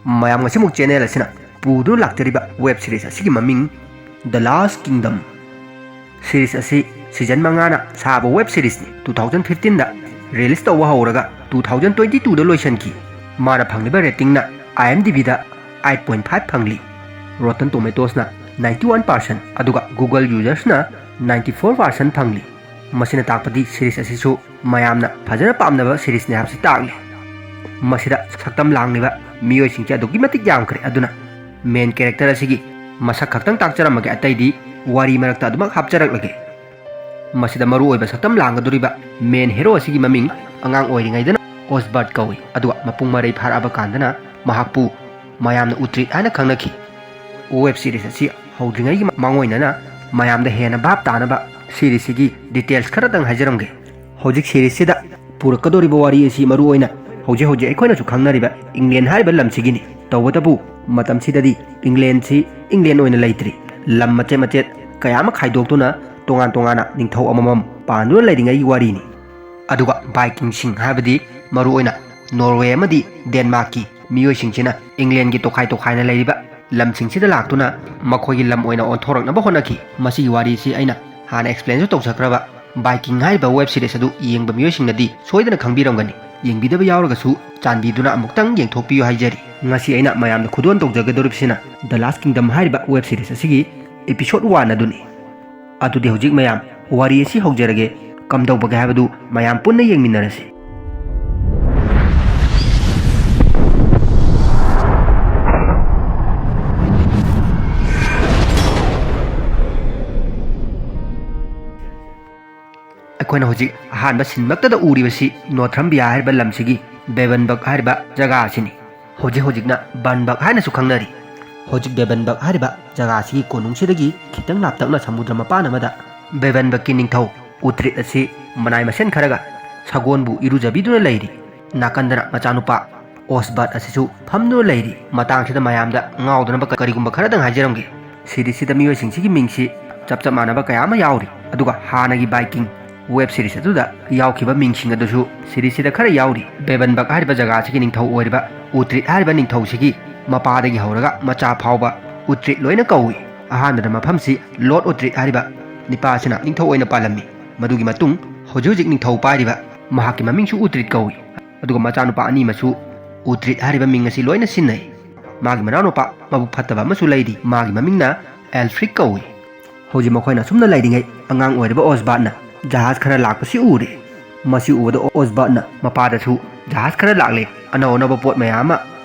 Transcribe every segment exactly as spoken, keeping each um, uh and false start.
ꯃꯌꯥꯝ, ꯉꯁꯤꯃꯨꯛ ꯆꯦꯅꯦꯜ ꯑꯁꯤꯅ ꯄꯨꯗꯨꯅ ꯂꯥꯛꯆꯔꯤꯕ ꯋꯦꯕ ꯁꯤꯔꯤꯁ ꯑꯁꯤꯒꯤ ꯃꯃꯤꯡ The Last Kingdom꯫ ꯁꯤꯔꯤꯁ ꯑꯁꯤ ꯁꯤꯖꯟ ꯃꯉꯥꯅ ꯁꯥꯕ ꯋꯦꯕ ꯁꯤꯔꯤꯁꯅꯤ꯫ Two thousand fifteenꯗ ꯔꯤꯂꯤꯁ ꯇꯧꯕ ꯍꯧꯔꯒ two thousand twenty twoꯗ ꯂꯣꯏꯁꯤꯟꯈꯤ꯫ ꯃꯥꯅ ꯐꯪꯂꯤꯕ ꯔꯦꯇꯤꯡꯅ IMDbꯗ eight point five ꯐꯪꯂꯤ꯫ Rotten Tomatoesꯅ ninety one percent, ꯑꯗꯨꯒ Google usersꯅ ninety four percent ꯐꯪꯂꯤ꯫ ꯃꯁꯤꯅ ꯇꯥꯛꯄꯗꯤ ꯁꯤꯔꯤꯁ ꯑꯁꯤꯁꯨ ꯃꯌꯥꯝꯅ ꯐꯖꯅ ꯄꯥꯝꯅꯕ ꯁꯤꯔꯤꯁꯅꯤ ꯍꯥꯏꯕꯁꯤ ꯇꯥꯛꯂꯤ꯫ ꯃꯁꯤꯗ ꯁꯛꯇꯝ ꯂꯥꯡꯂꯤꯕ ꯃꯤꯑꯣꯏꯁꯤꯡꯁꯦ ꯑꯗꯨꯛꯀꯤ ꯃꯇꯤꯛ ꯌꯥꯝꯈ꯭ꯔꯦ꯫ ꯑꯗꯨꯅ ꯃꯦꯟ ꯀꯦꯔꯦꯛꯇꯔ ꯑꯁꯤꯒꯤ ꯃꯁꯛ ꯈꯛꯇꯪ ꯇꯥꯛꯆꯔꯝꯃꯒꯦ, ꯑꯇꯩꯗꯤ ꯋꯥꯔꯤ ꯃꯔꯛꯇ ꯑꯗꯨꯃꯛ ꯍꯥꯞꯆꯔꯛꯂꯒꯦ꯫ ꯃꯁꯤꯗ ꯃꯔꯨ ꯑꯣꯏꯕ ꯁꯛꯇꯝ ꯂꯥꯡꯒꯗꯧꯔꯤꯕ ꯃꯦꯟ ꯍꯦꯔꯣ ꯑꯁꯤꯒꯤ ꯃꯃꯤꯡ ꯑꯉꯥꯡ ꯑꯣꯏꯔꯤꯉꯩꯗꯅ ꯑꯣꯁꯕꯔꯠ ꯀꯧꯏ, ꯑꯗꯨꯒ ꯃꯄꯨꯡ ꯃꯔꯩ ꯐꯥꯔꯛꯑꯕ ꯀꯥꯟꯗꯅ ꯃꯍꯥꯛꯄꯨ ꯃꯌꯥꯝꯅ ꯎꯇ꯭ꯔꯤꯠ ꯍꯥꯏꯅ ꯈꯪꯅꯈꯤ꯫ ꯋꯦꯕ ꯁꯤꯔꯤꯁ ꯑꯁꯤ ꯍꯧꯗ꯭ꯔꯤꯉꯩꯒꯤ ꯃꯥꯡꯑꯣꯏꯅꯅ ꯃꯌꯥꯝꯗ ꯍꯦꯟꯅ ꯚꯥꯞ ꯇꯥꯅꯕ ꯁꯤꯔꯤꯁꯁꯤꯒꯤ ꯗꯤꯇꯦꯜꯁ ꯈꯔꯇꯪ ꯍꯥꯏꯖꯔꯝꯒꯦ꯫ ꯍꯧꯖꯤꯛ ꯁꯤꯔꯤꯁꯁꯤꯗ ꯄꯨꯔꯛꯀꯗꯧꯔꯤꯕ ꯋꯥꯔꯤ ꯑꯁꯤ ꯃꯔꯨ ꯑꯣꯏꯅ ꯍꯧꯖꯤꯛ ꯍꯧꯖꯤꯛ ꯑꯩꯈꯣꯏꯅꯁꯨ ꯈꯪꯅꯔꯤꯕ ꯏꯪꯂꯦꯟ ꯍꯥꯏꯔꯤꯕ ꯂꯝꯁꯤꯒꯤꯅꯤ꯫ ꯇꯧꯕꯇꯕꯨ ꯃꯇꯝꯁꯤꯗꯗꯤ ꯏꯪꯂꯦꯟꯁꯤ ꯏꯪꯂꯦꯟ ꯑꯣꯏꯅ ꯂꯩꯇ꯭ꯔꯤ꯫ ꯂꯝ ꯃꯆꯦꯠ ꯃꯆꯦꯠ ꯀꯌꯥ ꯑꯃ ꯈꯥꯏꯗꯣꯛꯇꯨꯅ ꯇꯣꯉꯥꯟ ꯇꯣꯉꯥꯟꯅ ꯅꯤꯡꯊꯧ ꯑꯃꯃꯝ ꯄꯥꯟꯗꯨꯅ ꯂꯩꯔꯤꯉꯩꯒꯤ ꯋꯥꯔꯤꯅꯤ꯫ ꯑꯗꯨꯒ ꯚꯥꯏꯀꯤꯡꯁꯤꯡ ꯍꯥꯏꯕꯗꯤ ꯃꯔꯨ ꯑꯣꯏꯅ ꯅꯣꯔꯋꯦ ꯑꯃꯗꯤ ꯗꯦꯟꯃꯥꯔꯛꯀꯤ ꯃꯤꯑꯣꯏꯁꯤꯡꯁꯤꯅ ꯏꯪꯂꯦꯟꯒꯤ ꯇꯣꯈꯥꯏ ꯇꯣꯈꯥꯏꯅ ꯂꯩꯔꯤꯕ ꯂꯝꯁꯤꯡꯁꯤꯗ ꯂꯥꯛꯇꯨꯅ ꯃꯈꯣꯏꯒꯤ ꯂꯝ ꯑꯣꯏꯅ ꯑꯣꯟꯊꯣꯔꯛꯅꯕ ꯍꯣꯠꯅꯈꯤ꯫ ꯃꯁꯤꯒꯤ ꯋꯥꯔꯤꯁꯤ ꯑꯩꯅ ꯍꯥꯟꯅ ꯑꯦꯛꯁꯄ꯭ꯂꯦꯟꯁꯨ ꯇꯧꯖꯈ꯭ꯔꯕ ꯚꯥꯏꯀꯤꯡ ꯍꯥꯏꯔꯤꯕ ꯋꯦꯕ ꯁꯤꯔꯤꯁ ꯑꯗꯨ ꯌꯦꯡꯕ ꯃꯤꯑꯣꯏꯁꯤꯡꯅꯗꯤ ꯁꯣꯏꯗꯅ ꯈꯪꯕꯤꯔꯝꯒꯅꯤ꯫ ꯌꯦꯡꯕꯤꯗꯕ ꯌꯥꯎꯔꯒꯁꯨ ꯆꯥꯟꯕꯤꯗꯨꯅ ꯑꯃꯨꯛꯇꯪ ꯌꯦꯡꯊꯣꯛꯄꯤꯌꯨ ꯍꯥꯏꯖꯔꯤ꯫ ꯉꯁꯤ ꯑꯩꯅ ꯃꯌꯥꯝꯗ ꯈꯨꯗꯣꯜ ꯇꯧꯖꯒꯗꯧꯔꯤꯕꯁꯤꯅ The Last Kingdom ꯍꯥꯏꯔꯤꯕ ꯋꯦꯕ ꯁꯤꯔꯤꯁ ꯑꯁꯤꯒꯤ episode one ꯑꯗꯨꯅꯤ꯫ ꯑꯗꯨꯗꯤ ꯍꯧꯖꯤꯛ ꯃꯌꯥꯝ ꯋꯥꯔꯤ ꯑꯁꯤ ꯍꯧꯖꯔꯒꯦ꯫ ꯀꯝꯗꯧꯕꯒꯦ ꯍꯥꯏꯕꯗꯨ ꯃꯌꯥꯝ ꯄꯨꯟꯅ ꯌꯦꯡꯃꯤꯟꯅꯔꯁꯤ꯫ ꯑꯩꯈꯣꯏꯅ ꯍꯧꯖꯤꯛ ꯑꯍꯥꯟꯕ ꯁꯤꯟꯃꯛꯇꯗ ꯎꯔꯤꯕꯁꯤ ꯅꯣꯊ꯭ꯔꯝꯕꯤꯌꯥ ꯍꯥꯏꯔꯤꯕ ꯂꯝꯁꯤꯒꯤ ꯕꯦꯕꯟꯕꯛ ꯍꯥꯏꯔꯤꯕ ꯖꯒꯥ ꯑꯁꯤꯅꯤ꯫ ꯍꯧꯖꯤꯛ ꯍꯧꯖꯤꯛꯅ ꯕꯟꯕꯛ ꯍꯥꯏꯅꯁꯨ ꯈꯪꯅꯔꯤ꯫ ꯍꯧꯖꯤꯛ ꯕꯦꯕꯟꯕꯛ ꯍꯥꯏꯔꯤꯕ ꯖꯒꯥ ꯑꯁꯤꯒꯤ ꯀꯣꯅꯨꯡꯁꯤꯗꯒꯤ ꯈꯤꯇꯪ ꯂꯥꯞꯇꯛꯅ ꯁꯃꯨꯗ꯭ꯔ ꯃꯄꯥꯟ ꯑꯃꯗ ꯕꯦꯕꯟꯕꯛꯀꯤ ꯅꯤꯡꯊꯧ ꯎꯇ꯭ꯔꯤꯠ ꯑꯁꯤ ꯃꯅꯥꯏ ꯃꯁꯦꯟ ꯈꯔꯒ ꯁꯒꯣꯜꯕꯨ ꯏꯔꯨꯖꯕꯤꯗꯨꯅ ꯂꯩꯔꯤ꯫ ꯅꯥꯀꯟꯗꯅ ꯃꯆꯥꯅꯨꯄꯥ ꯑꯣꯁꯕꯔꯠ ꯑꯁꯤꯁꯨ ꯐꯝꯗꯨꯅ ꯂꯩꯔꯤ꯫ ꯃꯇꯥꯡꯁꯤꯗ ꯃꯌꯥꯝꯗ ꯉꯥꯎꯗꯅꯕ ꯀꯔꯤꯒꯨꯝꯕ ꯈꯔꯗꯪ ꯍꯥꯏꯖꯔꯝꯒꯦ꯫ ꯁꯤꯔꯤꯁꯁꯤꯗ ꯃꯤꯑꯣꯏꯁꯤꯡꯁꯤꯒꯤ ꯃꯤꯡꯁꯤ ꯆꯞ ꯆꯞ ꯃꯥꯟꯅꯕ ꯀꯌꯥ ꯑꯃ ꯌꯥꯎꯔꯤ꯫ ꯑꯗꯨꯒ ꯍꯥꯟꯅꯒꯤ ꯚꯥꯏꯀꯤꯡ ꯋꯦꯕ ꯁꯤꯔꯤꯁ ꯑꯗꯨꯗ ꯌꯥꯎꯈꯤꯕ ꯃꯤꯡꯁꯤꯡ ꯑꯗꯨꯁꯨ ꯁꯤꯔꯤꯁꯁꯤꯗ ꯈꯔ ꯌꯥꯎꯔꯤ꯫ ꯕꯦꯕꯟꯕꯛ ꯍꯥꯏꯔꯤꯕ ꯖꯒꯥꯁꯤꯒꯤ ꯅꯤꯡꯊꯧ ꯑꯣꯏꯔꯤꯕ ꯎꯇ꯭ꯔꯤꯠ ꯍꯥꯏꯔꯤꯕ ꯅꯤꯡꯊꯧꯁꯤꯒꯤ ꯃꯄꯥꯗꯒꯤ ꯍꯧꯔꯒ ꯃꯆꯥ ꯐꯥꯎꯕ ꯎꯇ꯭ꯔꯤꯠ ꯂꯣꯏꯅ ꯀꯧꯏ꯫ ꯑꯍꯥꯟꯕꯗ ꯃꯐꯝꯁꯤ ꯂꯣꯔꯗ ꯎꯇ꯭ꯔꯤꯠ ꯍꯥꯏꯔꯤꯕ ꯅꯤꯄꯥ ꯑꯁꯤꯅ ꯅꯤꯡꯊꯧ ꯑꯣꯏꯅ ꯄꯥꯜꯂꯝꯃꯤ꯫ ꯃꯗꯨꯒꯤ ꯃꯇꯨꯡ ꯍꯧꯖꯤꯛ ꯍꯧꯖꯤꯛ ꯅꯤꯡꯊꯧ ꯄꯥꯏꯔꯤꯕ ꯃꯍꯥꯛꯀꯤ ꯃꯃꯤꯡꯁꯨ ꯎꯇ꯭ꯔꯤꯠ ꯀꯧꯏ꯫ ꯑꯗꯨꯒ ꯃꯆꯥꯅꯨꯄꯥ ꯑꯅꯤ ꯑꯃꯁꯨ ꯎꯇ꯭ꯔꯤꯠ ꯍꯥꯏꯔꯤꯕ ꯃꯤꯡ ꯑꯁꯤ ꯂꯣꯏꯅ ꯁꯤꯖꯤꯟꯅꯩ꯫ ꯃꯥꯒꯤ ꯃꯅꯥꯎꯅꯨꯄꯥ ꯃꯕꯨꯛ ꯐꯠꯇꯕ ꯑꯃꯁꯨ ꯂꯩꯔꯤ꯫ ꯃꯥꯒꯤ ꯃꯃꯤꯡꯅ ꯑꯦꯜꯐ꯭ꯔꯤꯛ ꯀꯧꯏ꯫ ꯍꯧꯖꯤꯛ ꯃꯈꯣꯏꯅ ꯑꯁꯨꯝꯅ ꯂꯩꯔꯤꯉꯩ ꯑꯉꯥꯡ ꯑꯣꯏꯔꯤꯕ ꯑꯣꯁꯕꯥꯔꯠꯅ ꯖꯍꯥꯖ ꯈꯔ ꯂꯥꯛꯄꯁꯤ ꯎꯔꯦ꯫ ꯃꯁꯤ ꯎꯕꯗ ꯑꯣꯁꯕꯥꯔꯠꯅ ꯃꯄꯥꯗꯁꯨ ꯖꯍꯥꯖ ꯈꯔ ꯂꯥꯛꯂꯦ, ꯑꯅꯧ ꯑꯅꯧꯕ ꯄꯣꯠ ꯃꯌꯥꯝ ꯑꯃ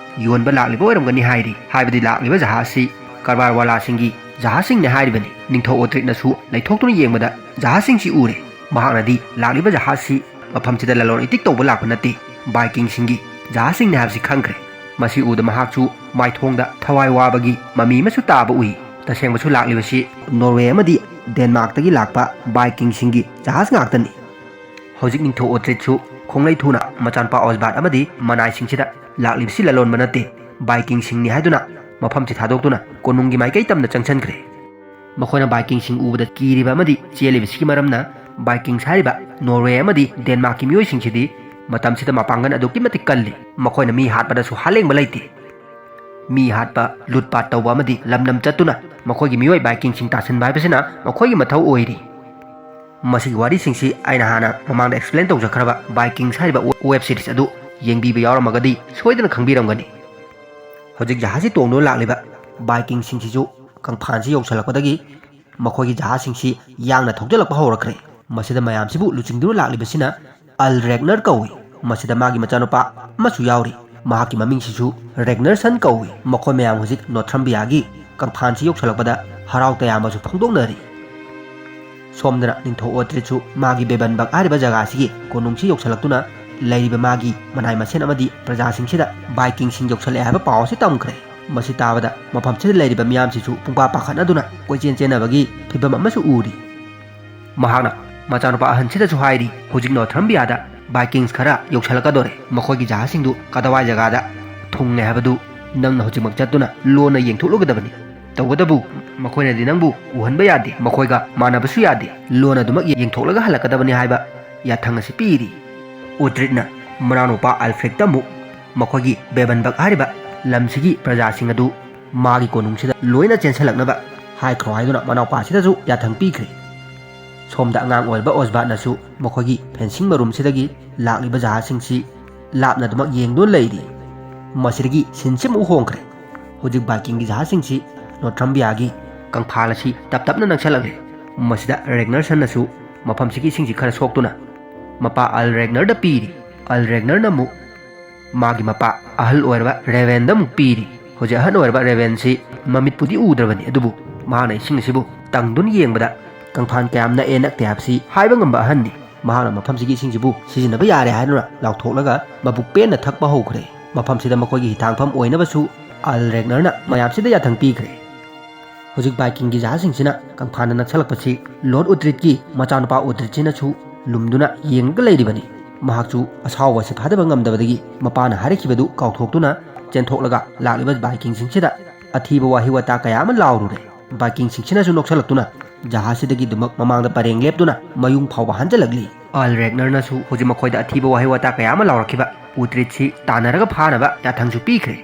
ꯌꯣꯟꯕ ꯂꯥꯛꯂꯤꯕ ꯑꯣꯏꯔꯝꯒꯅꯤ ꯍꯥꯏꯔꯤ꯫ ꯍꯥꯏꯕꯗꯤ ꯂꯥꯛꯂꯤꯕ ꯖꯍꯥꯖꯁꯤ ꯀꯔꯕꯥꯔ ꯋꯥꯂꯥꯁꯤꯡꯒꯤ ꯖꯍꯥꯖꯁꯤꯡꯅꯤ ꯍꯥꯏꯔꯤꯕꯅꯤ꯫ ꯅꯤꯡꯊꯧ ꯎꯇ꯭ꯔꯤꯠꯅꯁꯨ ꯂꯩꯊꯣꯛꯇꯨꯅ ꯌꯦꯡꯕꯗ ꯖꯍꯥꯖꯁꯤꯡꯁꯤ ꯎꯔꯦ꯫ ꯃꯍꯥꯛꯅꯗꯤ ꯂꯥꯛꯂꯤꯕ ꯖꯍꯥꯖꯁꯤ ꯃꯐꯝꯁꯤꯗ ꯂꯂꯣꯟ ꯏꯇꯤꯛ ꯇꯧꯕ ꯂꯥꯛꯄ ꯅꯠꯇꯦ, ꯕꯥꯏꯀꯤꯡꯁꯤꯡꯒꯤ ꯖꯍꯥꯖꯁꯤꯡꯅꯤ ꯍꯥꯏꯕꯁꯤ ꯈꯪꯈ꯭ꯔꯦ꯫ ꯃꯁꯤ ꯎꯕꯗ ꯃꯍꯥꯛꯁꯨ ꯃꯥꯏꯊꯣꯡꯗ ꯊꯋꯥꯏ ꯋꯥꯕꯒꯤ ꯃꯃꯤ ꯑꯃꯁꯨ ꯇꯥꯕ ꯎꯏ꯫ ꯇꯁꯦꯡꯕꯁꯨ ꯂꯥꯛꯂꯤꯕꯁꯤ ꯅꯣꯔꯋꯦ ꯑꯃꯗꯤ ꯗꯦꯟꯃꯥꯔꯛꯇꯒꯤ ꯂꯥꯛꯄ ꯕꯥꯏꯀꯤꯡꯁꯤꯡꯒꯤ ꯖꯍꯥꯖ ꯉꯥꯛꯇꯅꯤ꯫ ꯍꯧꯖꯤꯛ ꯅꯤꯡꯊꯧ ꯎꯇ꯭ꯔꯤꯠꯁꯨ ꯈꯣꯡꯂꯩ ꯊꯨꯅ ꯃꯆꯥꯅꯨꯄꯥ ꯑꯣꯁꯕꯥꯔꯠ ꯑꯃꯗꯤ ꯃꯅꯥꯏꯁꯤꯡꯁꯤꯗ ꯂꯥꯛꯂꯤꯕꯁꯤ ꯂꯂꯣꯟꯕ ꯅꯠꯇꯦ, ꯕꯥꯏꯀꯤꯡꯁꯤꯡꯅꯤ ꯍꯥꯏꯗꯨꯅ ꯃꯐꯝꯁꯤ ꯊꯥꯗꯣꯛꯇꯨꯅ ꯀꯣꯅꯨꯡꯒꯤ ꯃꯥꯏꯀꯩ ꯇꯝꯅ ꯆꯪꯁꯤꯟꯈ꯭ꯔꯦ꯫ ꯃꯈꯣꯏꯅ ꯕꯥꯏꯀꯤꯡꯁꯤꯡ ꯎꯕꯗ ꯀꯤꯔꯤꯕ ꯑꯃꯗꯤ ꯆꯦꯜꯂꯤꯕꯁꯤꯒꯤ ꯃꯔꯝꯅ ꯕꯥꯏꯀꯤꯡꯁ ꯍꯥꯏꯔꯤꯕ ꯅꯣꯔꯋꯦ ꯑꯃꯗꯤ ꯗꯦꯟꯃꯥꯔꯛꯀꯤ ꯃꯤꯑꯣꯏꯁꯤꯡꯁꯤꯗꯤ ꯃꯇꯝꯁꯤꯗ ꯃꯄꯥꯡꯒꯜ ꯑꯗꯨꯛꯀꯤ ꯃꯇꯤꯛ ꯀꯜꯂꯤ꯫ ꯃꯈꯣꯏꯅ ꯃꯤ ꯍꯥꯠꯄꯗꯁꯨ ꯍꯥꯂꯦꯡꯕ ꯂꯩꯇꯦ꯫ ꯃꯤ ꯍꯥꯠꯄ, ꯂꯨꯠꯄꯥꯠ ꯇꯧꯕ ꯑꯃꯗꯤ ꯂꯝ ꯂꯝ ꯆꯠꯇꯨꯅ ꯃꯈꯣꯏꯒꯤ ꯃꯤꯑꯣꯏ ꯕꯥꯏꯀꯤꯡꯁꯤꯡ ꯇꯥꯁꯤꯟꯕ ꯍꯥꯏꯕꯁꯤꯅ ꯃꯈꯣꯏꯒꯤ ꯃꯊꯧ ꯑꯣꯏꯔꯤ꯫ ꯃꯁꯤꯒꯤ ꯋꯥꯔꯤꯁꯤꯡꯁꯤ ꯑꯩꯅ ꯍꯥꯟꯅ ꯃꯃꯥꯡꯗ ꯑꯦꯛꯁꯄ꯭ꯂꯦꯟ ꯇꯧꯖꯈ꯭ꯔꯕ ꯕꯥꯏꯀꯤꯡꯁ ꯍꯥꯏꯔꯤꯕ ꯋꯦꯕ ꯁꯤꯔꯤꯁ ꯑꯗꯨ ꯌꯦꯡꯕꯤꯕ ꯌꯥꯎꯔꯝꯃꯒꯗꯤ ꯁꯣꯏꯗꯅ ꯈꯪꯕꯤꯔꯝꯒꯅꯤ꯫ ꯍꯧꯖꯤꯛ ꯖꯍꯥꯖꯁꯤ ꯇꯣꯡꯗꯨꯅ ꯂꯥꯛꯂꯤꯕ ꯕꯥꯏꯀꯤꯡꯁꯤꯡꯁꯤꯁꯨ ꯀꯪꯐꯥꯟꯁꯤ ꯌꯧꯁꯤꯜꯂꯛꯄꯗꯒꯤ ꯃꯈꯣꯏꯒꯤ ꯖꯍꯥꯖꯁꯤꯡꯁꯤ ꯌꯥꯡꯅ ꯊꯧꯖꯤꯜꯂꯛꯄ ꯍꯧꯔꯛꯈ꯭ꯔꯦ꯫ ꯃꯁꯤꯗ ꯃꯌꯥꯝꯁꯤꯕꯨ ꯂꯨꯆꯤꯡꯗꯨꯅ ꯂꯥꯛꯂꯤꯕꯁꯤꯅ ꯑꯜ ꯔꯦꯒꯅꯔ ꯀꯧꯏ꯫ ꯃꯁꯤꯗ ꯃꯥꯒꯤ ꯃꯆꯥꯅꯨꯄꯥ ꯑꯃꯁꯨ ꯌꯥꯎꯔꯤ꯫ ꯃꯍꯥꯛꯀꯤ ꯃꯃꯤꯡꯁꯤꯁꯨ ꯔꯦꯒꯅꯔꯁꯟ ꯀꯧꯏ꯫ ꯃꯈꯣꯏ ꯃꯌꯥꯝ ꯍꯧꯖꯤꯛ ꯅꯣꯊ꯭ꯔꯝꯕꯤꯌꯥꯒꯤ ꯀꯪꯐꯥꯟꯁꯤ ꯌꯧꯁꯤꯜꯂꯛꯄꯗ ꯍꯔꯥꯎ ꯇꯌꯥꯝꯕꯁꯨ ꯐꯣꯡꯗꯣꯛꯅꯔꯤ꯫ ꯁꯣꯝꯗꯅ ꯅꯤꯡꯊꯧ ꯑꯣꯇ꯭ꯔꯤꯠꯁꯨ ꯃꯥꯒꯤ ꯕꯦꯕꯟꯕꯛ ꯍꯥꯏꯔꯤꯕ ꯖꯒꯥꯁꯤꯒꯤ ꯀꯣꯅꯨꯡꯁꯤ ꯌꯧꯁꯤꯜꯂꯛꯇꯨꯅ ꯂꯩꯔꯤꯕ ꯃꯥꯒꯤ ꯃꯅꯥꯏ ꯃꯁꯦꯟ ꯑꯃꯗꯤ ꯄ꯭ꯔꯖꯥꯁꯤꯡꯁꯤꯗ ꯕꯥꯏꯀꯤꯡꯁꯤꯡ ꯌꯧꯁꯤꯜꯂꯛꯑꯦ ꯍꯥꯏꯕ ꯄꯥꯎ ꯑꯁꯤ ꯇꯝꯈ꯭ꯔꯦ꯫ ꯃꯁꯤ ꯇꯥꯕꯗ ꯃꯐꯝꯁꯤꯗ ꯂꯩꯔꯤꯕ ꯃꯤꯌꯥꯝꯁꯤꯁꯨ ꯄꯨꯡꯄꯥ ꯄꯥꯈꯠꯅꯗꯨꯅ ꯀꯣꯏꯆꯦꯟ ꯆꯦꯟꯅꯕꯒꯤ ꯐꯤꯕꯝ ꯑꯃꯁꯨ ꯎꯔꯤ꯫ ꯃꯍꯥꯛꯅ ꯃꯆꯥꯅꯨꯄꯥ ꯑꯍꯟꯁꯤꯗꯁꯨ ꯍꯥꯏꯔꯤ, ꯍꯧꯖꯤꯛ ꯅꯣꯊ꯭ꯔꯝꯕꯤꯌꯥꯗ ꯕꯥꯏꯀꯤꯡꯁ ꯈꯔ ꯌꯧꯁꯤꯜꯂꯛꯀꯗꯣꯔꯦ꯫ ꯃꯈꯣꯏꯒꯤ ꯖꯍꯥꯖꯁꯤꯡꯗꯨ ꯀꯗꯥꯋꯥꯏ ꯖꯒꯥꯗ ꯊꯨꯡꯂꯦ ꯍꯥꯏꯕꯗꯨ ꯅꯪꯅ ꯍꯧꯖꯤꯛꯃꯛ ꯆꯠꯇꯨꯅ ꯂꯣꯟꯅ ꯌꯦꯡꯊꯣꯛꯂꯨꯒꯗꯕꯅꯤ꯫ ꯇꯧꯒꯗꯕꯨ, ꯃꯈꯣꯏꯅꯗꯤ ꯅꯪꯕꯨ ꯎꯍꯟꯕ ꯌꯥꯗꯦ, ꯃꯈꯣꯏꯒ ꯃꯥꯟꯅꯕꯁꯨ ꯌꯥꯗꯦ, ꯂꯣꯟ ꯑꯗꯨꯃꯛ ꯌꯦꯡꯊꯣꯛꯂꯒ ꯍꯜꯂꯛꯀꯗꯕꯅꯤ ꯍꯥꯏꯕ ꯌꯥꯊꯪ ꯑꯁꯤ ꯄꯤꯔꯤ꯫ ꯎꯇ꯭ꯔꯤꯠꯅ ꯃꯅꯥꯎꯅꯨꯄꯥ ꯑꯜꯐ꯭ꯔꯦꯗꯇ ꯑꯃꯨꯛ ꯃꯈꯣꯏꯒꯤ ꯕꯦꯕꯟꯕꯛ ꯍꯥꯏꯔꯤꯕ ꯂꯝꯁꯤꯒꯤ ꯄ꯭ꯔꯖꯥꯁꯤꯡ ꯑꯗꯨ ꯃꯥꯒꯤ ꯀꯣꯅꯨꯡꯁꯤꯗ ꯂꯣꯏꯅ ꯆꯦꯟꯁꯤꯜꯂꯛꯅꯕ ꯍꯥꯏꯈ꯭ꯔꯣ ꯍꯥꯏꯗꯨꯅ ꯃꯅꯥꯎꯄꯥꯁꯤꯗꯁꯨ ꯌꯥꯊꯪ ꯄꯤꯈ꯭ꯔꯦ꯫ ꯁꯣꯝꯗ ꯑꯉꯥꯡ ꯑꯣꯏꯔꯤꯕ ꯑꯣꯁꯕꯥꯠꯅꯁꯨ ꯃꯈꯣꯏꯒꯤ ꯐꯦꯟꯁꯤꯡ ꯃꯔꯨꯝꯁꯤꯗꯒꯤ ꯂꯥꯛꯂꯤꯕ ꯖꯍꯥꯖꯁꯤꯡꯁꯤ ꯂꯥꯞꯅ ꯑꯗꯨꯃꯛ ꯌꯦꯡꯗꯨꯅ ꯂꯩꯔꯤ꯫ ꯃꯁꯤꯗꯒꯤ ꯁꯤꯟꯁꯤ ꯑꯃꯨꯛ ꯍꯣꯡꯈ꯭ꯔꯦ꯫ ꯍꯧꯖꯤꯛ ꯕꯥꯏꯀꯤꯡꯒꯤ ꯖꯍꯥꯖꯁꯤꯡꯁꯤ ꯅꯣꯇ꯭ꯔꯝꯕꯤꯌꯥꯒꯤ ꯀꯪꯐꯥꯜ ꯑꯁꯤ ꯇꯞ ꯇꯞꯅ ꯅꯛꯁꯜꯂꯛꯂꯦ꯫ ꯃꯁꯤꯗ ꯔꯦꯒꯅꯔꯁꯟꯅꯁꯨ ꯃꯐꯝꯁꯤꯒꯤ ꯏꯁꯤꯡꯁꯤ ꯈꯔ ꯁꯣꯛꯇꯨꯅ ꯃꯄꯥ ꯑꯜ ꯔꯦꯒꯅꯔꯗ ꯄꯤꯔꯤ꯫ ꯑꯜ ꯔꯦꯒꯅꯔꯅ ꯑꯃꯨꯛ ꯃꯥꯒꯤ ꯃꯄꯥ ꯑꯍꯜ ꯑꯣꯏꯔꯕ ꯔꯦꯕꯦꯟꯗ ꯑꯃꯨꯛ ꯄꯤꯔꯤ꯫ ꯍꯧꯖꯤꯛ ꯑꯍꯜ ꯑꯣꯏꯔꯕ ꯔꯦꯕꯦꯟꯁꯤ ꯃꯃꯤꯠꯄꯨꯗꯤ ꯎꯗ꯭ꯔꯕꯅꯤ, ꯑꯗꯨꯕꯨ ꯃꯍꯥꯛꯅ ꯏꯁꯤꯡ ꯑꯁꯤꯕꯨ ꯇꯪꯗꯨꯅ ꯌꯦꯡꯕꯗ ꯀꯪꯐꯥꯜ ꯀꯌꯥꯝ ꯅꯛꯑꯦ ꯅꯛꯇꯦ ꯍꯥꯏꯕꯁꯤ ꯍꯥꯏꯕ ꯉꯝꯕ ꯑꯍꯟꯅꯤ꯫ ꯃꯍꯥꯛꯅ ꯃꯐꯝꯁꯤꯒꯤ ꯏꯁꯤꯡꯁꯤꯕꯨ ꯁꯤꯖꯤꯟꯅꯕ ꯌꯥꯔꯦ ꯍꯥꯏꯗꯨꯅ ꯂꯥꯎꯊꯣꯛꯂꯒ ꯃꯕꯨꯛ ꯄꯦꯟꯅ ꯊꯛꯄ ꯍꯧꯈ꯭ꯔꯦ꯫ ꯃꯐꯝꯁꯤꯗ ꯃꯈꯣꯏꯒꯤ ꯍꯤꯊꯥꯡꯐꯝ ꯑꯣꯏꯅꯕꯁꯨ ꯑꯜ ꯔꯦꯒꯅꯔꯅ ꯃꯌꯥꯝꯁꯤꯗ ꯌꯥꯊꯪ ꯄꯤꯈ꯭ꯔꯦ꯫ ꯍꯧꯖꯤꯛ ꯕꯥꯏꯀꯤꯡꯒꯤ ꯖꯍꯥꯖꯁꯤꯡꯁꯤꯅ ꯀꯪꯐꯥꯜꯗ ꯅꯛꯁꯜꯂꯛꯄꯁꯤ ꯂꯣꯔꯗ ꯎꯇ꯭ꯔꯤꯠꯀꯤ ꯃꯆꯥꯅꯨꯄꯥ ꯎꯇ꯭ꯔꯤꯠꯁꯤꯅꯁꯨ ꯂꯨꯝꯗꯨꯅ ꯌꯦꯡꯂꯒ ꯂꯩꯔꯤꯕꯅꯤ꯫ ꯃꯍꯥꯛꯁꯨ ꯑꯁꯥꯎꯕ ꯑꯁꯤ ꯐꯥꯊꯕ ꯉꯝꯗꯕꯗꯒꯤ ꯃꯄꯥꯅ ꯍꯥꯏꯔꯛꯈꯤꯕꯗꯨ ꯀꯥꯎꯊꯣꯛꯇꯨꯅ ꯆꯦꯟꯊꯣꯛꯂꯒ ꯂꯥꯛꯂꯤꯕ ꯕꯥꯏꯀꯤꯡꯁꯤꯡꯁꯤꯗ ꯑꯊꯤꯕ ꯋꯥꯍꯩ ꯋꯥꯇꯥ ꯀꯌꯥ ꯑꯃ ꯂꯥꯎꯔꯨꯔꯦ꯫ ꯕꯥꯏꯀꯤꯡꯁꯤꯡꯁꯤꯅꯁꯨ ꯅꯣꯛꯁꯜꯂꯛꯇꯨꯅ ꯖꯍꯥꯖꯁꯤꯗꯒꯤꯗꯨꯃꯛ ꯃꯃꯥꯡꯗ ꯄꯔꯦꯡ ꯂꯦꯞꯇꯨꯅ ꯃꯌꯨꯝ ꯐꯥꯎꯕ ꯍꯟꯖꯜꯂꯛꯂꯤ꯫ ꯑꯜ ꯔꯦꯒꯅꯔꯅꯁꯨ ꯍꯧꯖꯤꯛ ꯃꯈꯣꯏꯗ ꯑꯊꯤꯕ ꯋꯥꯍꯩ ꯋꯥꯇꯥ ꯀꯌꯥ ꯑꯃ ꯂꯥꯎꯔꯛꯈꯤꯕ ꯎꯇ꯭ꯔꯤꯠꯁꯤ ꯇꯥꯟꯅꯔꯒ ꯐꯥꯅꯕ ꯌꯥꯊꯪꯁꯨ ꯄꯤꯈ꯭ꯔꯦ꯫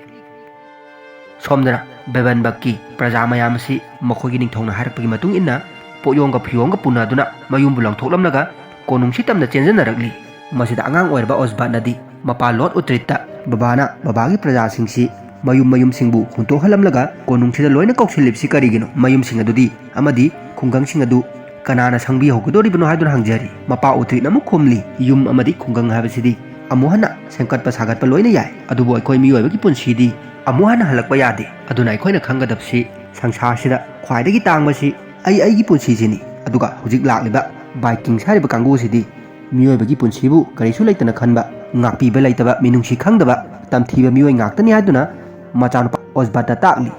ꯁꯣꯝꯗꯅ ꯕꯦꯕꯟꯕꯛꯀꯤ ꯄ꯭ꯔꯖꯥ ꯃꯌꯥꯝ ꯑꯁꯤ ꯃꯈꯣꯏꯒꯤ ꯅꯤꯡꯊꯧꯅ ꯍꯥꯏꯔꯛꯄꯒꯤ ꯃꯇꯨꯡ ꯏꯟꯅ ꯄꯣꯠꯌꯣꯝꯒ ꯐꯤꯌꯣꯝꯒ ꯄꯨꯅꯗꯨꯅ ꯃꯌꯨꯝꯕꯨ ꯂꯪꯊꯣꯛꯂꯝꯂꯒ ꯀꯣꯅꯨꯡꯁꯤ ꯇꯝꯅ ꯆꯦꯟꯖꯟꯅꯔꯛꯂꯤ꯫ ꯃꯁꯤꯗ ꯑꯉꯥꯡ ꯑꯣꯏꯔꯕ ꯑꯣꯁꯕꯥꯠꯅꯗꯤ ꯃꯄꯥ ꯂꯣꯔꯗ ꯎꯇ꯭ꯔꯤꯠꯇ, "ꯕꯕꯥꯅ ꯕꯕꯥꯒꯤ ꯄ꯭ꯔꯖꯥꯁꯤꯡꯁꯤ ꯃꯌꯨꯝ ꯃꯌꯨꯝꯁꯤꯡꯕꯨ ꯍꯨꯟꯇꯣꯛꯍꯜꯂꯝꯂꯒ ꯀꯣꯅꯨꯡꯁꯤꯗ ꯂꯣꯏꯅ ꯀꯧꯁꯤꯜꯂꯤꯕꯁꯤ ꯀꯔꯤꯒꯤꯅꯣ? ꯃꯌꯨꯝꯁꯤꯡ ꯑꯗꯨꯗꯤ ꯑꯃꯗꯤ ꯈꯨꯡꯒꯪꯁꯤꯡ ꯑꯗꯨ ꯀꯅꯥꯅ ꯁꯪꯕꯤꯍꯧꯒꯗꯧꯔꯤꯕꯅꯣ?" ꯍꯥꯏꯗꯨꯅ ꯍꯪꯖꯔꯤ꯫ ꯃꯄꯥ ꯎꯇ꯭ꯔꯤꯠꯅ ꯑꯃꯨꯛ ꯈꯨꯝꯂꯤ, "ꯌꯨꯝ ꯑꯃꯗꯤ ꯈꯨꯡꯒꯪ ꯍꯥꯏꯕꯁꯤꯗꯤ ꯑꯃꯨꯛ ꯍꯟꯅ ꯁꯦꯝꯒꯠꯄ ꯁꯥꯒꯠꯄ ꯂꯣꯏꯅ ꯌꯥꯏ, ꯑꯗꯨꯕꯨ ꯑꯩꯈꯣꯏ ꯃꯤꯑꯣꯏꯕꯒꯤ ꯄꯨꯟꯁꯤꯗꯤ ꯑꯃꯨꯛ ꯍꯟꯅ ꯍꯜꯂꯛꯄ ꯌꯥꯗꯦ꯫ ꯑꯗꯨꯅ ꯑꯩꯈꯣꯏꯅ ꯈꯪꯒꯗꯕꯁꯤ ꯁꯪꯁꯥꯔꯁꯤꯗ ꯈ꯭ꯋꯥꯏꯗꯒꯤ ꯇꯥꯡꯕꯁꯤ ꯑꯩ ꯑꯩꯒꯤ ꯄꯨꯟꯁꯤꯁꯤꯅꯤ꯫ ꯑꯗꯨꯒ ꯍꯧꯖꯤꯛ ꯂꯥꯛꯂꯤꯕ ꯕꯥꯏꯀꯤꯡꯁ ꯍꯥꯏꯔꯤꯕ ꯀꯥꯡꯕꯨꯁꯤꯗꯤ ꯃꯤꯑꯣꯏꯕꯒꯤ ꯄꯨꯟꯁꯤꯕꯨ ꯀꯔꯤꯁꯨ ꯂꯩꯇꯅ ꯈꯟꯕ, ꯉꯥꯛꯄꯤꯕ ꯂꯩꯇꯕ, ꯃꯤꯅꯨꯡꯁꯤ ꯈꯪꯗꯕ, ꯇꯝꯊꯤꯕ ꯃꯤꯑꯣꯏ ꯉꯥꯛꯇꯅꯤ" ꯍꯥꯏꯗꯨꯅ ꯃꯆꯥꯅꯨꯄꯥ ꯑꯣꯁꯕꯥꯠꯇ ꯇꯥꯛꯂꯤ꯫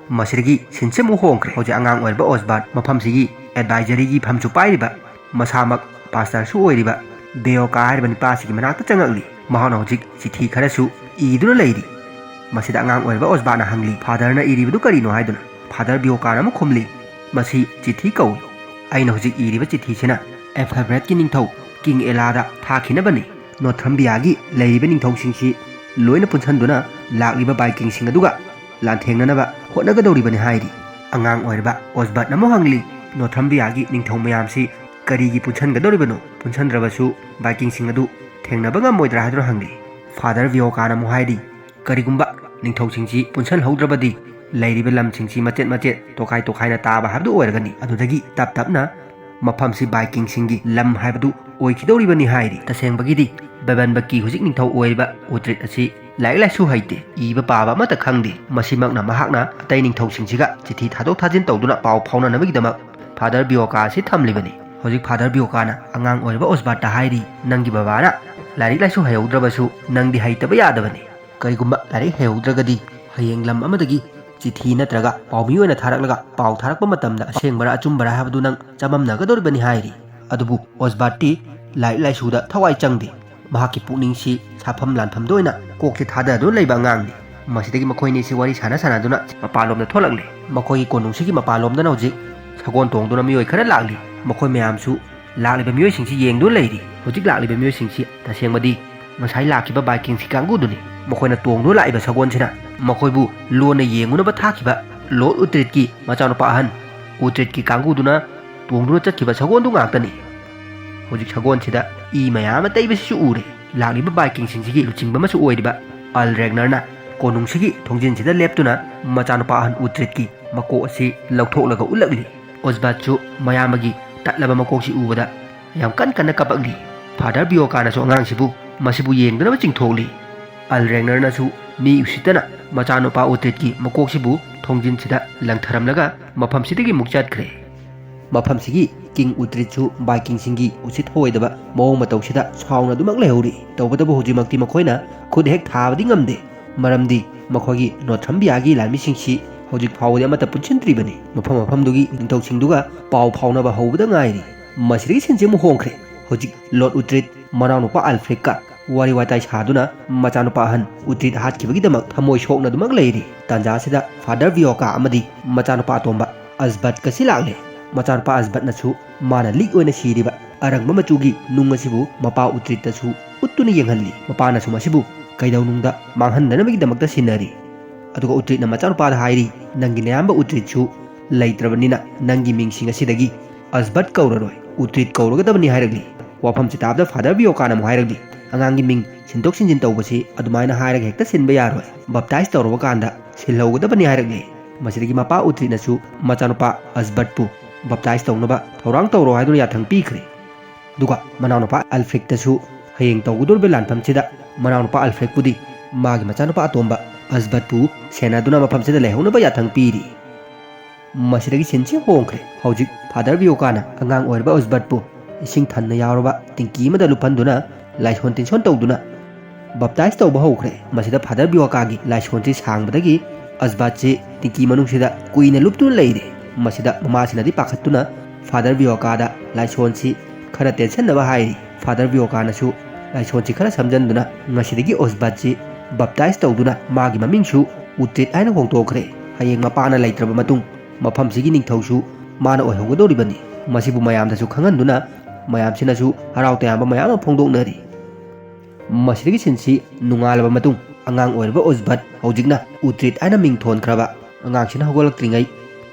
ꯃꯁꯤꯗꯒꯤ ꯁꯤꯟꯁꯤ ꯑꯃꯨꯛ ꯍꯣꯡꯈ꯭ꯔꯦ꯫ ꯍꯧꯖꯤꯛ ꯑꯉꯥꯡ ꯑꯣꯏꯔꯤꯕ ꯑꯣꯁꯕꯥꯠ ꯃꯐꯝꯁꯤꯒꯤ ꯑꯦꯗꯚꯥꯏꯖꯔꯤꯒꯤ ꯐꯝꯁꯨ ꯄꯥꯏꯔꯤꯕ, ꯃꯁꯥꯃꯛ ꯄꯥꯁꯇꯔꯁꯨ ꯑꯣꯏꯔꯤꯕ ꯕꯦꯌꯣꯀꯥ ꯍꯥꯏꯔꯤꯕ ꯅꯨꯄꯥꯁꯤꯒꯤ ꯃꯅꯥꯛꯇ ꯆꯪꯉꯛꯂꯤ꯫ ꯃꯍꯥꯛꯅ ꯍꯧꯖꯤꯛ ꯆꯤꯊꯤ ꯈꯔꯁꯨ ꯏꯗꯨꯅ ꯂꯩꯔꯤ꯫ ꯃꯁꯤꯗ ꯑꯉꯥꯡ ꯑꯣꯏꯔꯤꯕ ꯑꯣꯁꯕꯥꯠꯅ ꯍꯪꯂꯤ, "ꯐꯥꯗꯔꯅ ꯏꯔꯤꯕꯗꯨ ꯀꯔꯤꯅꯣ?" ꯍꯥꯏꯗꯨꯅ꯫ ꯐꯥꯗꯔ ꯕꯤꯌꯣꯀꯥꯟ ꯑꯃꯨꯛ ꯈꯨꯝꯂꯤ, "ꯃꯁꯤ ꯆꯤꯊꯤ ꯀꯧꯏ꯫ ꯑꯩꯅ ꯍꯧꯖꯤꯛ ꯏꯔꯤꯕ ꯆꯤꯊꯤꯁꯤꯅ ꯑꯦꯐꯦꯕ꯭ꯔꯦꯠꯀꯤ ꯅꯤꯡꯊꯧ ꯀꯤꯡ ꯑꯦꯂꯥꯗ ꯊꯥꯈꯤꯅꯕꯅꯤ꯫ ꯅꯣꯊ꯭ꯔꯝꯕꯤꯌꯥꯒꯤ ꯂꯩꯔꯤꯕ ꯅꯤꯡꯊꯧꯁꯤꯡꯁꯤ ꯂꯣꯏꯅ ꯄꯨꯟꯁꯤꯟꯗꯨꯅ ꯂꯥꯛꯂꯤꯕ ꯕꯥꯏꯀꯤꯡꯁꯤꯡ ꯑꯗꯨꯒ ꯂꯥꯟꯊꯦꯡꯅꯅꯕ ꯍꯣꯠꯅꯒꯗꯧꯔꯤꯕꯅꯤ" ꯍꯥꯏꯔꯤ꯫ ꯑꯉꯥꯡ ꯑꯣꯏꯔꯤꯕ ꯑꯣꯁꯕꯔꯠꯅ ꯑꯃꯨꯛ ꯍꯪꯂꯤ, "ꯅꯣꯊ꯭ꯔꯝꯕꯤꯌꯥꯒꯤ ꯅꯤꯡꯊꯧ ꯃꯌꯥꯝꯁꯤ ꯀꯔꯤꯒꯤ ꯄꯨꯟꯁꯤꯟꯒꯗꯧꯔꯤꯕꯅꯣ? ꯄꯨꯟꯁꯤꯟꯗ꯭ꯔꯕꯁꯨ ꯕꯥꯏꯀꯤꯡꯁꯤꯡ ꯑꯗꯨ ꯊꯦꯡꯅꯕ ꯉꯝꯃꯣꯏꯗ꯭ꯔꯥ?" ꯍꯥꯏꯗꯨꯅ ꯍꯪꯂꯤ꯫ ꯐꯥꯗꯔ ꯕꯤꯌꯣꯀꯥꯟ ꯑꯃꯨꯛ ꯍꯥꯏꯔꯤ, "ꯀꯔꯤꯒꯨꯝꯕ ꯅꯤꯡꯊꯧꯁꯤꯡꯁꯤ ꯄꯨꯟꯁꯤꯟꯍꯧꯗ꯭ꯔꯕꯗꯤ ꯂꯩꯔꯤꯕ ꯂꯝꯁꯤꯡꯁꯤ ꯃꯆꯦꯠ ꯃꯆꯦꯠ, ꯇꯣꯈꯥꯏ ꯇꯣꯈꯥꯏꯅ ꯇꯥꯕ ꯍꯥꯏꯕꯗꯨ ꯑꯣꯏꯔꯒꯅꯤ꯫ ꯑꯗꯨꯗꯒꯤ ꯇꯞ ꯇꯞꯅ ꯃꯐꯝꯁꯤ ꯕꯥꯏꯀꯤꯡꯁꯤꯡꯒꯤ ꯂꯝ ꯍꯥꯏꯕꯗꯨ ꯑꯣꯏꯈꯤꯗꯧꯔꯤꯕꯅꯤ" ꯍꯥꯏꯔꯤ꯫ ꯇꯁꯦꯡꯕꯒꯤꯗꯤ ꯕꯕꯟꯕꯀꯤ ꯍꯧꯖꯤꯛ ꯅꯤꯡꯊꯧ ꯑꯣꯏꯔꯤꯕ ꯎꯇ꯭ꯔꯤꯠ ꯑꯁꯤ ꯂꯥꯏꯔꯤꯛ ꯂꯥꯏꯁꯨ ꯍꯩꯇꯦ, ꯏꯕ ꯄꯥꯕ ꯑꯃꯠꯇ ꯈꯪꯗꯦ꯫ ꯃꯁꯤꯃꯛꯅ ꯃꯍꯥꯛꯅ ꯑꯇꯩ ꯅꯤꯡꯊꯧꯁꯤꯡꯁꯤꯒ ꯆꯤꯊꯤ ꯊꯥꯗꯣꯛ ꯊꯥꯖꯤꯟ ꯇꯧꯗꯨꯅ ꯄꯥꯎ ꯐꯥꯎꯅꯅꯕꯒꯤꯗꯃꯛ ꯐꯥꯗꯔ ꯕꯤꯌꯣꯀꯥ ꯑꯁꯤ ꯊꯝꯂꯤꯕꯅꯤ꯫ ꯍꯧꯖꯤꯛ ꯐꯥꯗꯔ ꯕꯤꯌꯣꯀꯥꯅ ꯑꯉꯥꯡ ꯑꯣꯏꯔꯤꯕ ꯑꯣꯁꯕꯥꯔꯠꯇ ꯍꯥꯏꯔꯤ, "ꯅꯪꯒꯤ ꯕꯕꯥꯅ ꯂꯥꯏꯔꯤꯛ ꯂꯥꯏꯁꯨ ꯍꯩꯍꯧꯗ꯭ꯔꯕꯁꯨ ꯅꯪꯗꯤ ꯍꯩꯇꯕ ꯌꯥꯗꯕꯅꯤ꯫ ꯀꯔꯤꯒꯨꯝꯕ ꯂꯥꯏꯔꯤꯛ ꯍꯩꯍꯧꯗ꯭ꯔꯒꯗꯤ ꯍꯌꯦꯡ ꯂꯝ ꯑꯃꯗꯒꯤ ꯆꯤꯊꯤ ꯅꯠꯇ꯭ꯔꯒ ꯄꯥꯎꯃꯤ ꯑꯣꯏꯅ ꯊꯥꯔꯛꯂꯒ ꯄꯥꯎ ꯊꯥꯔꯛꯄ ꯃꯇꯝꯗ ꯑꯁꯦꯡꯕꯔꯥ ꯑꯆꯨꯝꯕꯔꯥ ꯍꯥꯏꯕꯗꯨ ꯅꯪ ꯆꯃꯝꯅꯒꯗꯧꯔꯤꯕꯅꯤ" ꯍꯥꯏꯔꯤ꯫ ꯑꯗꯨꯕꯨ ꯑꯣꯁꯕꯥꯔꯠꯇꯤ ꯂꯥꯏꯔꯤꯛ ꯂꯥꯏꯁꯨꯗ ꯊꯋꯥꯏ ꯆꯪꯗꯦ꯫ ꯃꯍꯥꯛꯀꯤ ꯄꯨꯛꯅꯤꯡꯁꯤ ꯁꯥꯐꯝ ꯂꯥꯟꯐꯝꯗ ꯑꯣꯏꯅ ꯀꯣꯛꯁꯤ ꯊꯥꯗꯗꯨꯅ ꯂꯩꯕ ꯑꯉꯥꯡꯅꯤ꯫ ꯃꯁꯤꯗꯒꯤ ꯃꯈꯣꯏꯅꯤꯁꯤ ꯋꯥꯔꯤ ꯁꯥꯟꯅ ꯁꯥꯟꯅꯗꯨꯅ ꯃꯄꯥꯟꯂꯣꯝꯗ ꯊꯣꯛꯂꯛꯂꯦ꯫ ꯃꯈꯣꯏꯒꯤ ꯀꯣꯅꯨꯡꯁꯤꯒꯤ ꯃꯄꯥꯟꯂꯣꯝꯗꯅ ꯍꯧꯖꯤꯛ ꯁꯒꯣꯜ ꯇꯣꯡꯗꯨꯅ ꯃꯤꯑꯣꯏ ꯈꯔ ꯂꯥꯛꯂꯤ꯫ ꯃꯈꯣꯏ ꯃꯌꯥꯝꯁꯨ ꯂꯥꯛꯂꯤꯕ ꯃꯤꯑꯣꯏꯁꯤꯡꯁꯤ ꯌꯦꯡꯗꯨꯅ ꯂꯩꯔꯤ꯫ ꯍꯧꯖꯤꯛ ꯂꯥꯛꯂꯤꯕ ꯃꯤꯑꯣꯏꯁꯤꯡꯁꯤ ꯇꯁꯦꯡꯕꯗꯤ ꯉꯁꯥꯏ ꯂꯥꯛꯈꯤꯕ ꯕꯥꯏꯀꯤꯡꯁꯤ ꯀꯥꯡꯕꯨꯗꯨꯅꯤ꯫ ꯃꯈꯣꯏꯅ ꯇꯣꯡꯗꯨꯅ ꯂꯥꯛꯏꯕ ꯁꯒꯣꯜꯁꯤꯅ ꯃꯈꯣꯏꯕꯨ ꯂꯣꯟꯅ ꯌꯦꯡꯉꯨꯅꯕ ꯊꯥꯈꯤꯕ ꯂꯣꯔꯗ ꯎꯇ꯭ꯔꯤꯠꯀꯤ ꯃꯆꯥꯅꯨꯄꯥ ꯑꯍꯟ ꯎꯇ꯭ꯔꯤꯠꯀꯤ ꯀꯥꯡꯕꯨꯗꯨꯅ ꯇꯣꯡꯗꯨꯅ ꯆꯠꯈꯤꯕ ꯁꯒꯣꯜꯗꯨ ꯉꯥꯛꯇꯅꯤ꯫ ꯍꯧꯖꯤꯛ ꯁꯒꯣꯜꯁꯤꯗ ꯏ ꯃꯌꯥꯝ ꯑꯃ ꯇꯩꯕꯁꯤꯁꯨ ꯎꯔꯦ꯫ ꯂꯥꯛꯂꯤꯕ ꯕꯥꯏꯀꯤꯡꯁꯤꯡꯁꯤꯒꯤ ꯂꯨꯆꯤꯡꯕ ꯑꯃꯁꯨ ꯑꯣꯏꯔꯤꯕ ꯑꯜ ꯔꯦꯒꯅꯔꯅ ꯀꯣꯅꯨꯡꯁꯤꯒꯤ ꯊꯣꯡꯖꯤꯟꯁꯤꯗ ꯂꯦꯞꯇꯨꯅ ꯃꯆꯥꯅꯨꯄꯥ ꯑꯍꯟ ꯎꯇ꯭ꯔꯤꯠꯀꯤ ꯃꯀꯣꯛ ꯑꯁꯤ ꯂꯧꯊꯣꯛꯂꯒ ꯎꯠꯂꯛꯂꯤ꯫ ꯑꯣꯁꯕꯥꯠꯁꯨ ꯃꯌꯥꯝꯕꯒꯤ ꯇꯠꯂꯕ ꯃꯀꯣꯛꯁꯤ ꯎꯕꯗ ꯌꯥꯝ ꯀꯟ ꯀꯟꯅ ꯀꯞꯄꯛꯂꯤ꯫ ꯐꯥꯗꯔ ꯕꯤꯌꯣꯀꯥꯅꯁꯨ ꯑꯉꯥꯡꯁꯤꯕꯨ ꯃꯁꯤꯕꯨ ꯌꯦꯡꯗꯨꯅꯕ ꯆꯤꯡꯊꯣꯛꯂꯤ꯫ ꯑꯜ ꯔꯦꯒꯅꯔꯅꯁꯨ ꯃꯤ ꯎꯁꯤꯠꯇꯅ ꯃꯆꯥꯅꯨꯄꯥ ꯎꯇ꯭ꯔꯤꯠꯀꯤ ꯃꯀꯣꯛꯁꯤꯕꯨ ꯊꯣꯡꯖꯤꯟꯁꯤꯗ ꯂꯪꯊꯔꯝꯂꯒ ꯃꯐꯝꯁꯤꯗꯒꯤ ꯑꯃꯨꯛ ꯆꯠꯈ꯭ꯔꯦ꯫ ꯃꯐꯝꯁꯤꯒꯤ ꯀꯤꯡ ꯎꯇ꯭ꯔꯤꯠꯁꯨ ꯕꯥꯏꯀꯤꯡꯁꯤꯡꯒꯤ ꯎꯁꯤꯠ ꯊꯑꯣꯏꯗꯕ ꯃꯑꯣꯡ ꯃꯇꯧꯁꯤꯗ ꯁꯥꯎꯅ ꯑꯗꯨꯃꯛ ꯂꯩꯍꯧꯔꯤ꯫ ꯇꯧꯕꯇꯕꯨ ꯍꯧꯖꯤꯛꯃꯛꯇꯤ ꯃꯈꯣꯏꯅ ꯈꯨꯠ ꯍꯦꯛ ꯊꯥꯕꯗꯤ ꯉꯝꯗꯦ, ꯃꯔꯝꯗꯤ ꯃꯈꯣꯏꯒꯤ ꯅꯣꯊ꯭ꯔꯝꯕꯤꯌꯥꯒꯤ ꯂꯥꯟꯃꯤꯁꯤꯡꯁꯤ ꯍꯧꯖꯤꯛ ꯐꯥꯎꯕꯗꯤ ꯑꯃꯠꯇ ꯄꯨꯟꯁꯤꯟꯗ꯭ꯔꯤꯕꯅꯤ꯫ ꯃꯐꯝ ꯃꯐꯝꯗꯨꯒꯤ ꯅꯤꯡꯊꯧꯁꯤꯡꯗꯨꯒ ꯄꯥꯎ ꯐꯥꯎꯅꯕ ꯍꯧꯕꯗ ꯉꯥꯏꯔꯤ꯫ ꯃꯁꯤꯗꯒꯤ ꯁꯤꯟꯁꯤ ꯑꯃꯨꯛ ꯍꯣꯡꯈ꯭ꯔꯦ꯫ ꯍꯧꯖꯤꯛ ꯂꯣꯔꯗ ꯎꯇ꯭ꯔꯤꯠ ꯃꯅꯥꯎꯅꯨꯄꯥ ꯑꯜꯐ꯭ꯔꯦꯗꯀ ꯋꯥꯔꯤ ꯋꯥꯇꯥꯏ ꯁꯥꯗꯨꯅ ꯃꯆꯥꯅꯨꯄꯥ ꯑꯍꯟ ꯎꯇ꯭ꯔꯤꯠ ꯍꯥꯠꯈꯤꯕꯒꯤꯗꯃꯛ ꯊꯃꯣꯏ ꯁꯣꯛꯅꯗꯨꯃꯛ ꯂꯩꯔꯤ꯫ ꯇꯥꯟꯖꯥꯁꯤꯗ ꯐꯥꯗꯔ ꯕꯤꯌꯣꯀꯥ ꯑꯃꯗꯤ ꯃꯆꯥꯅꯨꯄꯥ ꯑꯇꯣꯝꯕ ꯑꯁꯕꯠꯀꯁꯤ ꯂꯥꯛꯂꯦ꯫ ꯃꯆꯥꯅꯨꯄꯥ ꯑꯁꯕꯠꯅꯁꯨ ꯃꯥꯅ ꯂꯤꯛ ꯑꯣꯏꯅ ꯁꯤꯔꯤꯕ ꯑꯔꯪꯕ ꯃꯆꯨꯒꯤ ꯅꯨꯡ ꯑꯁꯤꯕꯨ ꯃꯄꯥ ꯎꯇ꯭ꯔꯤꯠꯇꯁꯨ ꯎꯠꯇꯨꯅ ꯌꯦꯡꯍꯜꯂꯤ꯫ ꯃꯄꯥꯅꯁꯨ ꯃꯁꯤꯕꯨ ꯀꯩꯗꯧꯅꯨꯡꯗ ꯃꯥꯡꯍꯟꯗꯅꯕꯒꯤꯗꯃꯛꯇ ꯁꯤꯟꯅꯔꯤ꯫ ꯑꯗꯨꯒ ꯎꯇ꯭ꯔꯤꯠꯅ ꯃꯆꯥꯅꯨꯄꯥꯗ ꯍꯥꯏꯔꯤ, "ꯅꯪꯒꯤ ꯅꯌꯥꯝꯕ ꯎꯇ꯭ꯔꯤꯠꯁꯨ ꯂꯩꯇ꯭ꯔꯕꯅꯤꯅ ꯅꯪꯒꯤ ꯃꯤꯡꯁꯤꯡ ꯑꯁꯤꯗꯒꯤ ꯑꯁꯕꯠ ꯀꯧꯔꯔꯣꯏ, ꯎꯇ꯭ꯔꯤꯠ ꯀꯧꯔꯒꯗꯕꯅꯤ" ꯍꯥꯏꯔꯛꯂꯤ꯫ ꯋꯥꯐꯝꯁꯤ ꯇꯥꯕꯗ ꯐꯥꯗꯔ ꯕꯤꯌꯣꯀꯥꯅ ꯑꯃꯨꯛ ꯍꯥꯏꯔꯛꯂꯤ, "ꯑꯉꯥꯡꯒꯤ ꯃꯤꯡ ꯁꯤꯟꯗꯣꯛ ꯁꯤꯟꯖꯤꯟ ꯇꯧꯕꯁꯤ ꯑꯗꯨꯃꯥꯏꯅ ꯍꯥꯏꯔꯒ ꯍꯦꯛꯇ ꯁꯤꯟꯕ ꯌꯥꯔꯣꯏ, ꯕꯞꯇꯥꯏꯖ ꯇꯧꯔꯕ ꯀꯥꯟꯗ ꯁꯤꯜꯍꯧꯒꯗꯕꯅꯤ" ꯍꯥꯏꯔꯛꯂꯤ꯫ ꯃꯁꯤꯗꯒꯤ ꯃꯄꯥ ꯎꯇ꯭ꯔꯤꯠꯅꯁꯨ ꯃꯆꯥꯅꯨꯄꯥ ꯑꯁꯕꯠꯄꯨ ꯕꯞꯇꯥꯏꯖ ꯇꯧꯅꯕ ꯊꯧꯔꯥꯡ ꯇꯧꯔꯣ ꯍꯥꯏꯗꯨꯅ ꯌꯥꯊꯪ ꯄꯤꯈ꯭ꯔꯦ꯫ ꯑꯗꯨꯒ ꯃꯅꯥꯎꯅꯨꯄꯥ ꯑꯜꯐ꯭ꯔꯦꯗꯇꯁꯨ ꯍꯌꯦꯡ ꯇꯧꯒꯗꯧꯔꯤꯕ ꯂꯥꯟꯐꯝꯁꯤꯗ ꯃꯅꯥꯎꯅꯨꯄꯥ ꯑꯜꯐ꯭ꯔꯦꯗꯄꯨꯗꯤ ꯃꯥꯒꯤ ꯃꯆꯥꯅꯨꯄꯥ ꯑꯇꯣꯝꯕ ꯑꯁꯕꯠꯄꯨ ꯁꯦꯟꯅꯗꯨꯅ ꯃꯐꯝꯁꯤꯗ ꯂꯩꯍꯧꯅꯕ ꯌꯥꯊꯪ ꯄꯤꯔꯤ꯫ ꯃꯁꯤꯗꯒꯤ ꯁꯤꯟꯁꯤ ꯍꯣꯡꯈ꯭ꯔꯦ꯫ ꯍꯧꯖꯤꯛ ꯐꯥꯗꯔ ꯕꯤꯌꯣꯀꯥꯅ ꯑꯉꯥꯡ ꯑꯣꯏꯔꯤꯕ ꯑꯁꯕꯠꯄꯨ ꯏꯁꯤꯡ ꯊꯟꯅ ꯌꯥꯎꯔꯕ ꯇꯤꯡꯀꯤ ꯑꯃꯗ ꯂꯨꯞꯍꯟꯗꯨꯅ ꯂꯥꯏꯁꯣꯟ ꯇꯤꯟꯁꯣꯟ ꯇꯧꯗꯨꯅ ꯕꯞꯇꯥꯏꯖ ꯇꯧꯕ ꯍꯧꯈ꯭ꯔꯦ꯫ ꯃꯁꯤꯗ ꯐꯥꯗꯔ ꯕꯤꯌꯣꯀꯥꯒꯤ ꯂꯥꯏꯁꯣꯟꯁꯤ ꯁꯥꯡꯕꯗꯒꯤ ꯑꯁꯕꯠꯁꯤ ꯇꯤꯡꯀꯤ ꯃꯅꯨꯡꯁꯤꯗ ꯀꯨꯏꯅ ꯂꯨꯞꯇꯨꯅ ꯂꯩꯔꯦ꯫ ꯃꯁꯤꯗ ꯃꯃꯥꯁꯤꯅꯗꯤ ꯄꯥꯈꯠꯇꯨꯅ ꯐꯥꯗꯔ ꯕꯤꯌꯣꯀꯥꯗ ꯂꯥꯏꯁꯣꯟꯁꯤ ꯈꯔ ꯇꯦꯟꯁꯟꯅꯕ ꯍꯥꯏꯔꯤ꯫ ꯐꯥꯗꯔ ꯕꯤꯌꯣꯀꯥꯅꯁꯨ ꯂꯥꯏꯁꯣꯟꯁꯤ ꯈꯔ ꯁꯝꯖꯟꯗꯨꯅ ꯉꯁꯤꯗꯒꯤ ꯑꯣꯁꯕꯠꯁꯤ ꯕꯞꯇꯥꯏꯖ ꯇꯧꯗꯨꯅ ꯃꯥꯒꯤ ꯃꯃꯤꯡꯁꯨ ꯎꯇ꯭ꯔꯤꯠ ꯍꯥꯏꯅ ꯍꯣꯡꯗꯣꯛꯈ꯭ꯔꯦ꯫ ꯍꯌꯦꯡ ꯃꯄꯥꯅ ꯂꯩꯇ꯭ꯔꯕ ꯃꯇꯨꯡ ꯃꯐꯝꯁꯤꯒꯤ ꯅꯤꯡꯊꯧꯁꯨ ꯃꯥꯅ ꯑꯣꯏꯍꯧꯒꯗꯧꯔꯤꯕꯅꯤ꯫ ꯃꯁꯤꯕꯨ ꯃꯌꯥꯝꯗꯁꯨ ꯈꯪꯍꯟꯗꯨꯅ ꯃꯌꯥꯝꯁꯤꯅꯁꯨ ꯍꯔꯥꯎ ꯇꯌꯥꯝꯕ ꯃꯌꯥꯝ ꯑꯃ ꯐꯣꯡꯗꯣꯛꯅꯔꯤ꯫ ꯃꯁꯤꯗꯒꯤ ꯁꯤꯟꯁꯤ ꯅꯣꯡꯉꯥꯜꯂꯕ ꯃꯇꯨꯡ ꯑꯉꯥꯡ ꯑꯣꯏꯔꯤꯕ ꯎꯖꯕꯠ, ꯍꯧꯖꯤꯛꯅ ꯎꯇ꯭ꯔꯤꯠ ꯍꯥꯏꯅ ꯃꯤꯡ ꯊꯣꯟꯈ꯭ꯔꯕ ꯑꯉꯥꯡꯁꯤꯅ ꯍꯧꯒꯠꯂꯛꯇ꯭ꯔꯤꯉꯩ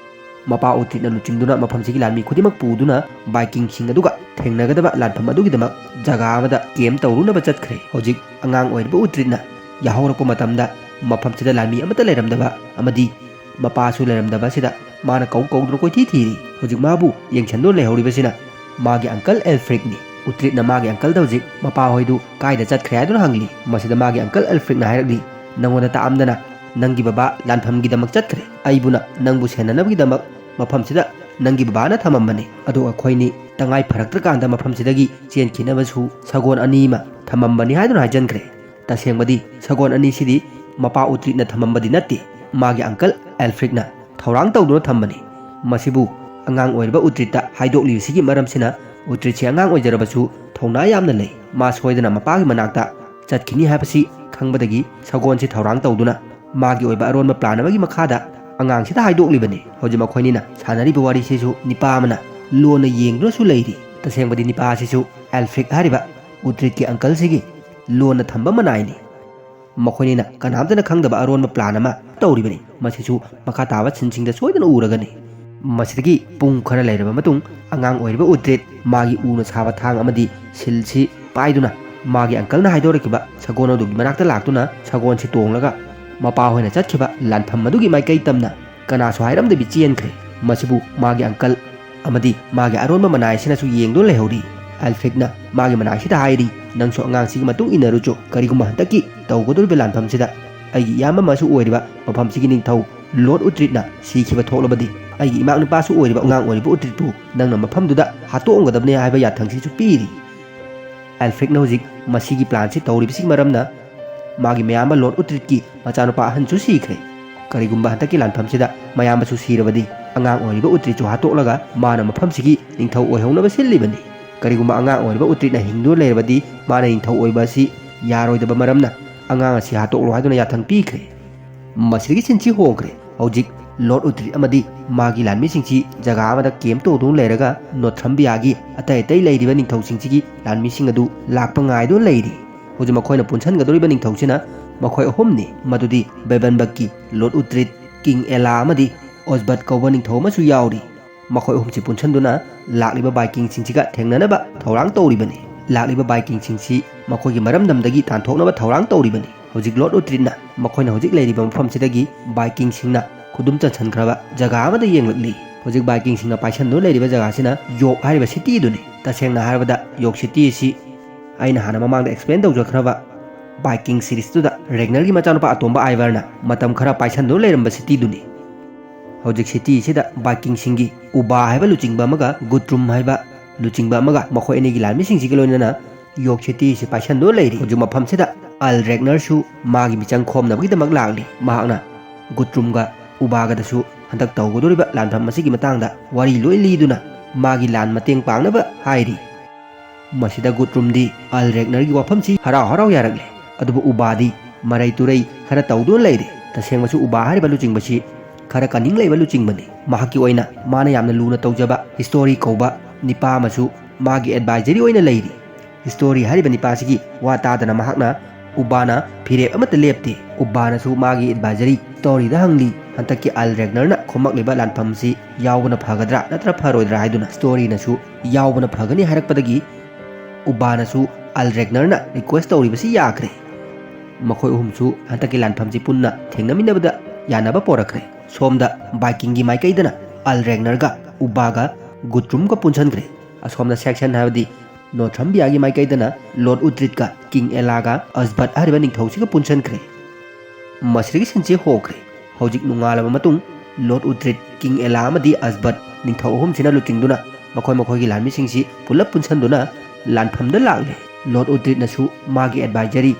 ꯃꯄꯥ ꯎꯇ꯭ꯔꯤꯠꯅ ꯂꯨꯆꯤꯡꯗꯨꯅ ꯃꯐꯝꯁꯤꯒꯤ ꯂꯥꯟꯃꯤ ꯈꯨꯗꯤꯡꯃꯛ ꯄꯨꯗꯨꯅ ꯚꯥꯏꯀꯤꯡꯁꯤꯡ ꯑꯗꯨꯒ ꯊꯦꯡꯅꯒꯗꯕ ꯂꯥꯟꯐꯝ ꯑꯗꯨꯒꯤꯗꯃꯛ ꯖꯒꯥ ꯑꯃꯗ ꯀꯦꯝ ꯇꯧꯔꯨꯅꯕ ꯆꯠꯈ꯭ꯔꯦ꯫ ꯍꯧꯖꯤꯛ ꯑꯉꯥꯡ ꯑꯣꯏꯔꯤꯕ ꯎꯇ꯭ꯔꯤꯠꯅ ꯌꯥꯍꯧꯔꯛꯄ ꯃꯇꯝꯗ ꯃꯐꯝꯁꯤꯗ ꯂꯥꯟꯃꯤ ꯑꯃꯠꯇ ꯂꯩꯔꯝꯗꯕ ꯑꯃꯗꯤ ꯃꯄꯥꯁꯨ ꯂꯩꯔꯝꯗꯕ ꯑꯁꯤꯗ ꯃꯥꯅ ꯀꯧ ꯀꯧꯗꯨꯅ ꯀꯣꯏꯊꯤ ꯊꯤꯔꯤ꯫ ꯍꯧꯖꯤꯛ ꯃꯥꯕꯨ ꯌꯦꯡꯁꯤꯟꯗꯨꯅ ꯂꯩꯍꯧꯔꯤꯕꯁꯤꯅ ꯃꯥꯒꯤ ꯑꯪꯀꯜ ꯑꯦꯜꯐ꯭ꯔꯤꯛꯅꯤ꯫ ꯎꯇ꯭ꯔꯤꯠꯅ ꯃꯥꯒꯤ ꯑꯪꯀꯜꯗ ꯍꯧꯖꯤꯛ ꯃꯄꯥ ꯍꯣꯏꯗꯨ ꯀꯥꯏꯗ ꯆꯠꯈ꯭ꯔꯦ ꯍꯥꯏꯗꯨꯅ ꯍꯪꯂꯤ꯫ ꯃꯁꯤꯗ ꯃꯥꯒꯤ ꯑꯪꯀꯜ ꯑꯦꯜꯐ꯭ꯔꯤꯛꯅ ꯍꯥꯏꯔꯛꯂꯤ, "ꯅꯪꯉꯣꯟꯗ ꯇꯥꯛꯑꯝꯗꯅ ꯅꯪꯒꯤ ꯕꯕꯥ ꯂꯥꯟꯐꯝꯒꯤꯗꯃꯛ ꯆꯠꯈ꯭ꯔꯦ꯫ ꯑꯩꯕꯨꯅ ꯅꯪꯕꯨ ꯁꯦꯟꯅꯅꯕꯒꯤꯗꯃꯛ ꯃꯐꯝꯁꯤꯗ ꯅꯪꯒꯤ ꯕꯕꯥꯅ ꯊꯝꯃꯝꯕꯅꯤ꯫ ꯑꯗꯣ ꯑꯩꯈꯣꯏꯅꯤ ꯇꯉꯥꯏ ꯐꯔꯛꯇ꯭ꯔꯀꯥꯟꯗ ꯃꯐꯝꯁꯤꯗꯒꯤ ꯆꯦꯟꯈꯤꯅꯕꯁꯨ ꯁꯒꯣꯜ ꯑꯅꯤ ꯑꯃ ꯊꯝꯃꯝꯕꯅꯤ" ꯍꯥꯏꯗꯨꯅ ꯍꯥꯏꯖꯟꯈ꯭ꯔꯦ꯫ ꯇꯁꯦꯡꯕꯗꯤ ꯁꯒꯣꯜ ꯑꯅꯤꯁꯤꯗꯤ ꯃꯄꯥ ꯎꯇ꯭ꯔꯤꯠꯅ ꯊꯝꯃꯝꯕꯗꯤ ꯅꯠꯇꯦ, ꯃꯥꯒꯤ ꯑꯪꯀꯜ ꯑꯦꯜꯐ꯭ꯔꯤꯛꯅ ꯊꯧꯔꯥꯡ ꯇꯧꯗꯨꯅ ꯊꯝꯕꯅꯤ꯫ ꯃꯁꯤꯕꯨ ꯑꯉꯥꯡ ꯑꯣꯏꯔꯤꯕ ꯎꯇ꯭ꯔꯤꯠꯇ ꯍꯥꯏꯗꯣꯛꯂꯤꯕꯁꯤꯒꯤ ꯃꯔꯝꯁꯤꯅ ꯎꯇ꯭ꯔꯤꯠꯁꯤ ꯑꯉꯥꯡ ꯑꯣꯏꯖꯔꯕꯁꯨ ꯊꯧꯅꯥ ꯌꯥꯝꯅ ꯂꯩ꯫ ꯃꯥ ꯁꯣꯏꯗꯅ ꯃꯄꯥꯒꯤ ꯃꯅꯥꯛꯇ ꯆꯠꯈꯤꯅꯤ ꯍꯥꯏꯕꯁꯤ ꯈꯪꯕꯗꯒꯤ ꯁꯒꯣꯜꯁꯤ ꯊꯧꯔꯥꯡ ꯇꯧꯗꯨꯅ ꯃꯥꯒꯤ ꯑꯣꯏꯕ ꯑꯔꯣꯟꯕ ꯄ꯭ꯂꯥꯟ ꯑꯃꯒꯤ ꯃꯈꯥꯗ ꯑꯉꯥꯡꯁꯤꯗ ꯍꯥꯏꯗꯣꯛꯂꯤꯕꯅꯤ꯫ ꯍꯧꯖꯤꯛ ꯃꯈꯣꯏꯅꯤꯅ ꯁꯥꯟꯅꯔꯤꯕ ꯋꯥꯔꯤꯁꯤꯁꯨ ꯅꯤꯄꯥ ꯑꯃꯅ ꯂꯣꯟꯅ ꯌꯦꯡꯗꯨꯅꯁꯨ ꯂꯩꯔꯤ꯫ ꯇꯁꯦꯡꯕꯗꯤ ꯅꯤꯄꯥ ꯑꯁꯤꯁꯨ ꯑꯦꯜꯐ꯭ꯔꯤꯛ ꯍꯥꯏꯔꯤꯕ ꯎꯗ꯭ꯔꯤꯠꯀꯤ ꯑꯪꯀꯜꯁꯤꯒꯤ ꯂꯣꯟꯅ ꯊꯝꯕ ꯃꯅꯥꯏꯅꯤ꯫ ꯃꯈꯣꯏꯅꯤꯅ ꯀꯅꯥꯝꯇꯅ ꯈꯪꯗꯕ ꯑꯔꯣꯟꯕ ꯄ꯭ꯂꯥꯟ ꯑꯃ ꯇꯧꯔꯤꯕꯅꯤ꯫ ꯃꯁꯤꯁꯨ ꯃꯈꯥ ꯇꯥꯕ ꯁꯤꯟꯁꯤꯡꯗ ꯁꯣꯏꯗꯅ ꯎꯔꯒꯅꯤ꯫ ꯃꯁꯤꯗꯒꯤ ꯄꯨꯡ ꯈꯔ ꯂꯩꯔꯕ ꯃꯇꯨꯡ, ꯑꯉꯥꯡ ꯑꯣꯏꯔꯤꯕ ꯎꯗ꯭ꯔꯤꯠ ꯃꯥꯒꯤ ꯎꯅ ꯁꯥꯕ ꯊꯥꯡ ꯑꯃꯗꯤ ꯁꯤꯜꯁꯤ ꯄꯥꯏꯗꯨꯅ ꯃꯥꯒꯤ ꯑꯪꯀꯜꯅ ꯍꯥꯏꯗꯣꯔꯛꯈꯤꯕ ꯁꯒꯣꯜ ꯑꯗꯨꯒꯤ ꯃꯅꯥꯛꯇ ꯂꯥꯛꯇꯨꯅ ꯁꯒꯣꯜꯁꯤ ꯇꯣꯡꯂꯒ ꯃꯄꯥ ꯍꯣꯏꯅ ꯆꯠꯈꯤꯕ ꯂꯥꯟꯐꯝ ꯑꯗꯨꯒꯤ ꯃꯥꯏꯀꯩ ꯇꯝꯅ ꯀꯅꯥꯁꯨ ꯍꯥꯏꯔꯝꯗꯕꯤ ꯆꯦꯟꯈ꯭ꯔꯦ꯫ ꯃꯁꯤꯕꯨ ꯃꯥꯒꯤ ꯑꯪꯀꯜ ꯑꯃꯗꯤ ꯃꯥꯒꯤ ꯑꯔꯣꯟꯕ ꯃꯅꯥꯏ ꯑꯁꯤꯅꯁꯨ ꯌꯦꯡꯗꯨꯅ ꯂꯩꯍꯧꯔꯤ꯫ ꯑꯦꯜꯐ꯭ꯔꯤꯛꯅ ꯃꯥꯒꯤ ꯃꯅꯥꯏꯁꯤꯗ ꯍꯥꯏꯔꯤ, "ꯅꯪꯁꯨ ꯑꯉꯥꯡꯁꯤꯒꯤ ꯃꯇꯨꯡ ꯏꯟꯅꯔꯨꯆꯣ꯫ ꯀꯔꯤꯒꯨꯝꯕ ꯍꯟꯗꯛꯀꯤ ꯇꯧꯒꯗꯧꯔꯤꯕ ꯂꯥꯟꯐꯝꯁꯤꯗ ꯑꯩꯒꯤ ꯏꯌꯥꯝꯕ ꯑꯃꯁꯨ ꯑꯣꯏꯔꯤꯕ ꯃꯐꯝꯁꯤꯒꯤ ꯅꯤꯡꯊꯧ ꯂꯣꯔꯗ ꯎꯇ꯭ꯔꯤꯠꯅ ꯁꯤꯈꯤꯕ ꯊꯣꯛꯂꯕꯗꯤ, ꯑꯩꯒꯤ ꯏꯃꯥꯛ ꯅꯨꯄꯥꯁꯨ ꯑꯣꯏꯔꯤꯕ ꯑꯉꯥꯡ ꯑꯣꯏꯔꯤꯕ ꯎꯇ꯭ꯔꯤꯠꯄꯨ ꯅꯪꯅ ꯃꯐꯝꯗꯨꯗ ꯍꯥꯠꯇꯣꯛꯑꯝꯒꯗꯕꯅꯤ" ꯍꯥꯏꯕ ꯌꯥꯊꯪꯁꯤꯁꯨ ꯄꯤꯔꯤ꯫ ꯑꯦꯜꯐ꯭ꯔꯤꯛꯅ ꯍꯧꯖꯤꯛ ꯃꯁꯤꯒꯤ ꯄ꯭ꯂꯥꯟꯁꯤ ꯇꯧꯔꯤꯕꯁꯤꯒꯤ ꯃꯔꯝꯅ ꯃꯥꯒꯤ ꯃꯌꯥꯝꯕ ꯂꯣꯔꯗ ꯎꯇ꯭ꯔꯤꯠꯀꯤ ꯃꯆꯥꯅꯨꯄꯥ ꯑꯍꯟꯁꯨ ꯁꯤꯈ꯭ꯔꯦ꯫ ꯀꯔꯤꯒꯨꯝꯕ ꯍꯟꯗꯛꯀꯤ ꯂꯥꯟꯐꯝꯁꯤꯗ ꯃꯌꯥꯝꯕꯁꯨ ꯁꯤꯔꯕꯗꯤ, ꯑꯉꯥꯡ ꯑꯣꯏꯔꯤꯕ ꯎꯇ꯭ꯔꯤꯠꯁꯨ ꯍꯥꯠꯇꯣꯛꯂꯒ ꯃꯥꯅ ꯃꯐꯝꯁꯤꯒꯤ ꯅꯤꯡꯊꯧ ꯑꯣꯏꯍꯧꯅꯕ ꯁꯤꯜꯂꯤꯕꯅꯤ꯫ ꯀꯔꯤꯒꯨꯝꯕ ꯑꯉꯥꯡ ꯑꯣꯏꯔꯤꯕ ꯎꯇ꯭ꯔꯤꯠꯅ ꯍꯤꯡꯗꯨꯅ ꯂꯩꯔꯕꯗꯤ, ꯃꯥꯅ ꯅꯤꯡꯊꯧ ꯑꯣꯏꯕ ꯑꯁꯤ ꯌꯥꯔꯣꯏꯗꯕ ꯃꯔꯝꯅ ꯑꯉꯥꯡ ꯑꯁꯤ ꯍꯥꯠꯇꯣꯛꯂꯣ ꯍꯥꯏꯗꯨꯅ ꯌꯥꯊꯪ ꯄꯤꯈ꯭ꯔꯦ꯫ ꯃꯁꯤꯗꯒꯤ ꯁꯤꯟꯁꯤ ꯍꯣꯡꯈ꯭ꯔꯦ꯫ ꯍꯧꯖꯤꯛ ꯂꯣꯔꯗ ꯎꯇ꯭ꯔꯤꯠ ꯑꯃꯗꯤ ꯃꯥꯒꯤ ꯂꯥꯟꯃꯤꯁꯤꯡꯁꯤ ꯖꯒꯥ ꯑꯃꯗ ꯀꯦꯝꯞ ꯇꯧꯗꯨꯅ ꯂꯩꯔꯒ ꯅꯣꯊ꯭ꯔꯝꯕꯤꯌꯥꯒꯤ ꯑꯇꯩ ꯑꯇꯩ ꯂꯩꯔꯤꯕ ꯅꯤꯡꯊꯧꯁꯤꯡꯁꯤꯒꯤ ꯂꯥꯟꯃꯤꯁꯤꯡ ꯑꯗꯨ ꯂꯥꯛꯄ ꯉꯥꯏꯗꯨꯅ ꯂꯩꯔꯤ꯫ ꯍꯧꯖꯤꯛ ꯃꯈꯣꯏꯅ ꯄꯨꯟꯁꯤꯟꯒꯗꯧꯔꯤꯕ ꯅꯤꯡꯊꯧꯁꯤꯅ ꯃꯈꯣꯏ ꯑꯍꯨꯝꯅꯤ, ꯃꯗꯨꯗꯤ ꯕꯦꯕꯟꯕꯛꯀꯤ ꯂꯣꯔꯗ ꯎꯇ꯭ꯔꯤꯠ, ꯀꯤꯡ ꯑꯦꯂꯥ ꯑꯃꯗꯤ ꯑꯣꯁꯕꯠ ꯀꯧꯕ ꯅꯤꯡꯊꯧ ꯑꯃꯁꯨ ꯌꯥꯎꯔꯤ꯫ ꯃꯈꯣꯏ ꯑꯍꯨꯝꯁꯤ ꯄꯨꯟꯁꯤꯟꯗꯨꯅ ꯂꯥꯛꯂꯤꯕ ꯚꯥꯏꯀꯤꯡꯁꯤꯡꯁꯤꯒ ꯊꯦꯡꯅꯅꯕ ꯊꯧꯔꯥꯡ ꯇꯧꯔꯤꯕꯅꯤ꯫ ꯂꯥꯛꯂꯤꯕ ꯚꯥꯏꯀꯤꯡꯁꯤꯡꯁꯤ ꯃꯈꯣꯏꯒꯤ ꯃꯔꯝꯗꯝꯗꯒꯤ ꯇꯥꯟꯊꯣꯛꯅꯕ ꯊꯧꯔꯥꯡ ꯇꯧꯔꯤꯕꯅꯤ꯫ ꯍꯧꯖꯤꯛ ꯂꯣꯔꯗ ꯎꯇ꯭ꯔꯤꯠꯅ ꯃꯈꯣꯏꯅ ꯍꯧꯖꯤꯛ ꯂꯩꯔꯤꯕ ꯃꯐꯝꯁꯤꯗꯒꯤ ꯚꯥꯏꯀꯤꯡꯁꯤꯡꯅ ꯈꯨꯗꯨꯝ ꯆꯟꯁꯤꯟꯈ꯭ꯔꯕ ꯖꯒꯥ ꯑꯃꯗ ꯌꯦꯡꯂꯛꯂꯤ꯫ ꯍꯧꯖꯤꯛ ꯚꯥꯏꯀꯤꯡꯁꯤꯡꯅ ꯄꯥꯏꯁꯟꯗꯨꯅ ꯂꯩꯔꯤꯕ ꯖꯒꯥꯁꯤꯅ ꯌꯣꯛ ꯍꯥꯏꯔꯤꯕ ꯁꯤꯇꯤꯗꯨꯅꯤ꯫ ꯇꯁꯦꯡꯅ ꯍꯥꯏꯔꯕꯗ ꯌꯣꯛ ꯁꯤꯇꯤ ꯑꯁꯤ ꯑꯩꯅ ꯍꯥꯟꯅ ꯃꯃꯥꯡꯗ ꯑꯦꯛꯁꯄ꯭ꯂꯦꯟ ꯇꯧꯖꯈ꯭ꯔꯕ ꯚꯥꯏꯀꯤꯡ ꯁꯤꯔꯤꯁꯇꯨꯗ ꯔꯦꯒꯅꯔꯒꯤ ꯃꯆꯥꯅꯨꯄꯥ ꯑꯇꯣꯝꯕ ꯑꯥꯏꯚꯔꯅ ꯃꯇꯝ ꯈꯔ ꯄꯥꯏꯁꯟꯗꯨꯅ ꯂꯩꯔꯝꯕ ꯁꯤꯇꯤꯗꯨꯅꯤ꯫ ꯍꯧꯖꯤꯛ ꯁꯤꯇꯤ ꯑꯁꯤꯗ ꯚꯥꯏꯀꯤꯡꯁꯤꯡꯒꯤ ꯎꯕꯥ ꯍꯥꯏꯕ ꯂꯨꯆꯤꯡꯕ ꯑꯃꯒ ꯒꯨꯇ꯭ꯔꯨꯝ ꯍꯥꯏꯕ ꯂꯨꯆꯤꯡꯕ ꯑꯃꯒ ꯃꯈꯣꯏ ꯑꯅꯤꯒꯤ ꯂꯥꯟꯃꯤꯁꯤꯡꯁꯤꯒ ꯂꯣꯏꯅꯅ ꯌꯣꯛ ꯁꯤꯇꯤ ꯑꯁꯤ ꯄꯥꯏꯁꯟꯗꯨꯅ ꯂꯩꯔꯤ꯫ ꯍꯧꯖꯤꯛ ꯃꯐꯝꯁꯤꯗ ꯑꯜ ꯔꯦꯒꯅꯔꯁꯨ ꯃꯥꯒꯤ ꯃꯤꯆꯪ ꯈꯣꯝꯅꯕꯒꯤꯗꯃꯛ ꯂꯥꯛꯂꯤ꯫ ꯃꯍꯥꯛꯅ ꯒꯨꯇ꯭ꯔꯨꯝꯒ ꯎꯕꯥꯒꯗꯁꯨ ꯍꯟꯗꯛ ꯇꯧꯒꯗꯧꯔꯤꯕ ꯂꯥꯟꯐꯝ ꯑꯁꯤꯒꯤ ꯃꯇꯥꯡꯗ ꯋꯥꯔꯤ ꯂꯣꯏ ꯂꯤꯗꯨꯅ ꯃꯥꯒꯤ ꯂꯥꯟ ꯃꯇꯦꯡ ꯄꯥꯡꯅꯕ ꯍꯥꯏꯔꯤ꯫ ꯃꯁꯤꯗ ꯒꯨꯠꯔꯨꯝꯗꯤ ꯑꯜ ꯔꯦꯒꯅꯔꯒꯤ ꯋꯥꯐꯝꯁꯤ ꯍꯔꯥꯎ ꯍꯔꯥꯎ ꯌꯥꯔꯛꯂꯦ꯫ ꯑꯗꯨꯕꯨ ꯎꯕꯥꯗꯤ ꯃꯔꯩ ꯇꯨꯔꯩ ꯈꯔ ꯇꯧꯗꯨꯅ ꯂꯩꯔꯦ꯫ ꯇꯁꯦꯡꯕꯁꯨ ꯎꯕꯥ ꯍꯥꯏꯔꯤꯕ ꯂꯨꯆꯤꯡꯕꯁꯤ ꯈꯔ ꯀꯅꯤꯡ ꯂꯩꯕ ꯂꯨꯆꯤꯡꯕꯅꯤ꯫ ꯃꯍꯥꯛꯀꯤ ꯑꯣꯏꯅ ꯃꯥꯅ ꯌꯥꯝꯅ ꯂꯨꯅ ꯇꯧꯖꯕ ꯍꯤꯁꯇꯣꯔꯤ ꯀꯧꯕ ꯅꯤꯄꯥ ꯑꯃꯁꯨ ꯃꯥꯒꯤ ꯑꯦꯗꯚꯥꯏꯖꯔꯤ ꯑꯣꯏꯅ ꯂꯩꯔꯤ꯫ ꯍꯤꯁꯇꯣꯔꯤ ꯍꯥꯏꯔꯤꯕ ꯅꯤꯄꯥꯁꯤꯒꯤ ꯋꯥ ꯇꯥꯗꯅ ꯃꯍꯥꯛꯅ ꯎꯕꯥꯅ ꯐꯤꯔꯦꯞ ꯑꯃꯠꯇ ꯂꯦꯞꯇꯦ꯫ ꯎꯕꯥꯅꯁꯨ ꯃꯥꯒꯤ ꯑꯦꯗꯚꯥꯏꯖꯔꯤ ꯍꯤꯁꯇꯣꯔꯤꯗ ꯍꯪꯂꯤ, ꯍꯟꯗꯛꯀꯤ ꯑꯜ ꯔꯦꯒꯅꯔꯅ ꯈꯣꯝꯃꯛꯂꯤꯕ ꯂꯥꯟꯐꯝꯁꯤ ꯌꯥꯎꯕꯅ ꯐꯒꯗ꯭ꯔꯥ ꯅꯠꯇ꯭ꯔ ꯐꯔꯣꯏꯗ꯭ꯔꯥ ꯍꯥꯏꯗꯨꯅ꯫ ꯍꯤꯁꯇꯣꯔꯤꯅꯁꯨ ꯌꯥꯎꯕꯅ ꯐꯒꯅꯤ ꯍꯥꯏꯔꯛꯄꯗꯒꯤ ꯎꯕꯥꯅꯁꯨ ꯑꯜ ꯔꯦꯒꯅꯔꯅ ꯔꯤꯀ꯭ꯋꯦꯁ ꯇꯧꯔꯤꯕꯁꯤ ꯌꯥꯈ꯭ꯔꯦ꯫ ꯃꯈꯣꯏ ꯑꯍꯨꯝꯁꯨ ꯍꯟꯗꯛꯀꯤ ꯂꯥꯟꯐꯝꯁꯤ ꯄꯨꯟꯅ ꯊꯦꯡꯅꯃꯤꯟꯅꯕꯗ ꯌꯥꯅꯕ ꯄꯣꯔꯛꯈ꯭ꯔꯦ꯫ ꯁꯣꯝꯗ ꯚꯥꯏꯀꯤꯡꯒꯤ ꯃꯥꯏꯀꯩꯗꯅ ꯑꯜ ꯔꯦꯒꯅꯔꯒ ꯎꯕꯥꯒ ꯒꯨꯠꯔꯨꯝꯒ ꯄꯨꯟꯁꯤꯟꯈ꯭ꯔꯦ꯫ ꯑꯁꯣꯝꯗ ꯁꯦꯛꯁꯟ ꯍꯥꯏꯕꯗꯤ ꯅꯣꯊ꯭ꯔꯝꯕꯤꯌꯥꯒꯤ ꯃꯥꯏꯀꯩꯗꯅ ꯂꯣꯔꯗ ꯎꯇ꯭ꯔꯤꯠꯀ ꯀꯤꯡ ꯑꯦꯂꯥꯒ ꯑꯁꯕꯠ ꯍꯥꯏꯔꯤꯕ ꯅꯤꯡꯊꯧꯁꯤꯒ ꯄꯨꯟꯁꯤꯟꯈ꯭ꯔꯦ꯫ ꯃꯁꯤꯗꯒꯤ ꯁꯤꯟꯁꯤ ꯍꯣꯈ꯭ꯔꯦ꯫ ꯍꯧꯖꯤꯛ ꯅꯣꯡꯉꯥꯜꯂꯕ ꯃꯇꯨꯡ ꯂꯣꯔꯗ ꯎꯇ꯭ꯔꯤꯠ, ꯀꯤꯡ ꯑꯦꯂꯥ ꯑꯃꯗꯤ ꯑꯁꯕꯠ ꯅꯤꯡꯊꯧ ꯑꯍꯨꯝꯁꯤꯅ ꯂꯨꯆꯤꯡꯗꯨꯅ ꯃꯈꯣꯏ ꯃꯈꯣꯏꯒꯤ ꯂꯥꯟꯃꯤꯁꯤꯡꯁꯤ ꯄꯨꯂꯞ ꯄꯨꯟꯁꯤꯟꯗꯨꯅ ꯂꯥꯟꯐꯝꯗ ꯂꯥꯛꯂꯦ꯫ ꯂꯣꯔꯗ ꯎꯇ꯭ꯔꯤꯠꯅꯁꯨ ꯃꯥꯒꯤ ꯑꯦꯗꯚꯥꯏꯖꯔꯤ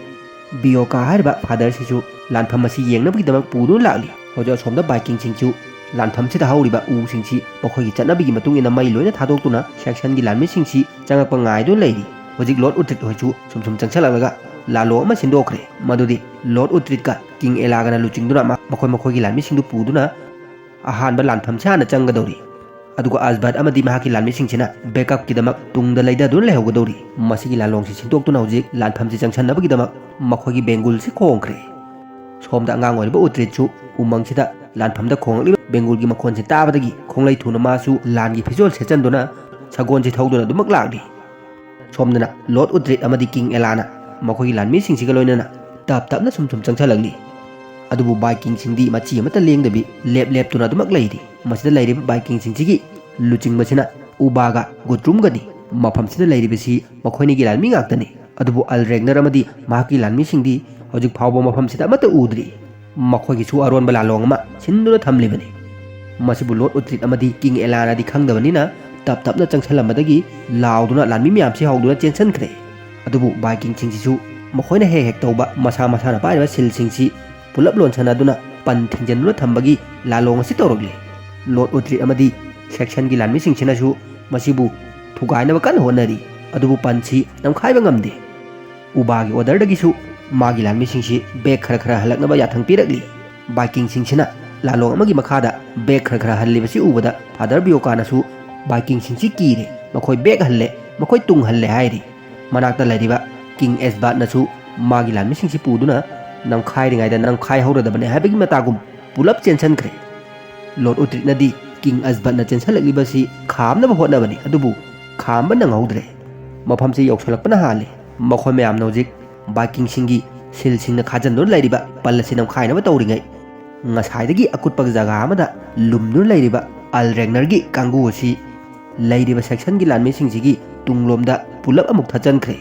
ꯕꯤꯌꯣꯀꯥ ꯍꯥꯏꯔꯤꯕ ꯐꯥꯗꯔꯁꯤꯁꯨ ꯂꯥꯟꯐꯝ ꯑꯁꯤ ꯌꯦꯡꯅꯕꯒꯤꯗꯃꯛ ꯄꯨꯗꯨꯅ ꯂꯥꯛꯂꯤ꯫ ꯍꯧꯖꯤꯛ ꯑꯁꯣꯝꯗ ꯚꯥꯏꯀꯤꯡꯁꯤꯡꯁꯨ ꯂꯥꯟꯐꯝꯁꯤꯗ ꯍꯧꯔꯤꯕ ꯎꯁꯤꯡꯁꯤ ꯃꯈꯣꯏꯒꯤ ꯆꯠꯅꯕꯤꯒꯤ ꯃꯇꯨꯡ ꯏꯟꯅ ꯃꯩ ꯂꯣꯏꯅ ꯊꯥꯗꯣꯛꯇꯨꯅ ꯁꯦꯛꯁꯟꯒꯤ ꯂꯥꯟꯃꯤꯁꯤꯡꯁꯤ ꯆꯪꯉꯛꯄ ꯉꯥꯏꯗꯨꯅ ꯂꯩꯔꯤ꯫ ꯍꯧꯖꯤꯛ ꯂꯣꯔꯗ ꯎꯇ꯭ꯔꯤꯠ ꯍꯣꯏꯁꯨ ꯁꯨꯝ ꯁꯨꯝ ꯆꯪꯁꯤꯜꯂꯛꯂꯒ ꯂꯥꯂꯣꯡ ꯑꯃ ꯁꯤꯟꯗꯣꯛꯈ꯭ꯔꯦ꯫ ꯃꯗꯨꯗꯤ ꯂꯣꯔꯗ ꯎꯇ꯭ꯔꯤꯠꯀ ꯀꯤꯡ ꯑꯦꯂꯥꯒꯅ ꯂꯨꯆꯤꯡꯗꯨꯅ ꯃ-, ꯃꯈꯣꯏ ꯃꯈꯣꯏꯒꯤ ꯂꯥꯟꯃꯤꯁꯤꯡꯗꯨ ꯄꯨꯗꯨꯅ ꯑꯍꯥꯟꯕ ꯂꯥꯟꯐꯝꯁꯤ ꯍꯥꯟꯅ ꯆꯪꯒꯗꯧꯔꯤ꯫ ꯑꯗꯨꯒ ꯑꯁꯕꯠ ꯑꯃꯗꯤ ꯃꯍꯥꯛꯀꯤ ꯂꯥꯟꯃꯤꯁꯤꯡꯁꯤꯅ ꯕꯦꯛꯑꯞꯀꯤꯗꯃꯛ ꯇꯨꯡꯗ ꯂꯩꯊꯗꯨꯅ ꯂꯩꯍꯧꯒꯗꯧꯔꯤ꯫ ꯃꯁꯤꯒꯤ ꯂꯥꯂꯣꯡꯁꯤ ꯁꯤꯟꯗꯣꯛꯇꯨꯅ ꯍꯧꯖꯤꯛ ꯂꯥꯟꯐꯝꯁꯤ ꯆꯪꯁꯟꯅꯕꯒꯤꯗꯃꯛ ꯃꯈꯣꯏꯒꯤ ꯕꯦꯡꯒꯨꯜꯁꯤ ꯈꯣꯡꯈ꯭ꯔꯦ꯫ ꯁꯣꯝꯗ ꯑꯉꯥꯡ ꯑꯣꯏꯔꯤꯕ ꯎꯇ꯭ꯔꯤꯠꯁꯨ ꯎꯃꯪꯁꯤꯗ ꯂꯥꯟꯐꯝꯗ ꯈꯣꯡꯂꯛꯂꯤꯕ ꯕꯦꯡꯒꯨꯜꯒꯤ ꯃꯈꯣꯟꯁꯤ ꯇꯥꯕꯗꯒꯤ ꯈꯣꯡꯂꯩ ꯊꯨꯅ ꯃꯥꯁꯨ ꯂꯥꯟꯒꯤ ꯐꯤꯖꯣꯜ ꯁꯦꯠꯆꯟꯗꯨꯅ ꯁꯒꯣꯜꯁꯤ ꯊꯧꯗꯨꯅ ꯑꯗꯨꯃꯛ ꯂꯥꯛꯂꯤ꯫ ꯁꯣꯝꯗꯅ ꯂꯣꯔꯗ ꯎꯇ꯭ꯔꯤꯠ ꯑꯃꯗꯤ ꯀꯤꯡ ꯑꯦꯂꯥꯅ ꯃꯈꯣꯏꯒꯤ ꯂꯥꯟꯃꯤꯁꯤꯡꯁꯤꯒ ꯂꯣꯏꯅꯅ ꯇꯞ ꯇꯞꯅ ꯁꯨꯝ ꯁꯨꯝ ꯆꯪꯁꯤꯜꯂꯛꯂꯤ꯫ ꯑꯗꯨꯕꯨ ꯚꯥꯏꯀꯤꯡꯁꯤꯡꯗꯤ ꯃꯆꯤ ꯑꯃꯠꯇ ꯂꯦꯡꯗꯕꯤ ꯂꯦꯞ ꯂꯦꯞꯇꯨꯅ ꯑꯗꯨꯃꯛ ꯂꯩꯔꯤ꯫ ꯃꯁꯤꯗ ꯂꯩꯔꯤꯕ ꯚꯥꯏꯀꯤꯡꯁꯤꯡꯁꯤꯒꯤ ꯂꯨꯆꯤꯡꯕꯁꯤꯅ ꯎꯕꯥꯒ ꯒꯨꯠꯔꯨꯝꯒꯅꯤ꯫ ꯃꯐꯝꯁꯤꯗ ꯂꯩꯔꯤꯕꯁꯤ ꯃꯈꯣꯏꯅꯤꯒꯤ ꯂꯥꯟꯃꯤ ꯉꯥꯛꯇꯅꯤ꯫ ꯑꯗꯨꯕꯨ ꯑꯜ ꯔꯦꯒꯅꯔ ꯑꯃꯗꯤ ꯃꯍꯥꯛꯀꯤ ꯂꯥꯟꯃꯤꯁꯤꯡꯗꯤ ꯍꯧꯖꯤꯛ ꯐꯥꯎꯕ ꯃꯐꯝꯁꯤꯗ ꯑꯃꯠꯇ ꯎꯗ꯭ꯔꯤ꯫ ꯃꯈꯣꯏꯒꯤꯁꯨ ꯑꯔꯣꯟꯕ ꯂꯥꯂꯣꯡ ꯑꯃ ꯁꯤꯟꯗꯨꯅ ꯊꯝꯂꯤꯕꯅꯤ꯫ ꯃꯁꯤꯕꯨ ꯂꯣꯔꯗ ꯎꯇ꯭ꯔꯤꯠ ꯑꯃꯗꯤ ꯀꯤꯡ ꯑꯦꯂꯥꯅꯗꯤ ꯈꯪꯗꯕꯅꯤꯅ ꯇꯞ ꯇꯞꯅ ꯆꯪꯁꯤꯜꯂꯝꯕꯗꯒꯤ ꯂꯥꯎꯗꯨꯅ ꯂꯥꯟꯃꯤ ꯃꯌꯥꯝꯁꯤ ꯍꯧꯗꯨꯅ ꯆꯦꯟꯁꯤꯟꯈ꯭ꯔꯦ꯫ ꯑꯗꯨꯕꯨ ꯚꯥꯏꯀꯤꯡꯁꯤꯡꯁꯤꯁꯨ ꯃꯈꯣꯏꯅ ꯍꯦꯛ ꯍꯦꯛ ꯇꯧꯕ ꯃꯁꯥ ꯃꯁꯥꯅ ꯄꯥꯏꯔꯤꯕ ꯁꯤꯜꯁꯤꯡꯁꯤ ꯄꯨꯂꯞ ꯂꯣꯟꯁꯟꯅꯗꯨꯅ ꯄꯟ ꯊꯤꯡꯖꯤꯟꯗꯨꯅ ꯊꯝꯕꯒꯤ ꯂꯥꯂꯣꯡ ꯑꯁꯤ ꯇꯧꯔꯛꯂꯤ꯫ ꯂꯣꯔꯗ ꯎꯇ꯭ꯔꯤꯠ ꯑꯃꯗꯤ ꯁꯦꯛꯁꯟꯒꯤ ꯂꯥꯟꯃꯤꯁꯤꯡꯁꯤꯅꯁꯨ ꯃꯁꯤꯕꯨ ꯊꯨꯒꯥꯏꯅꯕ ꯀꯟꯅ ꯍꯣꯠꯅꯔꯤ꯫ ꯑꯗꯨꯕꯨ ꯄꯟꯁꯤ ꯅꯝꯈꯥꯏꯕ ꯉꯝꯗꯦ꯫ ꯎꯕꯥꯒꯤ ꯑꯣꯔꯗꯔꯗꯒꯤꯁꯨ ꯃꯥꯒꯤ ꯂꯥꯟꯃꯤꯁꯤꯡꯁꯤ ꯕꯦꯛ ꯈꯔ ꯈꯔ ꯍꯜꯂꯛꯅꯕ ꯌꯥꯊꯪ ꯄꯤꯔꯛꯂꯤ꯫ ꯕꯥꯏꯀꯤꯡꯁꯤꯡꯁꯤꯅ ꯂꯥꯂꯣꯡ ꯑꯃꯒꯤ ꯃꯈꯥꯗ ꯕꯦꯛ ꯈꯔ ꯈꯔ ꯍꯜꯂꯤꯕꯁꯤ ꯎꯕꯗ ꯐꯥꯗꯔ ꯕꯤꯌꯣꯀꯥꯅꯁꯨ ꯕꯥꯏꯀꯤꯡꯁꯤꯡꯁꯤ ꯀꯤꯔꯦ, "ꯃꯈꯣꯏ ꯕꯦꯛ ꯍꯜꯂꯦ, ꯃꯈꯣꯏ ꯇꯨꯡ ꯍꯜꯂꯦ" ꯍꯥꯏꯔꯤ꯫ ꯃꯅꯥꯛꯇ ꯂꯩꯔꯤꯕ ꯀꯤꯡ ꯑꯦꯁꯕꯥꯠꯅꯁꯨ ꯃꯥꯒꯤ ꯂꯥꯟꯃꯤꯁꯤꯡꯁꯤ ꯄꯨꯗꯨꯅ ꯅꯝꯈꯥꯏꯔꯤꯉꯩꯗ ꯅꯝꯈꯥꯏꯍꯧꯔꯗꯕꯅꯤ ꯍꯥꯏꯕꯒꯤ ꯃꯇꯥꯒꯨꯝ ꯄꯨꯂꯞ ꯆꯦꯟꯁꯤꯟꯈ꯭ꯔꯦ꯫ ꯂꯣꯔꯗ ꯎꯇ꯭ꯔꯤꯠꯅꯗꯤ ꯀꯤꯡ ꯑꯁꯕꯠꯅ ꯆꯦꯟꯁꯤꯜꯂꯛꯂꯤꯕꯁꯤ ꯈꯥꯝꯅꯕ ꯍꯣꯠꯅꯕꯅꯤ, ꯑꯗꯨꯕꯨ ꯈꯥꯝꯕ ꯅꯪꯍꯧꯗ꯭ꯔꯦ꯫ ꯃꯐꯝꯁꯤ ꯌꯧꯁꯤꯜꯂꯛꯄꯅ ꯍꯥꯜꯂꯦ꯫ ꯃꯈꯣꯏ ꯃꯌꯥꯝꯅ ꯍꯧꯖꯤꯛ ꯕꯥꯏꯀꯤꯡꯁꯤꯡꯒꯤ ꯁꯤꯜꯁꯤꯡꯅ ꯈꯥꯖꯤꯟꯗꯨꯅ ꯂꯩꯔꯤꯕ ꯄꯜ ꯑꯁꯤ ꯅꯝꯈꯥꯏꯅꯕ ꯇꯧꯔꯤꯉꯩ, ꯉꯁꯥꯏꯗꯒꯤ ꯑꯀꯨꯠꯄ ꯖꯒꯥ ꯑꯃꯗ ꯂꯨꯝꯗꯨꯅ ꯂꯩꯔꯤꯕ ꯑꯜ ꯔꯦꯒꯅꯔꯒꯤ ꯀꯥꯡꯕꯨ ꯑꯁꯤ ꯂꯩꯔꯤꯕ ꯁꯦꯛꯁꯟꯒꯤ ꯂꯥꯟꯃꯤꯁꯤꯡꯁꯤꯒꯤ ꯇꯨꯡꯂꯣꯝꯗ ꯄꯨꯂꯞ ꯑꯃꯨꯛ ꯊꯠꯆꯟꯈ꯭ꯔꯦ꯫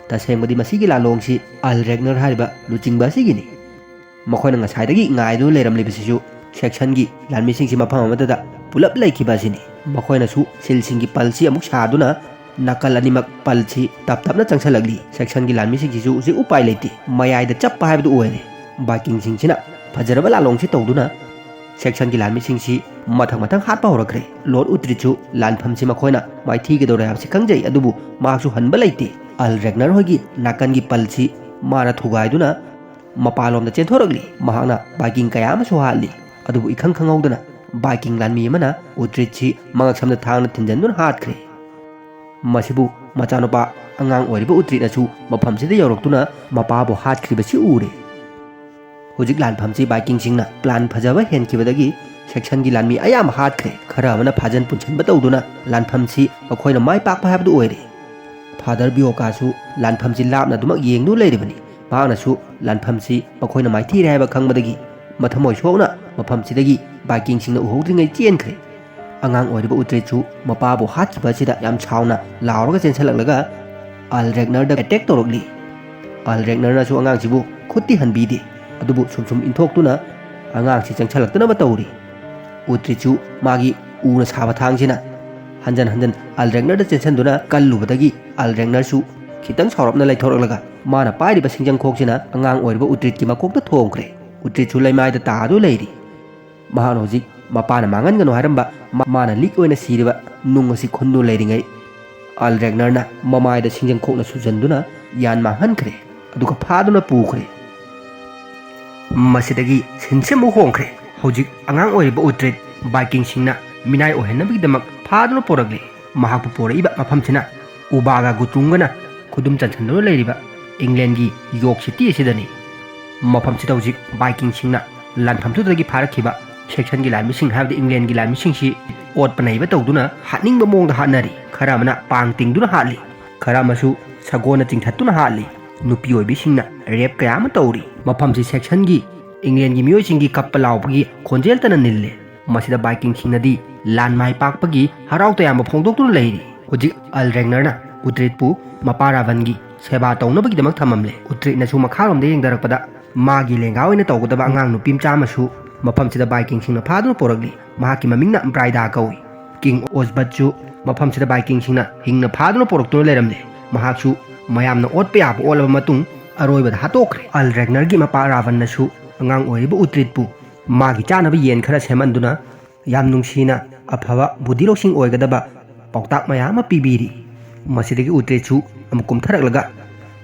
ꯇꯁꯦꯡꯕꯗꯤ ꯃꯁꯤꯒꯤ ꯂꯥꯂꯣꯡꯁꯤ ꯑꯜ ꯔꯦꯒꯅꯔ ꯍꯥꯏꯔꯤꯕ ꯂꯨꯆꯤꯡꯕ ꯑꯁꯤꯒꯤꯅꯤ꯫ ꯃꯈꯣꯏꯅ ꯉꯁꯥꯏꯗꯒꯤ ꯉꯥꯏꯗꯨꯅ ꯂꯩꯔꯝꯂꯤꯕꯁꯤꯁꯨ ꯁꯦꯛꯁꯟꯒꯤ ꯂꯥꯟꯃꯤꯁꯤꯡꯁꯤ ꯃꯐꯝ ꯑꯃꯠꯇꯗ ꯄꯨꯂꯞ ꯂꯩꯈꯤꯕ ꯑꯁꯤꯅꯤ꯫ ꯃꯈꯣꯏꯅꯁꯨ ꯁꯤꯜꯁꯤꯡꯒꯤ ꯄꯜꯁꯤ ꯑꯃꯨꯛ ꯁꯥꯗꯨꯅ ꯅꯥꯀꯜ ꯑꯅꯤꯃꯛ ꯄꯜꯁꯤ ꯇꯞ ꯇꯞꯅ ꯆꯪꯁꯜꯂꯛꯂꯤ꯫ ꯁꯦꯛꯁꯟꯒꯤ ꯂꯥꯟꯃꯤꯁꯤꯡꯁꯤꯁꯨ ꯍꯧꯖꯤꯛ ꯎꯄꯥꯏ ꯂꯩꯇꯦ, ꯃꯌꯥꯏꯗ ꯆꯞꯄ ꯍꯥꯏꯕꯗꯨ ꯑꯣꯏꯔꯦ꯫ ꯕꯥꯏꯀꯤꯡꯁꯤꯡꯁꯤꯅ ꯐꯖꯔꯕ ꯂꯥꯂꯣꯡꯁꯤ ꯇꯧꯗꯨꯅ ꯁꯦꯛꯁꯟꯒꯤ ꯂꯥꯟꯃꯤꯁꯤꯡꯁꯤ ꯃꯊꯪ ꯃꯊꯪ ꯍꯥꯠꯄ ꯍꯧꯔꯛꯈ꯭ꯔꯦ꯫ ꯂꯣꯔꯗ ꯎꯇ꯭ꯔꯤꯠꯁꯨ ꯂꯥꯟꯐꯝꯁꯤ ꯃꯈꯣꯏꯅ ꯃꯥꯏꯊꯤꯒꯗꯧꯔꯦ ꯍꯥꯏꯕꯁꯤ ꯈꯪꯖꯩ, ꯑꯗꯨꯕꯨ ꯃꯍꯥꯛꯁꯨ ꯍꯟꯕ ꯂꯩꯇꯦ꯫ ꯑꯜ ꯔꯦꯒꯅꯔ ꯍꯣꯏꯒꯤ ꯅꯥꯀꯟꯒꯤ ꯄꯜꯁꯤ ꯃꯥꯅ ꯊꯨꯒꯥꯏꯗꯨꯅ ꯃꯄꯥꯟꯂꯣꯝꯗ ꯆꯦꯟꯊꯣꯔꯛꯂꯤ꯫ ꯃꯍꯥꯛꯅ ꯕꯥꯏꯀꯤꯡ ꯀꯌꯥ ꯑꯃꯁꯨ ꯍꯥꯠꯂꯤ꯫ ꯑꯗꯨꯕꯨ ꯏꯈꯪ ꯈꯪꯍꯧꯗꯅ ꯕꯥꯏꯀꯤꯡ ꯂꯥꯟꯃꯤ ꯑꯃꯅ ꯎꯇ꯭ꯔꯤꯠꯁꯤ ꯃꯉꯛꯁꯝꯗ ꯊꯥꯡꯅ ꯊꯤꯟꯖꯟꯗꯨꯅ ꯍꯥꯠꯈ꯭ꯔꯦ꯫ ꯃꯁꯤꯕꯨ ꯃꯆꯥꯅꯨꯄꯥ ꯑꯉꯥꯡ ꯑꯣꯏꯔꯤꯕ ꯎꯇ꯭ꯔꯤꯠꯅꯁꯨ ꯃꯐꯝꯁꯤꯗ ꯌꯧꯔꯛꯇꯨꯅ ꯃꯄꯥꯕꯨ ꯍꯥꯠꯈ꯭ꯔꯤꯕꯁꯤ ꯎꯔꯦ꯫ ꯍꯧꯖꯤꯛ ꯂꯥꯟꯐꯝꯁꯤ ꯕꯥꯏꯀꯤꯡꯁꯤꯡꯅ ꯄ꯭ꯂꯥꯟ ꯐꯖꯕ ꯍꯦꯟꯈꯤꯕꯗꯒꯤ ꯁꯦꯛꯁꯟꯒꯤ ꯂꯥꯟꯃꯤ ꯑꯌꯥꯝꯕ ꯍꯥꯠꯈ꯭ꯔꯦ꯫ ꯈꯔ ꯑꯃꯅ ꯐꯥꯖꯟ ꯄꯨꯟꯁꯤꯟꯕ ꯇꯧꯗꯨꯅ ꯂꯥꯟꯐꯝꯁꯤ ꯃꯈꯣꯏꯅ ꯃꯥꯏ ꯄꯥꯛꯄ ꯍꯥꯏꯕꯗꯨ ꯑꯣꯏꯔꯦ꯫ ꯐꯥꯗꯔ ꯕꯤꯌꯣꯀꯥꯁꯨ ꯂꯥꯟꯐꯝꯁꯤ ꯂꯥꯞꯅ ꯑꯗꯨꯃꯛ ꯌꯦꯡꯗꯨꯅ ꯂꯩꯔꯤꯕꯅꯤ꯫ ꯃꯍꯥꯛꯅꯁꯨ ꯂꯥꯟꯐꯝꯁꯤ ꯃꯈꯣꯏꯅ ꯃꯥꯏꯊꯤꯔꯦ ꯍꯥꯏꯕ ꯈꯪꯕꯗꯒꯤ ꯃꯊꯃꯣꯏ ꯁꯣꯛꯅ ꯃꯐꯝꯁꯤꯗꯒꯤ ꯕꯥꯏꯀꯤꯡꯁꯤꯡꯅ ꯎꯍꯧꯗ꯭ꯔꯤꯉꯩ ꯆꯦꯟꯈ꯭ꯔꯦ꯫ ꯑꯉꯥꯡ ꯑꯣꯏꯔꯤꯕ ꯎꯇ꯭ꯔꯤꯠꯁꯨ ꯃꯄꯥꯕꯨ ꯍꯥꯠꯈꯤꯕ ꯑꯁꯤꯗ ꯌꯥꯝ ꯁꯥꯎꯅ ꯂꯥꯎꯔꯒ ꯆꯦꯟꯁꯤꯜꯂꯛꯂꯒ ꯑꯜ ꯔꯦꯒꯅꯔꯗ ꯑꯦꯇꯦꯛ ꯇꯧꯔꯛꯂꯤ꯫ ꯑꯜ ꯔꯦꯒꯅꯔꯅꯁꯨ ꯑꯉꯥꯡꯁꯤꯕꯨ ꯈꯨꯠꯇꯤ ꯍꯟꯕꯤꯗꯦ, ꯑꯗꯨꯕꯨ ꯁꯨꯝ ꯁꯨꯝ ꯏꯟꯊꯣꯛꯇꯨꯅ ꯑꯉꯥꯡꯁꯤ ꯆꯪꯁꯤꯜꯂꯛꯇꯅꯕ ꯇꯧꯔꯤ꯫ ꯎꯇ꯭ꯔꯤꯠꯁꯨ ꯃꯥꯒꯤ ꯎꯅ ꯁꯥꯕ ꯊꯥꯡꯁꯤꯅ ꯍꯟꯖꯟ ꯍꯟꯖꯟ ꯑꯜ ꯔꯦꯒꯅꯔꯗ ꯆꯦꯟꯁꯤꯟꯗꯨꯅ ꯀꯜꯂꯨꯕꯗꯒꯤ ꯑꯜ ꯔꯦꯒꯅꯔꯁꯨ ꯈꯤꯇꯪ ꯁꯥꯎꯔꯞꯅ ꯂꯩꯊꯣꯔꯛꯂꯒ ꯃꯥꯅ ꯄꯥꯏꯔꯤꯕ ꯁꯤꯡꯖꯪꯈꯣꯛꯁꯤꯅ ꯑꯉꯥꯡ ꯑꯣꯏꯔꯤꯕ ꯎꯇ꯭ꯔꯤꯠꯀꯤ ꯃꯀꯣꯛꯇ ꯊꯣꯝꯈ꯭ꯔꯦ꯫ ꯎꯇ꯭ꯔꯤꯠꯁꯨ ꯂꯩꯃꯥꯏꯗ ꯇꯥꯗꯨꯅ ꯂꯩꯔꯤ꯫ ꯃꯍꯥꯛꯅ ꯍꯧꯖꯤꯛ ꯃꯄꯥꯅ ꯃꯥꯡꯍꯟꯒꯅꯨ ꯍꯥꯏꯔꯝꯕ ꯃ-, ꯃꯥꯅ ꯂꯤꯛ ꯑꯣꯏꯅ ꯁꯤꯔꯤꯕ ꯅꯨꯡ ꯑꯁꯤ ꯈꯨꯟꯗꯨꯅ ꯂꯩꯔꯤꯉꯩ, ꯑꯜ ꯔꯦꯒꯅꯔꯅ ꯃꯃꯥꯏꯗ ꯁꯤꯡꯖꯪꯈꯣꯛꯅ ꯁꯨꯖꯟꯗꯨꯅ ꯌꯥꯟ ꯃꯥꯡꯍꯟꯈ꯭ꯔꯦ, ꯑꯗꯨꯒ ꯐꯥꯗꯨꯅ ꯄꯨꯈ꯭ꯔꯦ꯫ ꯃꯁꯤꯗꯒꯤ ꯁꯤꯟꯁꯤ ꯑꯃꯨꯛ ꯍꯣꯡꯈ꯭ꯔꯦ꯫ ꯍꯧꯖꯤꯛ ꯑꯉꯥꯡ ꯑꯣꯏꯔꯤꯕ ꯎꯇ꯭ꯔꯤꯠ ꯚꯥꯏꯀꯤꯡꯁꯤꯡꯅ ꯃꯤꯅꯥꯏ ꯑꯣꯏꯍꯟꯅꯕꯒꯤꯗꯃꯛ ꯐꯥꯗꯨꯅ ꯄꯨꯔꯛꯂꯦ꯫ ꯃꯍꯥꯛꯄꯨ ꯄꯨꯔꯛꯏꯕ ꯃꯐꯝꯁꯤꯅ ꯎꯕꯥꯒ ꯒꯨꯇ꯭ꯔꯨꯡꯒꯅ ꯈꯨꯗꯨꯝ ꯆꯟꯁꯤꯟꯗꯨꯅ ꯂꯩꯔꯤꯕ ꯏꯪꯂꯦꯟꯒꯤ ꯌꯣꯔꯛ ꯁꯤꯇꯤ ꯑꯁꯤꯗꯅꯤ꯫ ꯃꯐꯝꯁꯤꯗ ꯍꯧꯖꯤꯛ ꯚꯥꯏꯀꯤꯡꯁꯤꯡꯅ ꯂꯥꯟꯐꯝꯗꯨꯗꯒꯤ ꯐꯥꯔꯛꯈꯤꯕ ꯁꯦꯛꯁꯟꯒꯤ ꯂꯥꯟꯃꯤꯁꯤꯡ, ꯍꯥꯏꯕꯗꯤ ꯏꯪꯂꯦꯟꯒꯤ ꯂꯥꯟꯃꯤꯁꯤꯡꯁꯤ ꯑꯣꯠꯄ ꯅꯩꯕ ꯇꯧꯗꯨꯅ ꯍꯥꯠꯅꯤꯡꯕ ꯃꯑꯣꯡꯗ ꯍꯥꯠꯅꯔꯤ꯫ ꯈꯔ ꯑꯃꯅ ꯄꯥꯡ ꯇꯤꯡꯗꯨꯅ ꯍꯥꯠꯂꯤ, ꯈꯔ ꯑꯃꯁꯨ ꯁꯒꯣꯜꯅ ꯆꯤꯡꯊꯠꯇꯨꯅ ꯍꯥꯠꯂꯤ꯫ ꯅꯨꯄꯤ ꯑꯣꯏꯕꯤꯁꯤꯡꯅ ꯔꯦꯞ ꯀꯌꯥ ꯑꯃ ꯇꯧꯔꯤ꯫ ꯃꯐꯝꯁꯤ ꯁꯦꯛꯁꯟꯒꯤ ꯏꯪꯂꯦꯟꯒꯤ ꯃꯤꯑꯣꯏꯁꯤꯡꯒꯤ ꯀꯞꯄ ꯂꯥꯎꯕꯒꯤ ꯈꯣꯟꯖꯦꯜꯇꯅ ꯅꯤꯜꯂꯦ꯫ ꯃꯁꯤꯗ ꯚꯥꯏꯀꯤꯡꯁꯤꯡꯅꯗꯤ ꯂꯥꯟ ꯃꯥꯏ ꯄꯥꯛꯄꯒꯤ ꯍꯔꯥꯎ ꯇꯌꯥꯝꯕ ꯐꯣꯡꯗꯣꯛꯇꯨꯅ ꯂꯩꯔꯤ꯫ ꯍꯧꯖꯤꯛ ꯑꯜ ꯔꯦꯒꯅꯔꯅ ꯎꯇ꯭ꯔꯤꯠꯄꯨ ꯃꯄꯥ ꯔꯥꯕꯟꯒꯤ ꯁꯦꯕꯥ ꯇꯧꯅꯕꯒꯤꯗꯃꯛ ꯊꯝꯃꯝꯂꯦ꯫ ꯎꯇ꯭ꯔꯤꯠꯅꯁꯨ ꯃꯈꯥꯔꯣꯝꯗ ꯌꯦꯡꯊꯔꯛꯄꯗ ꯃꯥꯒꯤ ꯂꯦꯡꯒꯥ ꯑꯣꯏꯅ ꯇꯧꯒꯗꯕ ꯑꯉꯥꯡ ꯅꯨꯄꯤ ꯃꯆꯥ ꯑꯃꯁꯨ ꯃꯐꯝꯁꯤꯗ ꯚꯥꯏꯀꯤꯡꯁꯤꯡꯅ ꯐꯥꯗꯨꯅ ꯄꯨꯔꯛꯂꯤ꯫ ꯃꯍꯥꯛꯀꯤ ꯃꯃꯤꯡꯅ ꯕ꯭ꯔꯥꯏꯗꯥ ꯀꯧꯏ꯫ ꯀꯤꯡ ꯑꯣꯁꯕꯠꯁꯨ ꯃꯐꯝꯁꯤꯗ ꯚꯥꯏꯀꯤꯡꯁꯤꯡꯅ ꯍꯤꯡꯅ ꯐꯥꯗꯨꯅ ꯄꯨꯔꯛꯇꯨꯅ ꯂꯩꯔꯝꯂꯦ꯫ ꯃꯍꯥꯛꯁꯨ ꯃꯌꯥꯝꯅ ꯑꯣꯠꯄ ꯌꯥꯕ ꯑꯣꯠꯂꯕ ꯃꯇꯨꯡ ꯑꯔꯣꯏꯕꯗ ꯍꯥꯠꯇꯣꯛꯈ꯭ꯔꯦ꯫ ꯑꯜ ꯔꯦꯒꯅꯔꯒꯤ ꯃꯄꯥ ꯔꯥꯕꯟꯅꯁꯨ ꯑꯉꯥꯡ ꯑꯣꯏꯔꯤꯕ ꯎꯇ꯭ꯔꯤꯠꯄꯨ ꯃꯥꯒꯤ ꯆꯥꯅꯕ ꯌꯦꯟ ꯈꯔ ꯁꯦꯝꯍꯟꯗꯨꯅ ꯌꯥꯝ ꯅꯨꯡꯁꯤꯅ ꯑꯐꯕ ꯕꯨꯙꯤ ꯂꯧꯁꯤꯡ ꯑꯣꯏꯒꯗꯕ ꯄꯥꯎꯇꯥꯛ ꯃꯌꯥꯝ ꯑꯃ ꯄꯤꯕꯤꯔꯤ꯫ ꯃꯁꯤꯗꯒꯤ ꯎꯇ꯭ꯔꯤꯠꯁꯨ ꯑꯃꯨꯛ ꯀꯨꯝꯊꯔꯛꯂꯒ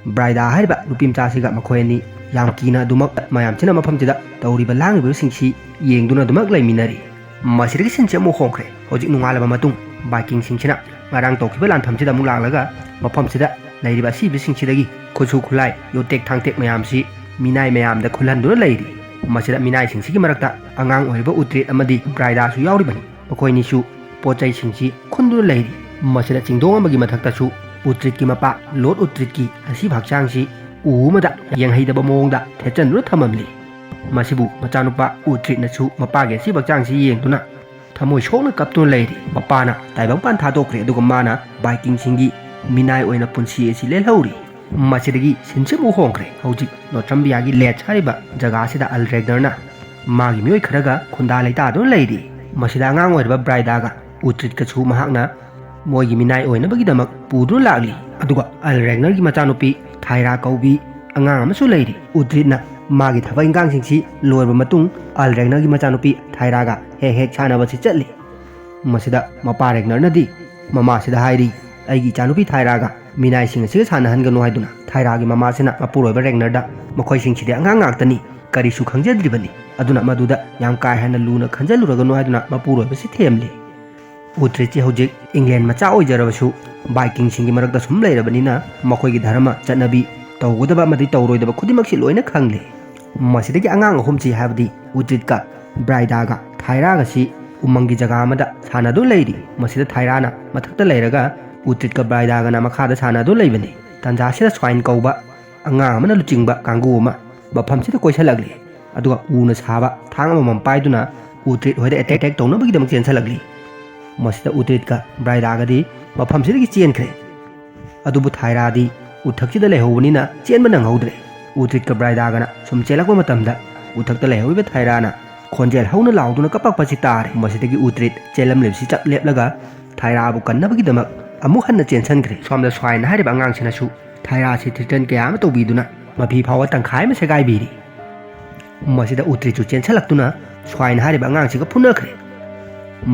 ꯕ꯭ꯔꯥꯏꯗꯥ ꯍꯥꯏꯔꯤꯕ ꯅꯨꯄꯤ ꯃꯆꯥꯁꯤꯒ ꯃꯈꯣꯏ ꯑꯅꯤ ꯌꯥꯝ ꯀꯤꯅ ꯑꯗꯨꯃꯛ ꯃꯌꯥꯝꯁꯤꯅ ꯃꯐꯝꯁꯤꯗ ꯇꯧꯔꯤꯕ ꯂꯥꯡꯂꯤꯕꯁꯤꯡꯁꯤ ꯌꯦꯡꯗꯨꯅ ꯑꯗꯨꯃꯛ ꯂꯩꯃꯤꯟꯅꯔꯤ꯫ ꯃꯁꯤꯗꯒꯤ ꯁꯤꯟꯁꯤ ꯑꯃꯨꯛ ꯍꯣꯡꯈ꯭ꯔꯦ꯫ ꯍꯧꯖꯤꯛ ꯅꯣꯡꯉꯥꯜꯂꯕ ꯃꯇꯨꯡ ꯚꯥꯏꯀꯤꯡꯁꯤꯡꯁꯤꯅ ꯉꯔꯥꯡ ꯇꯧꯈꯤꯕ ꯂꯥꯟꯐꯝꯁꯤꯗ ꯑꯃꯨꯛ ꯂꯥꯛꯂꯒ ꯃꯐꯝꯁꯤꯗ ꯂꯩꯔꯤꯕ ꯑꯁꯤꯕꯁꯤꯡꯁꯤꯗꯒꯤ ꯈꯨꯠꯁꯨ ꯈꯨꯠꯂꯥꯏ, ꯌꯣꯠꯇꯦꯛ ꯊꯥꯡꯇꯦꯛ ꯃꯌꯥꯝꯁꯤ ꯃꯤꯅꯥꯏ ꯃꯌꯥꯝꯗ ꯈꯨꯜꯍꯟꯗꯨꯅ ꯂꯩꯔꯤ꯫ ꯃꯁꯤꯗ ꯃꯤꯅꯥꯏꯁꯤꯡꯁꯤꯒꯤ ꯃꯔꯛꯇ ꯑꯉꯥꯡ ꯑꯣꯏꯔꯤꯕ ꯎꯇ꯭ꯔꯤꯠ ꯑꯃꯗꯤ ꯕ꯭ꯔꯥꯏꯗꯥꯁꯨ ꯌꯥꯎꯔꯤꯕꯅꯤ꯫ ꯃꯈꯣꯏꯅꯤꯁꯨ ꯄꯣꯠ ꯆꯩꯁꯤꯡꯁꯤ ꯈꯨꯟꯗꯨꯅ ꯂꯩꯔꯤ꯫ ꯃꯁꯤꯗ ꯆꯤꯡꯗꯣꯡ ꯑꯃꯒꯤ ꯃꯊꯛꯇꯁꯨ ꯎꯇ꯭ꯔꯤꯠꯀꯤ ꯃꯄꯥ ꯂꯣꯔꯗ ꯎꯇ꯭ꯔꯤꯠꯀꯤ ꯑꯁꯤꯕ ꯍꯛꯆꯥꯡꯁꯤ ꯎ ꯑꯃꯗ ꯌꯦꯡꯍꯩꯗꯕ ꯃꯑꯣꯡꯗ ꯊꯦꯠꯆꯟꯗꯨꯅ ꯊꯝꯃꯝꯂꯤ꯫ ꯃꯁꯤꯕꯨ ꯃꯆꯥꯅꯨꯄꯥ ꯎꯇ꯭ꯔꯤꯠꯅꯁꯨ ꯃꯄꯥꯒꯤ ꯑꯁꯤꯕ ꯍꯛꯆꯥꯡꯁꯤ ꯌꯦꯡꯗꯨꯅ ꯊꯃꯣꯏ ꯁꯣꯛꯅ ꯀꯞꯇꯨꯅ ꯂꯩꯔꯤ꯫ ꯃꯄꯥꯅ ꯇꯥꯏꯕꯪꯄꯥꯟ ꯊꯥꯗꯣꯛꯈ꯭ꯔꯦ, ꯑꯗꯨꯒ ꯃꯥꯅ ꯚꯥꯏꯀꯤꯡꯁꯤꯡꯒꯤ ꯃꯤꯅꯥꯏ ꯑꯣꯏꯅ ꯄꯨꯟꯁꯤ ꯑꯁꯤ ꯂꯦꯜꯍꯧꯔꯤ꯫ ꯃꯁꯤꯗꯒꯤ ꯁꯤꯟꯁꯤꯕꯨ ꯍꯣꯡꯈ꯭ꯔꯦ꯫ ꯍꯧꯖꯤꯛ ꯅꯣꯇ꯭ꯔꯝꯕꯤꯌꯥꯒꯤ ꯂꯦꯠꯁ ꯍꯥꯏꯔꯤꯕ ꯖꯒꯥ ꯑꯁꯤꯗ ꯑꯜ ꯔꯦꯒꯅꯔꯅ ꯃꯥꯒꯤ ꯃꯤꯑꯣꯏ ꯈꯔꯒ ꯈꯨꯟꯗꯥ ꯂꯩꯇꯥꯗꯨꯅ ꯂꯩꯔꯤ꯫ ꯃꯁꯤꯗ ꯑꯉꯥꯡ ꯑꯣꯏꯔꯤꯕ ꯕ꯭ꯔꯥꯏꯗꯥꯒ ꯎꯇ꯭ꯔꯤꯠꯀꯁꯨ ꯃꯍꯥꯛꯅ ꯃꯣꯏꯒꯤ ꯃꯤꯅꯥꯏ ꯑꯣꯏꯅꯕꯒꯤꯗꯃꯛ ꯄꯨꯗꯨꯅ ꯂꯥꯛꯂꯤ꯫ ꯑꯗꯨꯒ ꯑꯜ ꯔꯦꯒꯅꯔꯒꯤ ꯃꯆꯥꯅꯨꯄꯤ ꯊꯥꯏꯔꯥ ꯀꯧꯕꯤ ꯑꯉꯥꯡ ꯑꯃꯁꯨ ꯂꯩꯔꯤ꯫ ꯎꯇ꯭ꯔꯤꯠꯅ ꯃꯥꯒꯤ ꯊꯕꯛ ꯏꯟꯈꯥꯡꯁꯤꯡꯁꯤ ꯂꯣꯏꯔꯕ ꯃꯇꯨꯡ ꯑꯜ ꯔꯦꯒꯅꯔꯒꯤ ꯃꯆꯥꯅꯨꯄꯤ ꯊꯥꯏꯔꯥꯒ ꯍꯦꯛ ꯍꯦꯛ ꯁꯥꯟꯅꯕꯁꯤ ꯆꯠꯂꯤ꯫ ꯃꯁꯤꯗ ꯃꯄꯥ ꯔꯦꯒꯅꯔꯅꯗꯤ ꯃꯃꯥꯁꯤꯗ ꯍꯥꯏꯔꯤ, ꯑꯩꯒꯤ ꯏꯆꯥꯅꯨꯄꯤ ꯊꯥꯏꯔꯥꯒ ꯃꯤꯅꯥꯏꯁꯤꯡ ꯑꯁꯤꯒ ꯁꯥꯟꯅꯍꯟꯒꯅꯨ ꯍꯥꯏꯗꯨꯅ ꯊꯥꯏꯔꯥꯒꯤ ꯃꯃꯥꯁꯤꯅ ꯃꯄꯨꯔꯣꯏꯕ ꯔꯦꯒꯅꯔꯗ ꯃꯈꯣꯏꯁꯤꯡꯁꯤꯗꯤ ꯑꯉꯥꯡ ꯉꯥꯛꯇꯅꯤ, ꯀꯔꯤꯁꯨ ꯈꯪꯖꯗ꯭ꯔꯤꯕꯅꯤ, ꯑꯗꯨꯅ ꯃꯗꯨꯗ ꯌꯥꯝ ꯀꯥ ꯍꯦꯟꯅ ꯂꯨꯅ ꯈꯟꯖꯜꯂꯨꯔꯒꯅꯨ ꯍꯥꯏꯗꯨꯅ ꯃꯄꯨꯔꯣꯏꯕꯁꯤ ꯊꯦꯝꯂꯤ꯫ ꯎꯇ꯭ꯔꯤꯠꯁꯤ ꯍꯧꯖꯤꯛ ꯏꯪꯂꯦꯟ ꯃꯆꯥ ꯑꯣꯏꯖꯔꯕꯁꯨ ꯚꯥꯏꯀꯤꯡꯁꯤꯡꯒꯤ ꯃꯔꯛꯇ ꯁꯨꯝ ꯂꯩꯔꯕꯅꯤꯅ ꯃꯈꯣꯏꯒꯤ ꯙꯔꯃ, ꯆꯠꯅꯕꯤ, ꯇꯧꯒꯗꯕ ꯑꯃꯗꯤ ꯇꯧꯔꯣꯏꯗꯕ ꯈꯨꯗꯤꯡꯃꯛꯁꯤ ꯂꯣꯏꯅ ꯈꯪꯂꯦ꯫ ꯃꯁꯤꯗꯒꯤ ꯑꯉꯥꯡ ꯑꯍꯨꯝꯁꯤ, ꯍꯥꯏꯕꯗꯤ ꯎꯇ꯭ꯔꯤꯠꯀ, ꯕ꯭ꯔꯥꯏꯗꯥꯒ ꯊꯥꯏꯔꯥꯒꯁꯤ ꯎꯃꯪꯒꯤ ꯖꯒꯥ ꯑꯃꯗ ꯁꯥꯟꯅꯗꯨꯅ ꯂꯩꯔꯤ꯫ ꯃꯁꯤꯗ ꯊꯥꯏꯔꯥꯅ ꯃꯊꯛꯇ ꯂꯩꯔꯒ ꯎꯇ꯭ꯔꯤꯠꯀ ꯕ꯭ꯔꯥꯏꯗꯥꯒꯅ ꯃꯈꯥꯗ ꯁꯥꯟꯅꯗꯨꯅ ꯂꯩꯕꯅꯤ꯫ ꯇꯟꯖꯥꯁꯤꯗ ꯁ꯭ꯋꯥꯏꯟ ꯀꯧꯕ ꯑꯉꯥꯡ ꯑꯃꯅ ꯂꯨꯆꯤꯡꯕ ꯀꯥꯡꯕꯨ ꯑꯃ ꯃꯐꯝꯁꯤꯗ ꯀꯣꯏꯁꯜꯂꯛꯂꯤ꯫ ꯑꯗꯨꯒ ꯎꯅ ꯁꯥꯕ ꯊꯥꯡ ꯑꯃꯃꯝ ꯄꯥꯏꯗꯨꯅ ꯎꯇ꯭ꯔꯤꯠ ꯍꯣꯏꯗ ꯑꯦꯇꯦꯛ ꯇꯧꯅꯕꯒꯤꯗꯃꯛ ꯆꯦꯟꯁꯜꯂꯛꯂꯤ꯫ ꯃꯁꯤꯗ ꯎꯇ꯭ꯔꯤꯠꯀ ꯕ꯭ꯔꯥꯏꯗꯥꯒꯗꯤ ꯃꯐꯝꯁꯤꯗꯒꯤ ꯆꯦꯟꯈ꯭ꯔꯦ꯫ ꯑꯗꯨꯕꯨ ꯊꯥꯏꯔꯥꯗꯤ ꯎꯊꯛꯁꯤꯗ ꯂꯩꯍꯧꯕꯅꯤꯅ ꯆꯦꯟꯕ ꯅꯪꯍꯧꯗ꯭ꯔꯦ꯫ ꯎꯇ꯭ꯔꯤꯠꯀ ꯕ꯭ꯔꯥꯏꯗꯥꯒꯅ ꯁꯨꯝ ꯆꯦꯜꯂꯛꯄ ꯃꯇꯝꯗ ꯎꯊꯛꯇ ꯂꯩꯍꯧꯔꯤꯕ ꯊꯥꯏꯔꯥꯅ ꯈꯣꯟꯖꯦꯜ ꯍꯧꯅ ꯂꯥꯎꯗꯨꯅ ꯀꯞꯄꯛꯄꯁꯤ ꯇꯥꯔꯦ꯫ ꯃꯁꯤꯗꯒꯤ ꯎꯇ꯭ꯔꯤꯠ ꯆꯦꯜꯂꯝꯂꯤꯕꯁꯤ ꯆꯞ ꯂꯦꯞꯂꯒ ꯊꯥꯏꯔꯥꯕꯨ ꯀꯟꯅꯕꯒꯤꯗꯃꯛ ꯑꯃꯨꯛ ꯍꯟꯅ ꯆꯦꯟꯁꯟꯈ꯭ꯔꯦ꯫ ꯁꯣꯝꯗ ꯁ꯭ꯋꯥꯏꯟ ꯍꯥꯏꯔꯤꯕ ꯑꯉꯥꯡꯁꯤꯅꯁꯨ ꯊꯥꯏꯔꯥꯁꯤ ꯊ꯭ꯔꯤꯇꯟ ꯀꯌꯥ ꯑꯃ ꯇꯧꯕꯤꯗꯨꯅ ꯃꯐꯤ ꯐꯥꯎꯕ ꯇꯪꯈꯥꯏ ꯑꯃ ꯁꯦꯒꯥꯏꯕꯤꯔꯤ꯫ ꯃꯁꯤꯗ ꯎꯇ꯭ꯔꯤꯠꯁꯨ ꯆꯦꯟꯁꯜꯂꯛꯇꯨꯅ ꯁ꯭ꯋꯥꯏꯟ ꯍꯥꯏꯔꯤꯕ ꯑꯉꯥꯡꯁꯤꯒ ꯐꯨꯅꯈ꯭ꯔꯦ꯫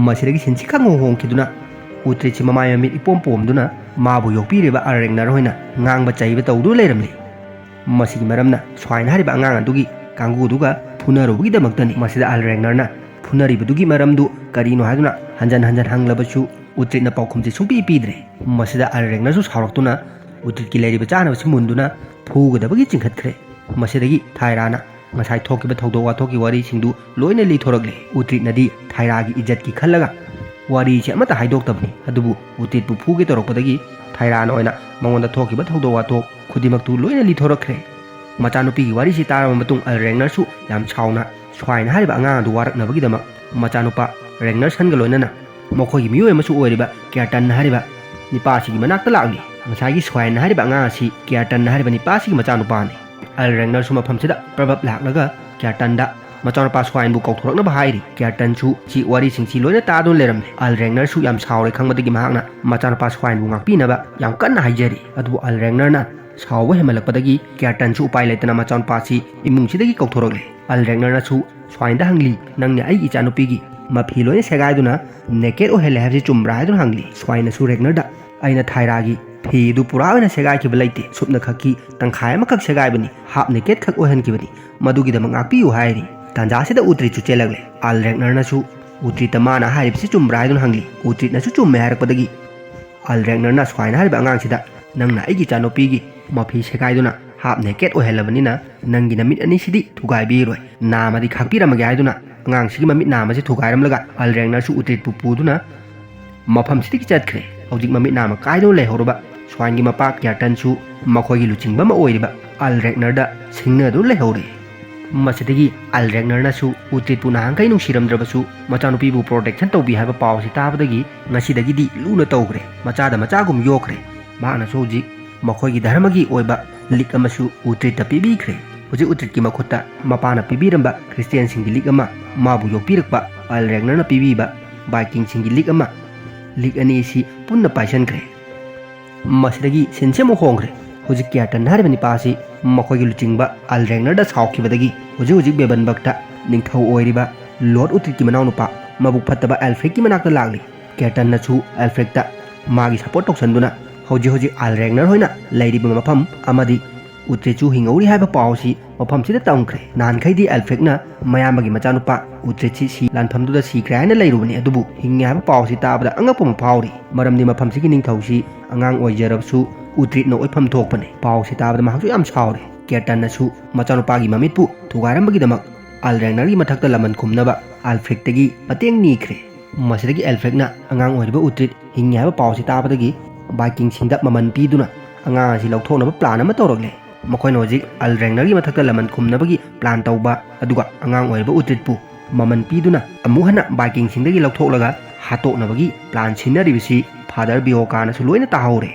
ꯃꯁꯤꯗꯒꯤ ꯁꯤꯟꯁꯤ ꯈꯪꯍꯣꯡ ꯍꯣꯡꯈꯤꯗꯨꯅ ꯎꯇ꯭ꯔꯤꯠꯁꯤ ꯃꯃꯥꯏ ꯃꯃꯤꯠ ꯏꯄꯣꯝ ꯄꯣꯝꯗꯨꯅ ꯃꯥꯕꯨ ꯌꯣꯛꯄꯤꯔꯤꯕ ꯑꯜꯔꯦꯛꯅꯔ ꯍꯣꯏꯅ ꯉꯥꯡꯕ ꯆꯩꯕ ꯇꯧꯗꯨꯅ ꯂꯩꯔꯝꯂꯤ꯫ ꯃꯁꯤꯒꯤ ꯃꯔꯝꯅ ꯁ꯭ꯋꯥꯏꯟ ꯍꯥꯏꯔꯤꯕ ꯑꯉꯥꯡ ꯑꯗꯨꯒꯤ ꯀꯥꯡꯕꯨꯗꯨꯒ ꯐꯨꯅꯔꯨꯕꯒꯤꯗꯃꯛꯇꯅꯤ꯫ ꯃꯁꯤꯗ ꯑꯜꯔꯦꯛꯅꯔꯅ ꯐꯨꯅꯔꯤꯕꯗꯨꯒꯤ ꯃꯔꯝꯗꯨ ꯀꯔꯤꯅꯣ ꯍꯥꯏꯗꯨꯅ ꯍꯟꯖꯟ ꯍꯟꯖꯟ ꯍꯪꯂꯕꯁꯨ ꯎꯇ꯭ꯔꯤꯠꯅ ꯄꯥꯎꯈꯨꯝꯁꯤ ꯁꯨꯡꯄꯤ ꯄꯤꯗ꯭ꯔꯦ꯫ ꯃꯁꯤꯗ ꯑꯜꯔꯦꯛꯅꯔꯁꯨ ꯁꯥꯎꯔꯛꯇꯨꯅ ꯎꯇ꯭ꯔꯤꯠꯀꯤ ꯂꯩꯔꯤꯕ ꯆꯥꯅꯕꯁꯤ ꯃꯨꯟꯗꯨꯅ ꯐꯨꯒꯗꯕꯒꯤ ꯆꯤꯡꯈꯠꯈ꯭ꯔꯦ꯫ ꯃꯁꯤꯗꯒꯤ ꯊꯥꯏꯔꯥꯅ ꯉꯁꯥꯏ ꯊꯣꯛꯈꯤꯕ ꯊꯧꯗꯣꯛ ꯋꯥꯊꯣꯛꯀꯤ ꯋꯥꯔꯤꯁꯤꯡꯗꯨ ꯂꯣꯏꯅ ꯂꯤꯊꯣꯔꯛꯂꯦ꯫ ꯎꯇ꯭ꯔꯤꯠꯅꯗꯤ ꯊꯥꯏꯔꯥꯒꯤ ꯏꯖꯠꯀꯤ ꯈꯜꯂꯒ ꯋꯥꯔꯤꯁꯤ ꯑꯃꯠꯇ ꯍꯥꯏꯗꯣꯛꯇꯕꯅꯤ꯫ ꯑꯗꯨꯕꯨ ꯎꯇ꯭ꯔꯤꯠꯄꯨ ꯐꯨꯒꯦ ꯇꯧꯔꯛꯄꯗꯒꯤ ꯊꯥꯏꯔꯥꯅ ꯑꯣꯏꯅ ꯃꯉꯣꯟꯗ ꯊꯣꯛꯈꯤꯕ ꯊꯧꯗꯣꯛ ꯋꯥꯊꯣꯛ ꯈꯨꯗꯤꯡꯃꯛꯇꯨ ꯂꯣꯏꯅ ꯂꯤꯊꯣꯔꯛꯈ꯭ꯔꯦ꯫ ꯃꯆꯥꯅꯨꯄꯤꯒꯤ ꯋꯥꯔꯤꯁꯤ ꯇꯥꯔꯕ ꯃꯇꯨꯡ ꯑꯜ ꯔꯦꯒꯅꯔꯁꯨ ꯌꯥꯝ ꯁꯥꯎꯅ ꯁ꯭ꯋꯥꯏꯟ ꯍꯥꯏꯔꯤꯕ ꯑꯉꯥꯡ ꯑꯗꯨ ꯋꯥꯔꯛꯅꯕꯒꯤꯗꯃꯛ ꯃꯆꯥꯅꯨꯄꯥ ꯔꯦꯒꯅꯔꯁꯟꯒ ꯂꯣꯏꯅꯅ ꯃꯈꯣꯏꯒꯤ ꯃꯤꯑꯣꯏ ꯑꯃꯁꯨ ꯑꯣꯏꯔꯤꯕ ꯀ꯭ꯌꯥꯔꯇꯟ ꯍꯥꯏꯔꯤꯕ ꯅꯤꯄꯥꯁꯤꯒꯤ ꯃꯅꯥꯛꯇ ꯂꯥꯛꯂꯤ꯫ ꯉꯁꯥꯏꯒꯤ ꯁ꯭ꯋꯥꯏꯟ ꯍꯥꯏꯔꯤꯕ ꯑꯉꯥꯡ ꯑꯁꯤ ꯀ꯭ꯌꯥꯔꯇꯟ ꯍꯥꯏꯔꯤꯕ ꯅꯤꯄꯥꯁꯤꯒꯤ ꯃꯆꯥꯅꯨꯄꯥꯅꯤ꯫ ꯑꯜ ꯔꯦꯒꯅꯔꯁꯨ ꯃꯐꯝꯁꯤꯗ ꯄ꯭ꯔꯕꯞ ꯂꯥꯛꯂꯒ ꯀ꯭ꯌꯥꯔꯇꯟꯗ ꯃꯆꯥꯅꯨꯄꯥ ꯁ꯭ꯋꯥꯏꯟꯕꯨ ꯀꯧꯊꯣꯔꯛꯅꯕ ꯍꯥꯏꯔꯤ꯫ ꯀ꯭ꯌꯥꯔꯇꯟꯁꯨ ꯁꯤ ꯋꯥꯔꯤꯁꯤꯡꯁꯤ ꯂꯣꯏꯅ ꯇꯥꯗꯨꯅ ꯂꯩꯔꯝꯂꯦ꯫ ꯑꯜ ꯔꯦꯒꯅꯔꯁꯨ ꯌꯥꯝ ꯁꯥꯎꯔꯦ ꯈꯪꯕꯗꯒꯤ ꯃꯍꯥꯛꯅ ꯃꯆꯥꯅꯨꯄꯥ ꯁ꯭ꯋꯥꯏꯟꯕꯨ ꯉꯥꯛꯄꯤꯅꯕ ꯌꯥꯝ ꯀꯟꯅ ꯍꯥꯏꯖꯔꯤ꯫ ꯑꯗꯨꯕꯨ ꯑꯜ ꯔꯦꯒꯅꯔꯅ ꯁꯥꯎꯕ ꯍꯦꯟꯃꯜꯂꯛꯄꯗꯒꯤ ꯀ꯭ꯌꯥꯔꯇꯟꯁꯨ ꯎꯄꯥꯏ ꯂꯩꯇꯅ ꯃꯆꯥꯅꯨꯄꯥꯁꯤ ꯏꯃꯨꯡꯁꯤꯗꯒꯤ ꯀꯧꯊꯣꯔꯛꯂꯦ꯫ ꯑꯜ ꯔꯦꯒꯅꯔꯅꯁꯨ ꯁ꯭ꯋꯥꯏꯟꯗ ꯍꯪꯂꯤ, "ꯅꯪꯅ ꯑꯩꯒꯤ ꯏꯆꯥꯅꯨꯄꯤꯒꯤ ꯃꯐꯤ ꯂꯣꯏꯅ ꯁꯦꯒꯥꯏꯗꯨꯅ ꯅꯦꯀꯦꯠ ꯑꯣꯏꯍꯜꯂꯦ ꯍꯥꯏꯕꯁꯤ ꯆꯨꯝꯕ꯭ꯔꯥ?" ꯍꯥꯏꯗꯨꯅ ꯍꯪꯂꯤ꯫ ꯁ꯭ꯋꯥꯏꯟꯅꯁꯨ ꯔꯦꯒꯅꯔꯗ, ꯑꯩꯅ ꯊꯥꯏꯔꯥꯒꯤ ꯐꯤ ꯑꯗꯨ ꯄꯨꯔꯥ ꯑꯣꯏꯅ ꯁꯦꯒꯥꯏꯈꯤꯕ ꯂꯩꯇꯦ, ꯁꯨꯞꯅ ꯈꯛꯀꯤ ꯇꯪꯈꯥꯏ ꯑꯃꯈꯛ ꯁꯦꯒꯥꯏꯕꯅꯤ, ꯍꯥꯞ ꯅꯦꯀꯦꯠ ꯈꯛ ꯑꯣꯏꯍꯟꯈꯤꯕꯅꯤ, ꯃꯗꯨꯒꯤꯗꯃꯛ ꯉꯥꯛꯄꯤꯌꯨ ꯍꯥꯏꯔꯤ꯫ ꯇꯥꯟꯖꯥꯁꯤꯗ ꯎꯇ꯭ꯔꯤꯠꯁꯨ ꯆꯦꯜꯂꯛꯂꯦ꯫ ꯑꯜ ꯔꯦꯛꯅꯔꯅꯁꯨ ꯎꯇ꯭ꯔꯤꯠꯇ ꯃꯥꯅ ꯍꯥꯏꯔꯤꯕꯁꯤ ꯆꯨꯝꯕ꯭ꯔꯥ ꯍꯥꯏꯗꯨꯅ ꯍꯪꯂꯤ꯫ ꯎꯇ꯭ꯔꯤꯠꯅꯁꯨ ꯆꯨꯝꯃꯦ ꯍꯥꯏꯔꯛꯄꯗꯒꯤ ꯑꯜ ꯔꯦꯛꯅꯔꯅ ꯁ꯭ꯋꯥꯏꯅ ꯍꯥꯏꯔꯤꯕ ꯑꯉꯥꯡꯁꯤꯗ, "ꯅꯪꯅ ꯑꯩꯒꯤ ꯏꯆꯥꯅꯨꯄꯤꯒꯤ ꯃꯐꯤ ꯁꯦꯒꯥꯏꯗꯨꯅ ꯍꯥꯞ ꯅꯦꯀꯦꯠ ꯑꯣꯏꯍꯜꯂꯕꯅꯤꯅ ꯅꯪꯒꯤ ꯅꯃꯤꯠ ꯑꯅꯤꯁꯤꯗꯤ ꯊꯨꯒꯥꯏꯕꯤꯔꯣꯏ, ꯅꯥꯝꯃꯗꯤ ꯈꯥꯛꯄꯤꯔꯝꯃꯒꯦ" ꯍꯥꯏꯗꯨꯅ ꯑꯉꯥꯡꯁꯤꯒꯤ ꯃꯃꯤꯠ ꯅꯥꯝꯃꯁꯤ ꯊꯨꯒꯥꯏꯔꯝꯂꯒ ꯑꯜ ꯔꯦꯛꯅꯔꯁꯨ ꯎꯇ꯭ꯔꯤꯠꯄꯨ ꯄꯨꯗꯨꯅ ꯃꯐꯝꯁꯤꯗꯒꯤ ꯆꯠꯈ꯭ꯔꯦ꯫ ꯍꯧꯖꯤꯛ ꯃꯃꯤꯠ ꯅꯥꯝꯃ ꯀꯥꯏꯗꯨꯅ ꯂꯩꯍꯧꯔꯕ ꯁ꯭ꯋꯥꯏꯟꯒꯤ ꯃꯄꯥ ꯀ꯭ꯌꯥꯔꯇꯟꯁꯨ ꯃꯈꯣꯏꯒꯤ ꯂꯨꯆꯤꯡꯕ ꯑꯃ ꯑꯣꯏꯔꯤꯕ ꯑꯜ ꯔꯦꯛꯅꯔꯗ ꯁꯤꯡꯅꯗꯨꯅ ꯂꯩꯍꯧꯔꯦ꯫ ꯃꯁꯤꯗꯒꯤ ꯑꯜ ꯔꯦꯛꯅꯔꯅꯁꯨ ꯎꯇ꯭ꯔꯤꯠꯄꯨ ꯅꯍꯥꯟꯈꯩ ꯅꯨꯡꯁꯤꯔꯝꯗ꯭ꯔꯕꯁꯨ ꯃꯆꯥꯅꯨꯄꯤꯕꯨ ꯄ꯭ꯔꯣꯇꯦꯛꯁꯟ ꯇꯧꯕꯤ ꯍꯥꯏꯕ ꯄꯥꯎꯁꯤ ꯇꯥꯕꯗꯒꯤ ꯉꯁꯤꯗꯒꯤꯗꯤ ꯂꯨꯅ ꯇꯧꯈ꯭ꯔꯦ꯫ ꯃꯆꯥꯗ ꯃꯆꯥꯒꯨꯝ ꯌꯣꯛꯈ꯭ꯔꯦ꯫ ꯃꯍꯥꯛꯅꯁꯨ ꯍꯧꯖꯤꯛ ꯃꯈꯣꯏꯒꯤ ꯙꯔꯃꯒꯤ ꯑꯣꯏꯕ ꯂꯤꯛ ꯑꯃꯁꯨ ꯎꯇ꯭ꯔꯤꯠꯇ ꯄꯤꯕꯤꯈ꯭ꯔꯦ꯫ ꯍꯧꯖꯤꯛ ꯎꯇ꯭ꯔꯤꯠꯀꯤ ꯃꯈꯨꯠꯇ ꯃꯄꯥꯅ ꯄꯤꯕꯤꯔꯝꯕ ꯈ꯭ꯔꯤꯁꯇꯤꯌꯥꯟꯁꯤꯡꯒꯤ ꯂꯤꯛ ꯑꯃ, ꯃꯥꯕꯨ ꯌꯣꯛꯄꯤꯔꯛꯄ ꯑꯜ ꯔꯦꯛꯅꯔꯅ ꯄꯤꯕꯤꯕ ꯚꯥꯏꯀꯤꯡꯁꯤꯡꯒꯤ ꯂꯤꯛ ꯑꯃ, ꯂꯤꯛ ꯑꯅꯤ ꯑꯁꯤ ꯄꯨꯟꯅ ꯄꯥꯏꯁꯟꯈ꯭ꯔꯦ꯫ ꯃꯁꯤꯗꯒꯤ ꯁꯤꯟꯁꯦ ꯑꯃꯨꯛ ꯍꯣꯡꯈ꯭ꯔꯦ꯫ ꯍꯧꯖꯤꯛ ꯀ꯭ꯌꯥꯔꯇꯟ ꯍꯥꯏꯔꯤꯕ ꯅꯤꯄꯥ ꯑꯁꯤ ꯃꯈꯣꯏꯒꯤ ꯂꯨꯆꯤꯡꯕ ꯑꯜ ꯔꯦꯛꯅꯔꯗ ꯁꯥꯎꯈꯤꯕꯗꯒꯤ ꯍꯧꯖꯤꯛ ꯍꯧꯖꯤꯛ ꯕꯦꯕꯟꯕꯛꯇ ꯅꯤꯡꯊꯧ ꯑꯣꯏꯔꯤꯕ ꯂꯣꯔꯗ ꯎꯇ꯭ꯔꯤꯠꯀꯤ ꯃꯅꯥꯎꯅꯨꯄꯥ ꯃꯕꯨꯛ ꯐꯠꯇꯕ ꯑꯦꯜꯐ꯭ꯔꯦꯗꯀꯤ ꯃꯅꯥꯛꯇ ꯂꯥꯛꯂꯤ꯫ ꯀ꯭ꯌꯥꯔꯇꯟꯅꯁꯨ ꯑꯦꯜꯐ꯭ꯔꯦꯗꯇ ꯃꯥꯒꯤ ꯁꯄꯣꯔꯠ ꯇꯧꯁꯟꯗꯨꯅ ꯍꯧꯖꯤꯛ ꯍꯧꯖꯤꯛ ꯑꯜ ꯔꯦꯛꯅꯔ ꯍꯣꯏꯅ ꯂꯩꯔꯤꯕ ꯃꯐꯝ ꯑꯃꯗꯤ ꯎꯇ꯭ꯔꯤꯠꯁꯨ ꯍꯤꯡꯍꯧꯔꯤ ꯍꯥꯏꯕ ꯄꯥꯎ ꯑꯁꯤ ꯃꯐꯝꯁꯤꯗ ꯇꯝꯈ꯭ꯔꯦ꯫ ꯅꯍꯥꯟꯈꯩꯗꯤ ꯑꯦꯜꯐ꯭ꯔꯦꯗꯅ ꯃꯌꯥꯝꯕꯒꯤ ꯃꯆꯥꯅꯨꯄꯥ ꯎꯇ꯭ꯔꯤꯠꯁꯤ ꯁꯤ ꯂꯥꯟꯐꯝꯗꯨꯗ ꯁꯤꯈ꯭ꯔꯦ ꯍꯥꯏꯅ ꯂꯩꯔꯨꯕꯅꯤ, ꯑꯗꯨꯕꯨ ꯍꯤꯡꯉꯦ ꯍꯥꯏꯕ ꯄꯥꯎꯁꯤ ꯇꯥꯕꯗ ꯑꯉꯛꯄ ꯑꯃ ꯐꯥꯎꯔꯤ꯫ ꯃꯔꯝꯗꯤ ꯃꯐꯝꯁꯤꯒꯤ ꯅꯤꯡꯊꯧꯁꯤ ꯑꯉꯥꯡ ꯑꯣꯏꯖꯔꯕꯁꯨ ꯎꯇ꯭ꯔꯤꯠꯅ ꯑꯣꯏꯐꯝ ꯊꯣꯛꯄꯅꯤ꯫ ꯄꯥꯎꯁꯤ ꯇꯥꯕꯗ ꯃꯍꯥꯛꯁꯨ ꯌꯥꯝ ꯁꯥꯎꯔꯦ꯫ ꯀ꯭ꯌꯥꯔꯇꯟꯅꯁꯨ ꯃꯆꯥꯅꯨꯄꯥꯒꯤ ꯃꯃꯤꯠꯄꯨ ꯊꯨꯒꯥꯏꯔꯝꯕꯒꯤꯗꯃꯛ ꯑꯜ ꯔꯦꯛꯅꯔꯒꯤ ꯃꯊꯛꯇ ꯂꯃꯟ ꯈꯨꯝꯅꯕ ꯑꯜꯐ꯭ꯔꯦꯗꯇꯒꯤ ꯃꯇꯦꯡ ꯅꯤꯈ꯭ꯔꯦ꯫ ꯃꯁꯤꯗꯒꯤ ꯑꯦꯜꯐ꯭ꯔꯦꯗꯅ ꯑꯉꯥꯡ ꯑꯣꯏꯔꯤꯕ ꯎꯇ꯭ꯔꯤꯠ ꯍꯤꯡꯉꯤ ꯍꯥꯏꯕ ꯄꯥꯎꯁꯤ ꯇꯥꯕꯗꯒꯤ ꯚꯥꯏꯀꯤꯡꯁꯤꯡꯗ ꯃꯃꯜ ꯄꯤꯗꯨꯅ ꯑꯉꯥꯡ ꯑꯁꯤ ꯂꯧꯊꯣꯛꯅꯕ ꯄ꯭ꯂꯥꯟ ꯑꯃ ꯇꯧꯔꯛꯂꯦ꯫ ꯃꯈꯣꯏꯅ ꯍꯧꯖꯤꯛ ꯑꯜ ꯔꯦꯛꯅꯔꯒꯤ ꯃꯊꯛꯇ ꯂꯃꯟ ꯈꯨꯝꯅꯕꯒꯤ ꯄ꯭ꯂꯥꯟ ꯇꯧꯕ, ꯑꯗꯨꯒ ꯑꯉꯥꯡ ꯑꯣꯏꯔꯤꯕ ꯎꯇ꯭ꯔꯤꯠꯄꯨ ꯃꯃꯜ ꯄꯤꯗꯨꯅ ꯑꯃꯨꯛ ꯍꯟꯅ ꯚꯥꯏꯀꯤꯡꯁꯤꯡꯗꯒꯤ ꯂꯧꯊꯣꯛꯂꯒ ꯍꯥꯠꯇꯣꯛꯅꯕꯒꯤ ꯄ꯭ꯂꯥꯟ ꯁꯤꯟꯅꯔꯤꯕꯁꯤ ꯐꯥꯗꯔ ꯕꯤꯌꯣꯀꯥꯅꯁꯨ ꯂꯣꯏꯅ ꯇꯥꯍꯧꯔꯦ꯫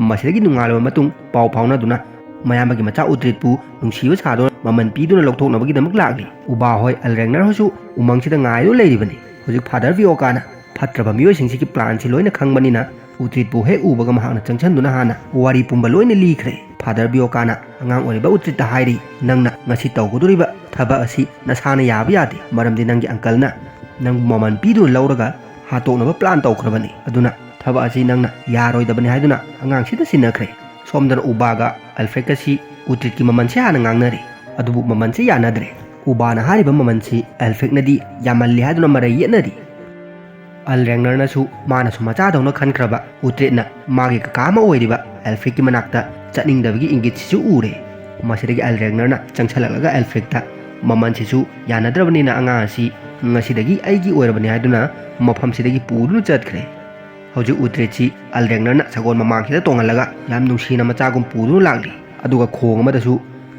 ꯃꯁꯤꯗꯒꯤ ꯅꯣꯡꯉꯥꯜꯂꯕ ꯃꯇꯨꯡ ꯄꯥꯎ ꯐꯥꯎꯅꯗꯨꯅ ꯃꯌꯥꯝꯕꯒꯤ ꯃꯆꯥ ꯎꯇ꯭ꯔꯤꯠꯄꯨ ꯅꯨꯡꯁꯤꯕ ꯁꯥꯗꯨꯅ ꯃꯃꯜ ꯄꯤꯗꯨꯅ ꯂꯧꯊꯣꯛꯅꯕꯒꯤꯗꯃꯛ ꯂꯥꯛꯂꯤ꯫ ꯎꯕꯥ ꯍꯣꯏ, ꯑꯜ ꯔꯦꯛꯅꯔ ꯍꯣꯏꯁꯨ ꯎꯃꯪꯁꯤꯗ ꯉꯥꯏꯗꯨꯅ ꯂꯩꯔꯤꯕꯅꯤ꯫ ꯍꯧꯖꯤꯛ ꯐꯥꯗꯔ ꯕꯤꯌꯣꯀꯥꯅ ꯐꯠꯇ꯭ꯔꯕ ꯃꯤꯑꯣꯏꯁꯤꯡꯁꯤꯒꯤ ꯄ꯭ꯂꯥꯟꯁꯤ ꯂꯣꯏꯅ ꯈꯪꯕꯅꯤꯅ ꯎꯇ꯭ꯔꯤꯠꯄꯨ ꯍꯦꯛ ꯎꯕꯒ ꯃꯍꯥꯛꯅ ꯆꯪꯁꯤꯟꯗꯨꯅ ꯍꯥꯟꯅ ꯋꯥꯔꯤ ꯄꯨꯝꯕ ꯂꯣꯏꯅ ꯂꯤꯈ꯭ꯔꯦ꯫ ꯐꯥꯗꯔ ꯕꯤꯌꯣꯀꯥꯅ ꯑꯉꯥꯡ ꯑꯣꯏꯔꯤꯕ ꯎꯇ꯭ꯔꯤꯠꯇ ꯍꯥꯏꯔꯤ, "ꯅꯪꯅ ꯉꯁꯤ ꯇꯧꯒꯗꯧꯔꯤꯕ ꯊꯕꯛ ꯑꯁꯤ ꯅꯁꯥꯅ ꯌꯥꯕ ꯌꯥꯗꯦ, ꯃꯔꯝꯗꯤ ꯅꯪꯒꯤ ꯑꯪꯀꯜꯅ ꯅꯪꯕꯨ ꯃꯃꯜ ꯄꯤꯗꯨꯅ ꯂꯧꯔꯒ ꯍꯥꯠꯇꯣꯛꯅꯕ ꯄ꯭ꯂꯥꯟ ꯇꯧꯈ꯭ꯔꯕꯅꯤ꯫ ꯑꯗꯨꯅ ꯊꯕꯛ ꯑꯁꯤ ꯅꯪꯅ ꯌꯥꯔꯣꯏꯗꯕꯅꯤ ꯍꯥꯏꯗꯨꯅ ꯑꯉꯥꯡꯁꯤꯗ ꯁꯤꯟꯅꯈ꯭ꯔꯦ꯫ ꯁꯣꯝꯗꯅ ꯎꯕꯥꯒ ꯑꯜꯐ꯭ꯔꯦꯗꯀꯁꯤ ꯎꯇ꯭ꯔꯤꯠꯀꯤ ꯃꯃꯜꯁꯦ ꯍꯥꯟꯅ ꯉꯥꯡꯅꯔꯤ꯫ ꯑꯗꯨꯕꯨ ꯃꯃꯜꯁꯦ ꯌꯥꯅꯗ꯭ꯔꯦ꯫ ꯎꯕꯥꯅ ꯍꯥꯏꯔꯤꯕ ꯃꯃꯜꯁꯤ ꯑꯜꯐ꯭ꯔꯦꯗꯅꯗꯤ ꯌꯥꯝꯃꯜꯂꯤ ꯍꯥꯏꯗꯨꯅ ꯃꯔꯩ ꯌꯦꯠꯅꯔꯤ꯫ ꯑꯜ ꯔꯦꯒꯅꯔꯅꯁꯨ ꯃꯥꯅꯁꯨ ꯃꯆꯥꯗꯧꯅ ꯈꯟꯈ꯭ꯔꯕ ꯎꯇ꯭ꯔꯤꯠꯅ ꯃꯥꯒꯤ ꯀꯀꯥ ꯑꯃ ꯑꯣꯏꯔꯤꯕ ꯑꯜꯐ꯭ꯔꯦꯗꯀꯤ ꯃꯅꯥꯛꯇ ꯆꯠꯅꯤꯡꯗꯕꯒꯤ ꯏꯪꯒꯤꯠꯁꯤꯁꯨ ꯎꯔꯦ꯫ ꯃꯁꯤꯗꯒꯤ ꯑꯜ ꯔꯦꯒꯅꯔꯅ ꯆꯪꯁꯜꯂꯛꯂꯒ ꯑꯜꯐ꯭ꯔꯦꯗꯇ, "ꯃꯃꯜꯁꯤꯁꯨ ꯌꯥꯅꯗ꯭ꯔꯕꯅꯤꯅ ꯑꯉꯥꯡ ꯑꯁꯤ ꯉꯁꯤꯗꯒꯤ ꯑꯩꯒꯤ ꯑꯣꯏꯔꯕꯅꯤ" ꯍꯥꯏꯗꯨꯅ ꯃꯐꯝꯁꯤꯗꯒꯤ ꯄꯨꯗꯨꯅ ꯆꯠꯈ꯭ꯔꯦ꯫ ꯍꯧꯖꯤꯛ ꯎꯇ꯭ꯔꯤꯠꯁꯤ ꯑꯜ ꯔꯦꯒꯅꯔꯅ ꯁꯒꯣꯜ ꯃꯃꯥꯡꯁꯤꯗ ꯇꯣꯡꯍꯜꯂꯒ ꯌꯥꯝ ꯅꯨꯡꯁꯤꯅ ꯃꯆꯥꯒꯨꯝ ꯄꯨꯗꯨꯅ ꯂꯥꯛꯂꯤ꯫ ꯑꯗꯨꯒ ꯈꯣꯡ ꯑꯃꯗꯁꯨ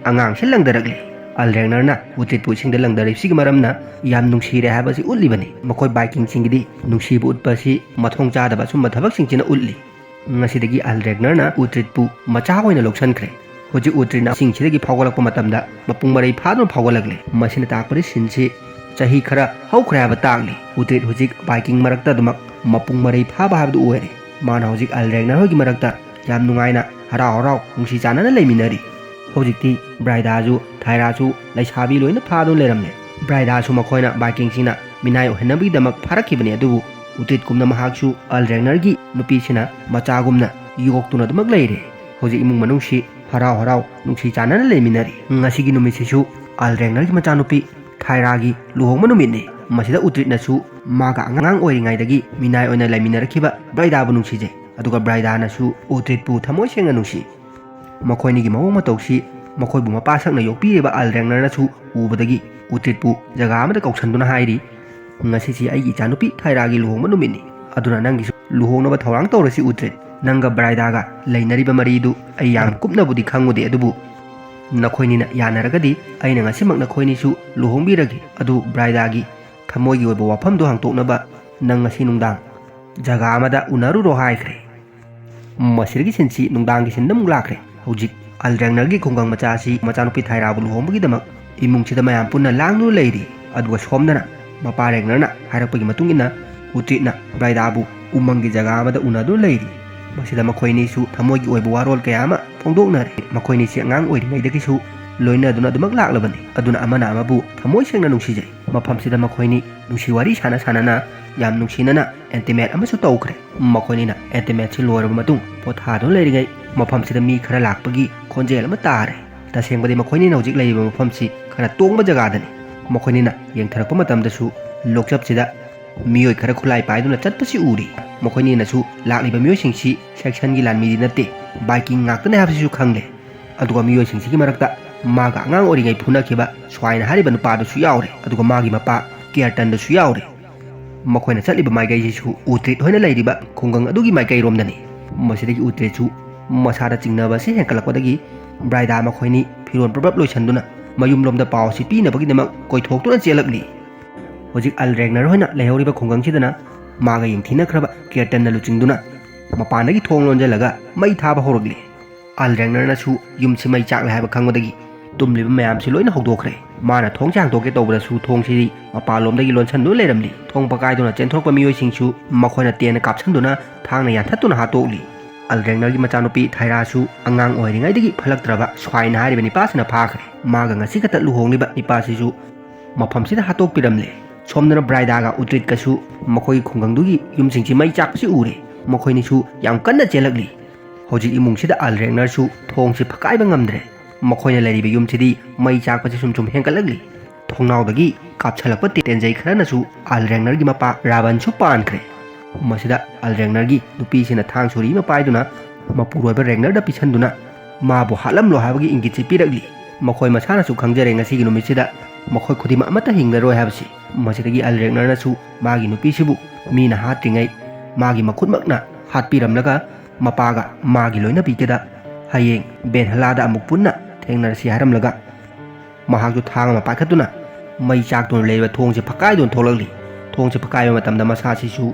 ꯑꯉꯥꯡꯁꯤ ꯂꯪꯗꯔꯛꯂꯤ꯫ ꯑꯜ ꯔꯦꯒꯅꯔꯅ ꯎꯇ꯭ꯔꯤꯠꯄꯨ ꯏꯁꯤꯡꯗ ꯂꯪꯗꯔꯤꯕꯁꯤꯒꯤ ꯃꯔꯝꯅ ꯌꯥꯝ ꯅꯨꯡꯁꯤꯔꯦ ꯍꯥꯏꯕꯁꯤ ꯎꯠꯂꯤꯕꯅꯤ꯫ ꯃꯈꯣꯏ ꯚꯥꯏꯀꯤꯡꯁꯤꯡꯒꯤꯗꯤ ꯅꯨꯡꯁꯤꯕ ꯎꯠꯄ ꯑꯁꯤ ꯃꯊꯣꯡ ꯆꯥꯗꯕ ꯑꯆꯨꯝꯕ ꯊꯕꯛꯁꯤꯡꯁꯤꯅ ꯎꯠꯂꯤ꯫ ꯉꯁꯤꯗꯒꯤ ꯑꯜ ꯔꯦꯒꯅꯔꯅ ꯎꯇ꯭ꯔꯤꯠꯄꯨ ꯃꯆꯥ ꯑꯣꯏꯅ ꯂꯧꯁꯤꯟꯈ꯭ꯔꯦ꯫ ꯍꯧꯖꯤꯛ ꯎꯇ꯭ꯔꯤꯠꯅ ꯏꯁꯤꯡꯁꯤꯗꯒꯤ ꯐꯥꯎꯒꯠꯂꯛꯄ ꯃꯇꯝꯗ ꯃꯄꯨꯡ ꯃꯔꯩ ꯐꯥꯗꯨꯅ ꯐꯥꯎꯒꯠꯂꯛꯂꯦ꯫ ꯃꯁꯤꯅ ꯇꯥꯛꯄꯗꯤ ꯁꯤꯟꯁꯤ ꯆꯍꯤ ꯈꯔ ꯍꯧꯈ꯭ꯔꯦ ꯍꯥꯏꯕ ꯇꯥꯛꯂꯤ꯫ ꯎꯇ꯭ꯔꯤꯠ ꯍꯧꯖꯤꯛ ꯚꯥꯏꯀꯤꯡ ꯃꯔꯛꯇ ꯑꯗꯨꯃꯛ ꯃꯄꯨꯡ ꯃꯔꯩ ꯐꯥꯕ ꯍꯥꯏꯕꯗꯨ ꯑꯣꯏꯔꯦ꯫ ꯃꯥꯅ ꯍꯧꯖꯤꯛ ꯑꯜ ꯔꯦꯒꯅꯔ ꯍꯣꯏꯒꯤ ꯃꯔꯛꯇ ꯌꯥꯝ ꯅꯨꯡꯉꯥꯏꯅ, ꯍꯔꯥꯎ ꯍꯔꯥꯎ, ꯅꯨꯡꯁꯤ ꯆꯥꯟꯅꯅ ꯂꯩꯃꯤꯟꯅꯔꯤ꯫ ꯍꯧꯖꯤꯛꯇꯤ ꯕ꯭ꯔꯥꯏꯗꯥꯁꯨ ꯊꯥꯏꯔꯥꯁꯨ ꯂꯩꯁꯥꯕꯤ ꯂꯣꯏꯅ ꯐꯥꯗꯨꯅ ꯂꯩꯔꯝꯂꯦ꯫ ꯕ꯭ꯔꯥꯏꯗꯥꯁꯨ ꯃꯈꯣꯏꯅ ꯚꯥꯏꯀꯤꯡꯁꯤꯡꯅ ꯃꯤꯅꯥꯏ ꯑꯣꯏꯍꯟꯅꯕꯒꯤꯗꯃꯛ ꯐꯥꯔꯛꯈꯤꯕꯅꯤ, ꯑꯗꯨꯕꯨ ꯎꯇ꯭ꯔꯤꯠꯀꯨꯝꯅ ꯃꯍꯥꯛꯁꯨ ꯑꯜ ꯔꯦꯒꯅꯔꯒꯤ ꯅꯨꯄꯤꯁꯤꯅ ꯃꯆꯥꯒꯨꯝꯅ ꯌꯣꯛꯇꯨꯅ ꯑꯗꯨꯃꯛ ꯂꯩꯔꯦ꯫ ꯍꯧꯖꯤꯛ ꯏꯃꯨꯡ ꯃꯅꯨꯡꯁꯤ ꯍꯔꯥꯎ ꯍꯔꯥꯎ ꯅꯨꯡꯁꯤ ꯆꯥꯟꯅꯅ ꯂꯩꯃꯤꯟꯅꯔꯤ꯫ ꯉꯁꯤꯒꯤ ꯅꯨꯃꯤꯠꯁꯤꯁꯨ ꯑꯜ ꯔꯦꯒꯅꯔꯒꯤ ꯃꯆꯥꯅꯨꯄꯤ ꯊꯥꯏꯔꯥꯒꯤ ꯂꯨꯍꯣꯡꯕ ꯅꯨꯃꯤꯠꯅꯤ꯫ ꯃꯁꯤꯗ ꯎꯇ꯭ꯔꯤꯠꯅꯁꯨ ꯃꯥꯒ ꯑꯉꯥꯡ ꯑꯣꯏꯔꯤꯉꯩꯗꯒꯤ ꯃꯤꯅꯥꯏ ꯑꯣꯏꯅ ꯂꯩꯃꯤꯟꯅꯔꯛꯈꯤꯕ ꯕ꯭ꯔꯥꯏꯗꯥꯕꯨ ꯅꯨꯡꯁꯤꯖꯩ꯫ ꯑꯗꯨꯒ ꯕ꯭ꯔꯥꯏꯗꯥꯅꯁꯨ ꯎꯇ꯭ꯔꯤꯠꯄꯨ ꯊꯃꯣꯏ ꯁꯦꯡꯅ ꯅꯨꯡꯁꯤ꯫ ꯃꯈꯣꯏꯅꯤꯒꯤ ꯃꯑꯣꯡ ꯃꯇꯧꯁꯤ ꯃꯈꯣꯏꯕꯨ ꯃꯄꯥ ꯁꯛꯅ ꯌꯣꯛꯄꯤꯔꯤꯕ ꯑꯜ ꯔꯦꯒꯅꯔꯅꯁꯨ ꯎꯕꯗꯒꯤ ꯎꯇ꯭ꯔꯤꯠꯄꯨ ꯖꯒꯥ ꯑꯃꯗ ꯀꯧꯁꯟꯗꯨꯅ ꯍꯥꯏꯔꯤ, "ꯉꯁꯤꯁꯤ ꯑꯩꯒꯤ ꯏꯆꯥꯅꯨꯄꯤ ꯊꯥꯏꯔꯥꯒꯤ ꯂꯨꯍꯣꯡꯕ ꯅꯨꯃꯤꯠꯅꯤ꯫ ꯑꯗꯨꯅ ꯅꯪꯒꯤꯁꯨ ꯂꯨꯍꯣꯡꯅꯕ ꯊꯧꯔꯥꯡ ꯇꯧꯔꯁꯤ ꯎꯇ꯭ꯔꯤꯠ꯫ ꯅꯪꯒ ꯕ꯭ꯔꯥꯏꯗꯥꯒ ꯂꯩꯅꯔꯤꯕ ꯃꯔꯤꯗꯨ ꯑꯩ ꯌꯥꯝ ꯀꯨꯞꯅꯕꯨꯗꯤ ꯈꯪꯉꯨꯗꯦ, ꯑꯗꯨꯕꯨ ꯅꯈꯣꯏꯅꯤꯅ ꯌꯥꯅꯔꯒꯗꯤ ꯑꯩꯅ ꯉꯁꯤꯃꯛ ꯅꯈꯣꯏꯅꯤꯁꯨ ꯂꯨꯍꯣꯡꯕꯤꯔꯒꯦ꯫ ꯑꯗꯨ ꯕ꯭ꯔꯥꯏꯗꯥꯒꯤ ꯊꯃꯣꯏꯒꯤ ꯑꯣꯏꯕ ꯋꯥꯐꯝꯗꯨ ꯍꯥꯡꯗꯣꯛꯅꯕ ꯅꯪ ꯉꯁꯤ ꯅꯨꯡꯗꯥꯡ ꯖꯒꯥ ꯑꯃꯗ ꯎꯅꯔꯨꯔꯣ" ꯍꯥꯏꯈ꯭ꯔꯦ꯫ ꯃꯁꯤꯗꯒꯤ ꯁꯤꯟꯁꯤ ꯅꯨꯡꯗꯥꯡꯒꯤ ꯁꯤꯟꯗ ꯑꯃꯨꯛ ꯂꯥꯛꯈ꯭ꯔꯦ꯫ ꯍꯧꯖꯤꯛ ꯑꯜ ꯔꯦꯒꯅꯔꯒꯤ ꯈꯨꯡꯒꯪ ꯃꯆꯥ ꯑꯁꯤ ꯃꯆꯥꯅꯨꯄꯤ ꯊꯥꯏꯔꯥꯕꯨ ꯂꯨꯍꯣꯡꯕꯒꯤꯗꯃꯛ ꯏꯃꯨꯡꯁꯤꯗ ꯃꯌꯥꯝ ꯄꯨꯟꯅ ꯂꯥꯡꯗꯨꯅ ꯂꯩꯔꯤ꯫ ꯑꯗꯨꯒ ꯁꯣꯝꯗꯅ ꯃꯄꯥ ꯔꯦꯒꯅꯔꯅ ꯍꯥꯏꯔꯛꯄꯒꯤ ꯃꯇꯨꯡ ꯏꯟꯅ ꯎꯇ꯭ꯔꯤꯠꯅ ꯕ꯭ꯔꯥꯏꯗꯥꯕꯨ ꯎꯃꯪꯒꯤ ꯖꯒꯥ ꯑꯃꯗ ꯎꯅꯗꯨꯅ ꯂꯩꯔꯤ꯫ ꯃꯁꯤꯗ ꯃꯈꯣꯏ ꯑꯅꯤꯁꯨ ꯊꯃꯣꯏꯒꯤ ꯑꯣꯏꯕ ꯋꯥꯔꯣꯜ ꯀꯌꯥ ꯑꯃ ꯐꯣꯡꯗꯣꯛꯅꯔꯦ꯫ ꯃꯈꯣꯏ ꯑꯅꯤꯁꯤ ꯑꯉꯥꯡ ꯑꯣꯏꯔꯤꯉꯩꯗꯒꯤꯁꯨ ꯂꯣꯏꯅꯗꯨꯅ ꯑꯗꯨꯃꯛ ꯂꯥꯛꯂꯕꯅꯤ꯫ ꯑꯗꯨꯅ ꯑꯃꯅ ꯑꯃꯕꯨ ꯊꯃꯣꯏ ꯁꯦꯡꯅ ꯅꯨꯡꯁꯤꯖꯩ꯫ ꯃꯐꯝꯁꯤꯗ ꯃꯈꯣꯏꯅꯤ ꯅꯨꯡꯁꯤ ꯋꯥꯔꯤ ꯁꯥꯟꯅ ꯁꯥꯟꯅꯅ ꯌꯥꯝ ꯅꯨꯡꯁꯤꯅꯅ ꯑꯦꯟꯇꯤꯃꯦꯠ ꯑꯃꯁꯨ ꯇꯧꯈ꯭ꯔꯦ꯫ ꯃꯈꯣꯏꯅꯤꯅ ꯑꯦꯟꯇꯤꯃꯦꯠꯁꯤ ꯂꯣꯏꯔꯕ ꯃꯇꯨꯡ ꯄꯣꯊꯥꯗꯨꯅ ꯂꯩꯔꯤꯉꯩ ꯃꯐꯝꯁꯤꯗ ꯃꯤ ꯈꯔ ꯂꯥꯛꯄꯒꯤ ꯈꯣꯟꯖꯦꯜ ꯑꯃ ꯇꯥꯔꯦ꯫ ꯇꯁꯦꯡꯕꯗꯤ ꯃꯈꯣꯏꯅꯤꯅ ꯍꯧꯖꯤꯛ ꯂꯩꯔꯤꯕ ꯃꯐꯝꯁꯤ ꯈꯔ ꯇꯣꯡꯕ ꯖꯒꯥꯗꯅꯤ꯫ ꯃꯈꯣꯏꯅꯤꯅ ꯌꯦꯡꯊꯔꯛꯄ ꯃꯇꯝꯗꯁꯨ ꯂꯣꯛꯆꯞꯁꯤꯗ ꯃꯤꯑꯣꯏ ꯈꯔ ꯈꯨꯠꯂꯥꯏ ꯄꯥꯏꯗꯨꯅ ꯆꯠꯄꯁꯤ ꯎꯔꯤ꯫ ꯃꯈꯣꯏꯅꯤꯅꯁꯨ ꯂꯥꯛꯂꯤꯕ ꯃꯤꯑꯣꯏꯁꯤꯡꯁꯤ ꯁꯦꯛꯁꯟꯒꯤ ꯂꯥꯟꯃꯤꯗꯤ ꯅꯠꯇꯦ, ꯕꯥꯏꯀꯤꯡ ꯉꯥꯛꯇꯅꯦ ꯍꯥꯏꯕꯁꯤꯁꯨ ꯈꯪꯂꯦ꯫ ꯑꯗꯨꯒ ꯃꯤꯑꯣꯏꯁꯤꯡꯁꯤꯒꯤ ꯃꯔꯛꯇ ꯃꯥꯒ ꯑꯉꯥꯡ ꯑꯣꯏꯔꯤꯉꯩ ꯐꯨꯅꯈꯤꯕ ꯁ꯭ꯋꯥꯏꯟ ꯍꯥꯏꯔꯤꯕ ꯅꯨꯄꯥꯗꯨꯁꯨ ꯌꯥꯎꯔꯦ, ꯑꯗꯨꯒ ꯃꯥꯒꯤ ꯃꯄꯥ ꯀꯤꯌꯔꯇꯟꯗꯨꯁꯨ ꯌꯥꯎꯔꯦ꯫ ꯃꯈꯣꯏꯅ ꯆꯠꯂꯤꯕ ꯃꯥꯏꯀꯩꯁꯤꯁꯨ ꯎꯇ꯭ꯔꯤꯠ ꯍꯣꯏꯅ ꯂꯩꯔꯤꯕ ꯈꯨꯡꯒꯪ ꯑꯗꯨꯒꯤ ꯃꯥꯏꯀꯩꯔꯣꯝꯗꯅꯤ꯫ ꯃꯁꯤꯗꯒꯤ ꯎꯇ꯭ꯔꯤꯠꯁꯨ ꯃꯁꯥꯗ ꯆꯤꯡꯅꯕ ꯑꯁꯤ ꯍꯦꯟꯀꯠꯂꯛꯄꯗꯒꯤ ꯕ꯭ꯔꯥꯏꯗꯥ ꯃꯈꯣꯏꯅꯤ ꯐꯤꯔꯣꯜ ꯄꯨꯂꯞ ꯂꯣꯏꯁꯤꯟꯗꯨꯅ ꯃꯌꯨꯝꯂꯣꯝꯗ ꯄꯥꯎ ꯑꯁꯤ ꯄꯤꯅꯕꯒꯤꯗꯃꯛ ꯀꯣꯏꯊꯣꯛꯇꯨꯅ ꯆꯦꯜꯂꯛꯂꯤ꯫ ꯍꯧꯖꯤꯛ ꯑꯜ ꯔꯦꯒꯅꯔ ꯍꯣꯏꯅ ꯂꯩꯍꯧꯔꯤꯕ ꯈꯨꯡꯒꯪꯁꯤꯗꯅ ꯃꯥꯒ ꯌꯦꯡꯊꯤꯅꯈ꯭ꯔꯕ ꯀꯤꯌꯔꯇꯟꯅ ꯂꯨꯆꯤꯡꯗꯨꯅ ꯃꯄꯥꯟꯗꯒꯤ ꯊꯣꯡ ꯂꯣꯟꯖꯜꯂꯒ ꯃꯩ ꯊꯥꯕ ꯍꯧꯔꯛꯂꯤ꯫ ꯑꯜ ꯔꯦꯒꯅꯔꯅꯁꯨ ꯌꯨꯝꯁꯤ ꯃꯩ ꯆꯥꯛꯂꯦ ꯍꯥꯏꯕ ꯈꯪꯕꯗꯒꯤ ꯇꯨꯝꯂꯤꯕ ꯃꯌꯥꯝꯁꯤ ꯂꯣꯏꯅ ꯍꯧꯗꯣꯛꯈ꯭ꯔꯦ꯫ ꯃꯥꯅ ꯊꯣꯡꯁꯦ ꯍꯥꯡꯗꯣꯛꯀꯦ ꯇꯧꯕꯗꯁꯨ ꯊꯣꯡꯁꯤꯗꯤ ꯃꯄꯥꯟꯂꯣꯝꯗꯒꯤ ꯂꯣꯟꯁꯤꯟꯗꯨꯅ ꯂꯩꯔꯝꯂꯤ꯫ ꯊꯣꯡ ꯄꯀꯥꯏꯗꯨꯅ ꯆꯦꯟꯊꯣꯔꯛꯄ ꯃꯤꯑꯣꯏꯁꯤꯡꯁꯨ ꯃꯈꯣꯏꯅ ꯇꯦꯟꯅ ꯀꯥꯞꯁꯤꯟꯗꯨꯅ ꯊꯥꯡꯅ ꯌꯥꯟꯊꯠꯇꯨꯅ ꯍꯥꯠꯇꯣꯛꯂꯤ꯫ ꯑꯜ ꯔꯦꯒꯅꯔꯒꯤ ꯃꯆꯥꯅꯨꯄꯤ ꯊꯥꯏꯔꯥꯁꯨ ꯑꯉꯥꯡ ꯑꯣꯏꯔꯤꯉꯩꯗꯒꯤ ꯐꯠꯂꯛꯇ꯭ꯔꯕ ꯁ꯭ꯋꯥꯏꯟ ꯍꯥꯏꯔꯤꯕ ꯅꯤꯄꯥꯁꯤꯅ ꯐꯥꯈ꯭ꯔꯦ꯫ ꯃꯥꯒ ꯉꯁꯤ ꯈꯛꯇ ꯂꯨꯍꯣꯡꯂꯤꯕ ꯅꯤꯄꯥꯁꯤꯁꯨ ꯃꯐꯝꯁꯤꯗ ꯍꯥꯠꯇꯣꯛꯄꯤꯔꯝꯂꯦ꯫ ꯁꯣꯝꯗꯅ ꯕ꯭ꯔꯥꯏꯗꯥꯒ ꯎꯇ꯭ꯔꯤꯠꯀꯁꯨ ꯃꯈꯣꯏꯒꯤ ꯈꯨꯡꯒꯪꯗꯨꯒꯤ ꯌꯨꯝꯁꯤꯡꯁꯤ ꯃꯩ ꯆꯥꯛꯄꯁꯤ ꯎꯔꯦ꯫ ꯃꯈꯣꯏꯅꯤꯁꯨ ꯌꯥꯝ ꯀꯟꯅ ꯆꯦꯜꯂꯛꯂꯤ꯫ ꯍꯧꯖꯤꯛ ꯏꯃꯨꯡꯁꯤꯗ ꯑꯜ ꯔꯦꯒꯅꯔꯁꯨ ꯊꯣꯡꯁꯤ ꯐꯛꯀꯥꯏꯕ ꯉꯝꯗ꯭ꯔꯦ꯫ ꯃꯈꯣꯏꯅ ꯂꯩꯔꯤꯕ ꯌꯨꯝꯁꯤꯗꯤ ꯃꯩ ꯆꯥꯛꯄꯁꯤ ꯁꯨꯝ ꯁꯨꯝ ꯍꯦꯟꯒꯠꯂꯛꯂꯤ꯫ ꯊꯣꯡꯅꯥꯎꯗꯒꯤ ꯀꯥꯞꯁꯤꯜꯂꯛꯄ ꯇꯦꯟꯖꯩ ꯈꯔꯅꯁꯨ ꯑꯜ ꯔꯦꯒꯅꯔꯒꯤ ꯃꯄꯥ ꯔꯥꯕꯟꯁꯨ ꯄꯥꯟꯈ꯭ꯔꯦ꯫ ꯃꯁꯤꯗ ꯑꯜ ꯔꯦꯒꯅꯔꯒꯤ ꯅꯨꯄꯤꯁꯤꯅ ꯊꯥꯡ ꯁꯣꯔꯤ ꯑꯃ ꯄꯥꯏꯗꯨꯅ ꯃꯄꯨꯔꯣꯏꯕ ꯔꯦꯒꯅꯔꯗ ꯄꯤꯁꯟꯗꯨꯅ ꯃꯥꯕꯨ ꯍꯥꯠꯂꯝꯂꯣ ꯍꯥꯏꯕꯒꯤ ꯏꯪꯒꯤꯠꯁꯤ ꯄꯤꯔꯛꯂꯤ꯫ ꯃꯈꯣꯏ ꯃꯁꯥꯅꯁꯨ ꯈꯪꯖꯔꯦ ꯉꯁꯤꯒꯤ ꯅꯨꯃꯤꯠꯁꯤꯗ ꯃꯈꯣꯏ ꯈꯨꯗꯤꯡꯃꯛ ꯑꯃꯠꯇ ꯍꯤꯡꯂꯔꯣꯏ ꯍꯥꯏꯕꯁꯤ꯫ ꯃꯁꯤꯗꯒꯤ ꯑꯜ ꯔꯦꯒꯅꯔꯅꯁꯨ ꯃꯥꯒꯤ ꯅꯨꯄꯤꯁꯤꯕꯨ ꯃꯤꯅ ꯍꯥꯠꯇ꯭ꯔꯤꯉꯩ ꯃꯥꯒꯤ ꯃꯈꯨꯠꯃꯛꯅ ꯍꯥꯠꯄꯤꯔꯝꯂꯒ ꯃꯄꯥꯒ ꯃꯥꯒꯤ ꯂꯣꯏꯅꯕꯤꯒꯗ ꯍꯌꯦꯡ ꯕꯦꯟꯍꯂꯥꯗ ꯑꯃꯨꯛ ꯄꯨꯟꯅ ꯊꯦꯡꯅꯔꯁꯤ ꯍꯥꯏꯔꯝꯂꯒ ꯃꯍꯥꯛꯁꯨ ꯊꯥꯡ ꯑꯃ ꯄꯥꯏꯈꯠꯇꯨꯅ ꯃꯩ ꯆꯥꯛꯇꯨꯅ ꯂꯩꯔꯤꯕ ꯊꯣꯡꯁꯦ ꯐꯛꯀꯥꯏꯗꯨꯅ ꯊꯣꯛꯂꯛꯂꯤ꯫ ꯊꯣꯡꯁꯦ ꯐꯛꯀꯥꯏꯕ ꯃꯇꯝꯗ ꯃꯁꯥꯁꯤꯁꯨ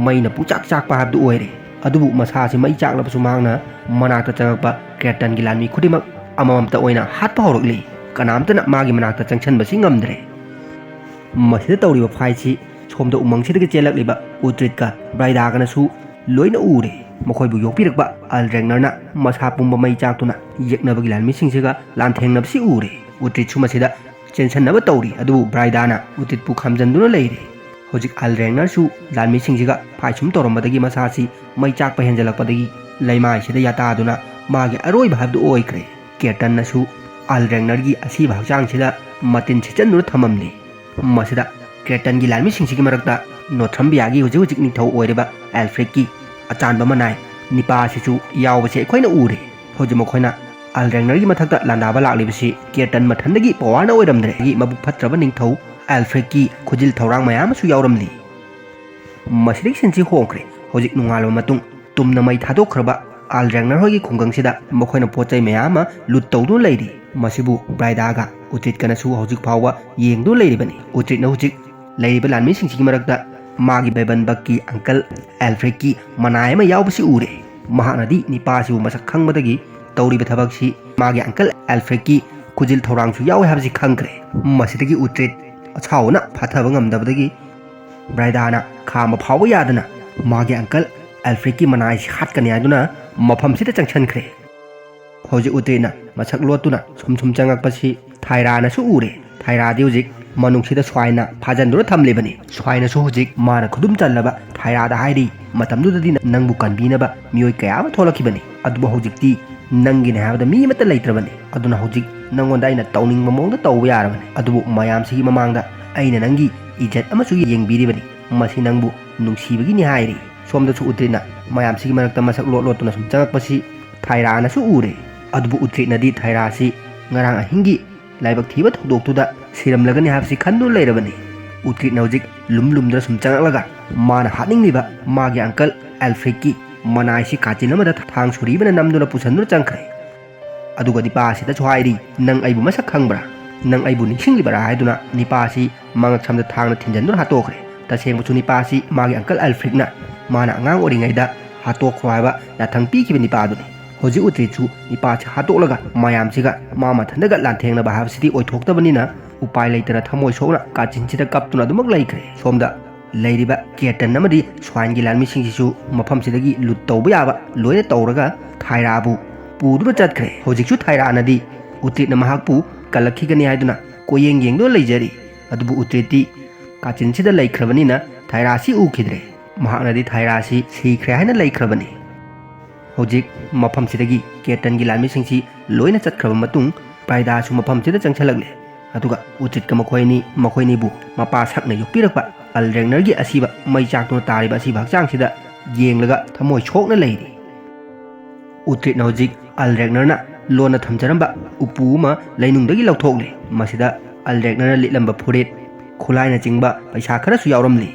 ꯃꯩꯅ ꯄꯨꯡꯆꯥꯛ ꯆꯥꯛꯄ ꯍꯥꯏꯕꯗꯨ ꯑꯣꯏꯔꯦ꯫ ꯑꯗꯨꯕꯨ ꯃꯁꯥꯁꯤ ꯃꯩ ꯆꯥꯛꯂꯕꯁꯨ ꯃꯍꯥꯛꯅ ꯃꯅꯥꯛꯇ ꯆꯪꯉꯛꯄ ꯀꯦꯔꯇꯟꯒꯤ ꯂꯥꯟꯃꯤ ꯈꯨꯗꯤꯡꯃꯛ ꯑꯃꯃꯝꯇ ꯑꯣꯏꯅ ꯍꯥꯠꯄ ꯍꯧꯔꯛꯂꯤ꯫ ꯀꯅꯥꯝꯇꯅ ꯃꯥꯒꯤ ꯃꯅꯥꯛꯇ ꯆꯪꯁꯟꯕꯁꯤ ꯉꯝꯗ꯭ꯔꯦ꯫ ꯃꯁꯤꯗ ꯇꯧꯔꯤꯕ ꯐꯥꯏꯠꯁꯤ ꯁꯣꯝꯗ ꯎꯃꯪꯁꯤꯗꯒꯤ ꯆꯦꯜꯂꯛꯂꯤꯕ ꯎꯇ꯭ꯔꯤꯠꯀ ꯕ꯭ꯔꯥꯏꯗꯥꯒꯅꯁꯨ ꯂꯣꯏꯅ ꯎꯔꯦ꯫ ꯃꯈꯣꯏꯕꯨ ꯌꯣꯛꯄꯤꯔꯛꯄ ꯑꯜ ꯔꯦꯒꯅꯔꯅ ꯃꯁꯥ ꯄꯨꯝꯕ ꯃꯩ ꯆꯥꯛꯇꯨꯅ ꯌꯦꯛꯅꯕꯒꯤ ꯂꯥꯟꯃꯤꯁꯤꯡꯁꯤꯒ ꯂꯥꯟꯊꯦꯡꯅꯕꯁꯤ ꯎꯔꯦ꯫ ꯎꯇ꯭ꯔꯤꯠꯁꯨ ꯃꯁꯤꯗ ꯆꯦꯟꯁꯟꯅꯕ ꯇꯧꯔꯤ, ꯑꯗꯨꯕꯨ ꯕ꯭ꯔꯥꯏꯗꯥꯅ ꯎꯇ꯭ꯔꯤꯠꯄꯨ ꯈꯥꯝꯖꯟꯗꯨꯅ ꯂꯩꯔꯦ꯫ ꯍꯧꯖꯤꯛ ꯑꯜ ꯔꯦꯡꯅꯔꯁꯨ ꯂꯥꯟꯃꯤꯁꯤꯡꯁꯤꯒ ꯐꯥꯏꯁꯨꯝ ꯇꯧꯔꯝꯕꯗꯒꯤ ꯃꯁꯥꯁꯤ ꯃꯩ ꯆꯥꯛꯄ ꯍꯦꯟꯖꯜꯂꯛꯄꯗꯒꯤ ꯂꯩꯃꯥꯏꯁꯤꯗ ꯌꯥꯇꯥꯗꯨꯅ ꯃꯥꯒꯤ ꯑꯔꯣꯏꯕ ꯍꯥꯏꯕꯗꯨ ꯑꯣꯏꯈ꯭ꯔꯦ꯫ ꯀꯦꯇꯟꯅꯁꯨ ꯑꯜ ꯔꯦꯡꯅꯔꯒꯤ ꯑꯁꯤꯕ ꯍꯛꯆꯥꯡꯁꯤꯗ ꯃꯇꯤꯟ ꯁꯤꯠꯆꯟꯗꯨꯅ ꯊꯝꯃꯝꯂꯤ꯫ ꯃꯁꯤꯗ ꯀꯦꯇꯟꯒꯤ ꯂꯥꯟꯃꯤꯁꯤꯡꯁꯤꯒꯤ ꯃꯔꯛꯇ ꯅꯣꯊ꯭ꯔꯝꯕꯤꯌꯥꯒꯤ ꯍꯧꯖꯤꯛ ꯍꯧꯖꯤꯛ ꯅꯤꯡꯊꯧ ꯑꯣꯏꯔꯤꯕ ꯑꯦꯜꯐ꯭ꯔꯦꯗꯀꯤ ꯑꯆꯥꯟꯕ ꯃꯅꯥꯏ ꯅꯤꯄꯥ ꯑꯁꯤꯁꯨ ꯌꯥꯎꯕꯁꯦ ꯑꯩꯈꯣꯏꯅ ꯎꯔꯦ꯫ ꯍꯧꯖꯤꯛ ꯃꯈꯣꯏꯅ ꯑꯜ ꯔꯦꯡꯅꯔꯒꯤ ꯃꯊꯛꯇ ꯂꯥꯟꯗꯥꯕ ꯂꯥꯛꯂꯤꯕꯁꯤ ꯀꯦꯇꯟ ꯃꯊꯟꯗꯒꯤ ꯄꯋꯥꯔꯅ ꯑꯣꯏꯔꯝꯗ꯭ꯔꯦ꯫ ꯃꯕꯨꯛ ꯐꯠꯇ꯭ꯔꯕ ꯅꯤꯡꯊꯧ ꯑꯦꯜꯐ꯭ꯔꯦꯗꯀꯤ ꯈꯨꯖꯤꯜ ꯊꯧꯔꯥꯡ ꯃꯌꯥꯝ ꯑꯃꯁꯨ ꯌꯥꯎꯔꯝꯂꯤ꯫ ꯃꯁꯤꯗꯒꯤ ꯁꯤꯟꯁꯤ ꯍꯣꯡꯈ꯭ꯔꯦ꯫ ꯍꯧꯖꯤꯛ ꯅꯣꯡꯉꯥꯜꯂꯕ ꯃꯇꯨꯡ ꯇꯨꯝꯅ ꯃꯩ ꯊꯥꯗꯣꯛꯈ꯭ꯔꯕ ꯑꯜ ꯔꯦꯡꯅꯔ ꯍꯣꯏꯒꯤ ꯈꯨꯡꯒꯪꯁꯤꯗ ꯃꯈꯣꯏꯅ ꯄꯣꯠ ꯆꯩ ꯃꯌꯥꯝ ꯑꯃ ꯂꯨꯠ ꯇꯧꯗꯨꯅ ꯂꯩꯔꯤ꯫ ꯃꯁꯤꯕꯨ ꯕ꯭ꯔꯥꯏꯗꯥꯒ ꯎꯇ꯭ꯔꯤꯠꯀꯅꯁꯨ ꯍꯧꯖꯤꯛ ꯐꯥꯎꯕ ꯌꯦꯡꯗꯨꯅ ꯂꯩꯔꯤꯕꯅꯤ꯫ ꯎꯇ꯭ꯔꯤꯠꯅ ꯍꯧꯖꯤꯛ ꯂꯩꯔꯤꯕ ꯂꯥꯟꯃꯤꯁꯤꯡꯁꯤꯒꯤ ꯃꯔꯛꯇ ꯃꯥꯒꯤ ꯕꯦꯕꯟꯕꯛꯀꯤ ꯑꯪꯀꯜ ꯑꯦꯜꯐ꯭ꯔꯦꯗꯀꯤ ꯃꯅꯥꯏ ꯑꯃ ꯌꯥꯎꯕꯁꯤ ꯎꯔꯦ꯫ ꯃꯍꯥꯛꯅꯗꯤ ꯅꯤꯄꯥꯁꯤꯕꯨ ꯃꯁꯛ ꯈꯪꯕꯗꯒꯤ ꯇꯧꯔꯤꯕ ꯊꯕꯛꯁꯤ ꯃꯥꯒꯤ ꯑꯪꯀꯜ ꯑꯦꯜꯐ꯭ꯔꯦꯗꯀꯤ ꯈꯨꯖꯤꯜ ꯊꯧꯔꯥꯡꯁꯨ ꯌꯥꯎꯋꯦ ꯍꯥꯏꯕꯁꯤ ꯈꯪꯈ꯭ꯔꯦ꯫ ꯃꯁꯤꯗꯒꯤ ꯎꯇ꯭ꯔꯤꯠ ꯑꯁꯥꯎꯕꯅ ꯐꯥꯊꯕ ꯉꯝꯗꯕꯗꯒꯤ ꯕ꯭ꯔꯥꯏꯗꯥꯅ ꯈꯥꯝꯕ ꯐꯥꯎꯕ ꯌꯥꯗꯅ ꯃꯥꯒꯤ ꯑꯪꯀꯜ ꯑꯦꯜꯐ꯭ꯔꯦꯗꯀꯤ ꯃꯅꯥꯏꯁꯤ ꯍꯥꯠꯀꯅꯤ ꯍꯥꯏꯗꯨꯅ ꯃꯐꯝꯁꯤꯗ ꯆꯪꯁꯤꯟꯈ꯭ꯔꯦ꯫ ꯍꯧꯖꯤꯛ ꯎꯇ꯭ꯔꯤꯠꯅ ꯃꯁꯛ ꯂꯣꯠꯇꯨꯅ ꯁꯨꯝ ꯁꯨꯝ ꯆꯪꯉꯛꯄꯁꯤ ꯊꯥꯏꯔꯥꯅꯁꯨ ꯎꯔꯦ꯫ ꯊꯥꯏꯔꯥꯗꯤ ꯍꯧꯖꯤꯛ ꯃꯅꯨꯡꯁꯤꯗ ꯁ꯭ꯋꯥꯏꯅ ꯐꯥꯖꯟꯗꯨꯅ ꯊꯝꯂꯤꯕꯅꯤ꯫ ꯁ꯭ꯋꯥꯏꯅꯁꯨ ꯍꯧꯖꯤꯛ ꯃꯥꯅ ꯈꯨꯗꯨꯝ ꯆꯜꯂꯕ ꯊꯥꯏꯔꯥꯗ ꯍꯥꯏꯔꯤ, "ꯃꯇꯝꯗꯨꯗꯗꯤ ꯅꯪꯕꯨ ꯀꯟꯕꯤꯅꯕ ꯃꯤꯑꯣꯏ ꯀꯌꯥ ꯑꯃ ꯊꯣꯛꯂꯛꯈꯤꯕꯅꯤ, ꯑꯗꯨꯕꯨ ꯍꯧꯖꯤꯛꯇꯤ ꯅꯪꯒꯤꯅꯦ ꯍꯥꯏꯕꯗ ꯃꯤ ꯑꯃꯠꯇ ꯂꯩꯇ꯭ꯔꯕꯅꯤ꯫ ꯑꯗꯨꯅ ꯍꯧꯖꯤꯛ ꯅꯪꯉꯣꯟꯗ ꯑꯩꯅ ꯇꯧꯅꯤꯡꯕ ꯃꯑꯣꯡꯗ ꯇꯧꯕ ꯌꯥꯔꯕꯅꯤ꯫ ꯑꯗꯨꯕꯨ ꯃꯌꯥꯝꯁꯤꯒꯤ ꯃꯃꯥꯡꯗ ꯑꯩꯅ ꯅꯪꯒꯤ ꯏꯖꯠ ꯑꯃꯁꯨ ꯌꯦꯡꯕꯤꯔꯤꯕꯅꯤ꯫ ꯃꯁꯤ ꯅꯪꯕꯨ ꯅꯨꯡꯁꯤꯕꯒꯤꯅꯤ" ꯍꯥꯏꯔꯤ꯫ ꯁꯣꯝꯗꯁꯨ ꯎꯇ꯭ꯔꯤꯠꯅ ꯃꯌꯥꯝꯁꯤꯒꯤ ꯃꯔꯛꯇ ꯃꯁꯛ ꯂꯣꯠ ꯂꯣꯠꯇꯨꯅ ꯁꯨꯝ ꯆꯪꯉꯛꯄꯁꯤ ꯊꯥꯏꯔꯥꯅꯁꯨ ꯎꯔꯦ꯫ ꯑꯗꯨꯕꯨ ꯎꯇ꯭ꯔꯤꯠꯅꯗꯤ ꯊꯥꯏꯔꯥꯁꯤ ꯉꯔꯥꯡ ꯑꯍꯤꯡꯒꯤ ꯂꯥꯏꯕꯛ ꯊꯤꯕ ꯊꯧꯗꯣꯛꯇꯨꯗ ꯁꯤꯔꯝꯂꯒꯅꯤ ꯍꯥꯏꯕꯁꯤ ꯈꯟꯗꯨꯅ ꯂꯩꯔꯕꯅꯤ꯫ ꯎꯇ꯭ꯔꯤꯠꯅ ꯍꯧꯖꯤꯛ ꯂꯨꯝ ꯂꯨꯝꯗꯨꯅ ꯁꯨꯝ ꯆꯪꯉꯛꯂꯒ ꯃꯥꯅ ꯍꯥꯠꯅꯤꯡꯂꯤꯕ ꯃꯥꯒꯤ ꯑꯪꯀꯜ ꯑꯦꯜꯐ꯭ꯔꯦꯗꯀꯤ ꯃꯅꯥꯏꯁꯤ ꯀꯥꯆꯤꯟ ꯑꯃꯗ ꯊꯥꯡ ꯁꯨꯔꯤ ꯑꯃꯅ ꯅꯝꯗꯨꯅ ꯄꯨꯁꯟꯗꯨꯅ ꯆꯪꯈ꯭ꯔꯦ꯫ ꯑꯗꯨꯒ ꯅꯤꯄꯥ ꯑꯁꯤꯗꯁꯨ ꯍꯥꯏꯔꯤ, "ꯅꯪ ꯑꯩꯕꯨ ꯃꯁꯛ ꯈꯪꯕ꯭ꯔꯥ? ꯅꯪ ꯑꯩꯕꯨ ꯅꯤꯡꯁꯤꯡꯂꯤꯕꯔꯥ?" ꯍꯥꯏꯗꯨꯅ ꯅꯤꯄꯥ ꯑꯁꯤ ꯃꯉꯛꯁꯝꯗ ꯊꯥꯡꯅ ꯊꯤꯟꯖꯟꯗꯨꯅ ꯍꯥꯠꯇꯣꯛꯈ꯭ꯔꯦ꯫ ꯇꯁꯦꯡꯕꯁꯨ ꯅꯤꯄꯥ ꯑꯁꯤ ꯃꯥꯒꯤ ꯑꯪꯀꯜ ꯑꯦꯜꯐ꯭ꯔꯦꯗꯅ ꯃꯥꯅ ꯑꯉꯥꯡ ꯑꯣꯏꯔꯤꯉꯩꯗ ꯍꯥꯠꯇꯣꯛꯈ꯭ꯔꯣ ꯍꯥꯏꯕ ꯌꯥꯊꯪ ꯄꯤꯈꯤꯕ ꯅꯤꯄꯥ ꯑꯗꯨꯅꯤ꯫ ꯍꯧꯖꯤꯛ ꯎꯇ꯭ꯔꯤꯠꯁꯨ ꯅꯤꯄꯥ ꯑꯁꯤ ꯍꯥꯠꯇꯣꯛꯂꯒ ꯃꯌꯥꯝꯁꯤꯒ ꯃꯥ ꯃꯊꯟꯇꯒ ꯂꯥꯟꯊꯦꯡꯅꯕ ꯍꯥꯏꯕꯁꯤꯗꯤ ꯑꯣꯏꯊꯣꯛꯇꯕꯅꯤꯅ ꯎꯄꯥꯏ ꯂꯩꯇꯅ ꯊꯃꯣꯏ ꯁꯣꯛꯅ ꯀꯥꯆꯤꯟꯁꯤꯗ ꯀꯞꯇꯨꯅ ꯑꯗꯨꯃꯛ ꯂꯩꯈ꯭ꯔꯦ꯫ ꯁꯣꯝꯗ ꯂꯩꯔꯤꯕ ꯀꯦꯇꯟ ꯑꯃꯗꯤ ꯁ꯭ꯋꯥꯏꯟꯒꯤ ꯂꯥꯟꯃꯤꯁꯤꯡꯁꯤꯁꯨ ꯃꯐꯝꯁꯤꯗꯒꯤ ꯂꯨꯠ ꯇꯧꯕ ꯌꯥꯕ ꯂꯣꯏꯅ ꯇꯧꯔꯒ ꯊꯥꯏꯔꯥꯕꯨ ꯄꯨꯗꯨꯅ ꯆꯠꯈ꯭ꯔꯦ꯫ ꯍꯧꯖꯤꯛꯁꯨ ꯊꯥꯏꯔꯥꯅꯗꯤ ꯎꯇ꯭ꯔꯤꯠꯅ ꯃꯍꯥꯛꯄꯨ ꯀꯜꯂꯛꯈꯤꯒꯅꯤ ꯍꯥꯏꯗꯨꯅ ꯀꯣꯌꯦꯡ ꯌꯦꯡꯗꯨꯅ ꯂꯩꯖꯔꯤ꯫ ꯑꯗꯨꯕꯨ ꯎꯇ꯭ꯔꯤꯠꯇꯤ ꯀꯥꯆꯤꯟꯁꯤꯗ ꯂꯩꯈ꯭ꯔꯕꯅꯤꯅ ꯊꯥꯏꯔꯥꯁꯤ ꯎꯈꯤꯗ꯭ꯔꯦ꯫ ꯃꯍꯥꯛꯅꯗꯤ ꯊꯥꯏꯔꯥꯁꯤ ꯁꯤꯈ꯭ꯔꯦ ꯍꯥꯏꯅ ꯂꯩꯈ꯭ꯔꯕꯅꯤ꯫ ꯍꯧꯖꯤꯛ ꯃꯐꯝꯁꯤꯗꯒꯤ ꯀꯦꯇꯟꯒꯤ ꯂꯥꯟꯃꯤꯁꯤꯡꯁꯤ ꯂꯣꯏꯅ ꯆꯠꯈ꯭ꯔꯕ ꯃꯇꯨꯡ, ꯕ꯭ꯔꯥꯏꯗꯥꯁꯨ ꯃꯐꯝꯁꯤꯗ ꯆꯪꯁꯤꯜꯂꯛꯂꯦ꯫ ꯑꯗꯨꯒ ꯎꯇ꯭ꯔꯤꯠꯀ ꯃꯈꯣꯏ ꯑꯅꯤ, ꯃꯈꯣꯏꯅꯤꯕꯨ ꯃꯄꯥ ꯁꯛꯅ ꯌꯣꯛꯄꯤꯔꯛꯄ ꯑꯜ ꯔꯦꯒꯅꯔꯒꯤ ꯑꯁꯤꯕ ꯃꯩ ꯆꯥꯛꯇꯨꯅ ꯇꯥꯔꯤꯕ ꯑꯁꯤꯕ ꯍꯛꯆꯥꯡꯁꯤꯗ ꯌꯦꯡꯂꯒ ꯊꯃꯣꯏ ꯁꯣꯛꯅ ꯂꯩꯔꯤ꯫ ꯎꯇ꯭ꯔꯤꯠꯅ ꯍꯧꯖꯤꯛ ꯑꯜ ꯔꯦꯒꯅꯔꯅ ꯂꯣꯟꯅ ꯊꯝꯖꯔꯝꯕ ꯎꯄꯨ ꯑꯃ ꯂꯩꯅꯨꯡꯗꯒꯤ ꯂꯧꯊꯣꯛꯂꯦ꯫ ꯃꯁꯤꯗ ꯑꯜ ꯔꯦꯒꯅꯔꯅ ꯂꯤꯠꯂꯝꯕ ꯐꯨꯔꯤꯠ, ꯈꯨꯠꯂꯥꯏꯅꯆꯤꯡꯕ ꯄꯩꯁꯥ ꯈꯔꯁꯨ ꯌꯥꯎꯔꯝꯂꯤ꯫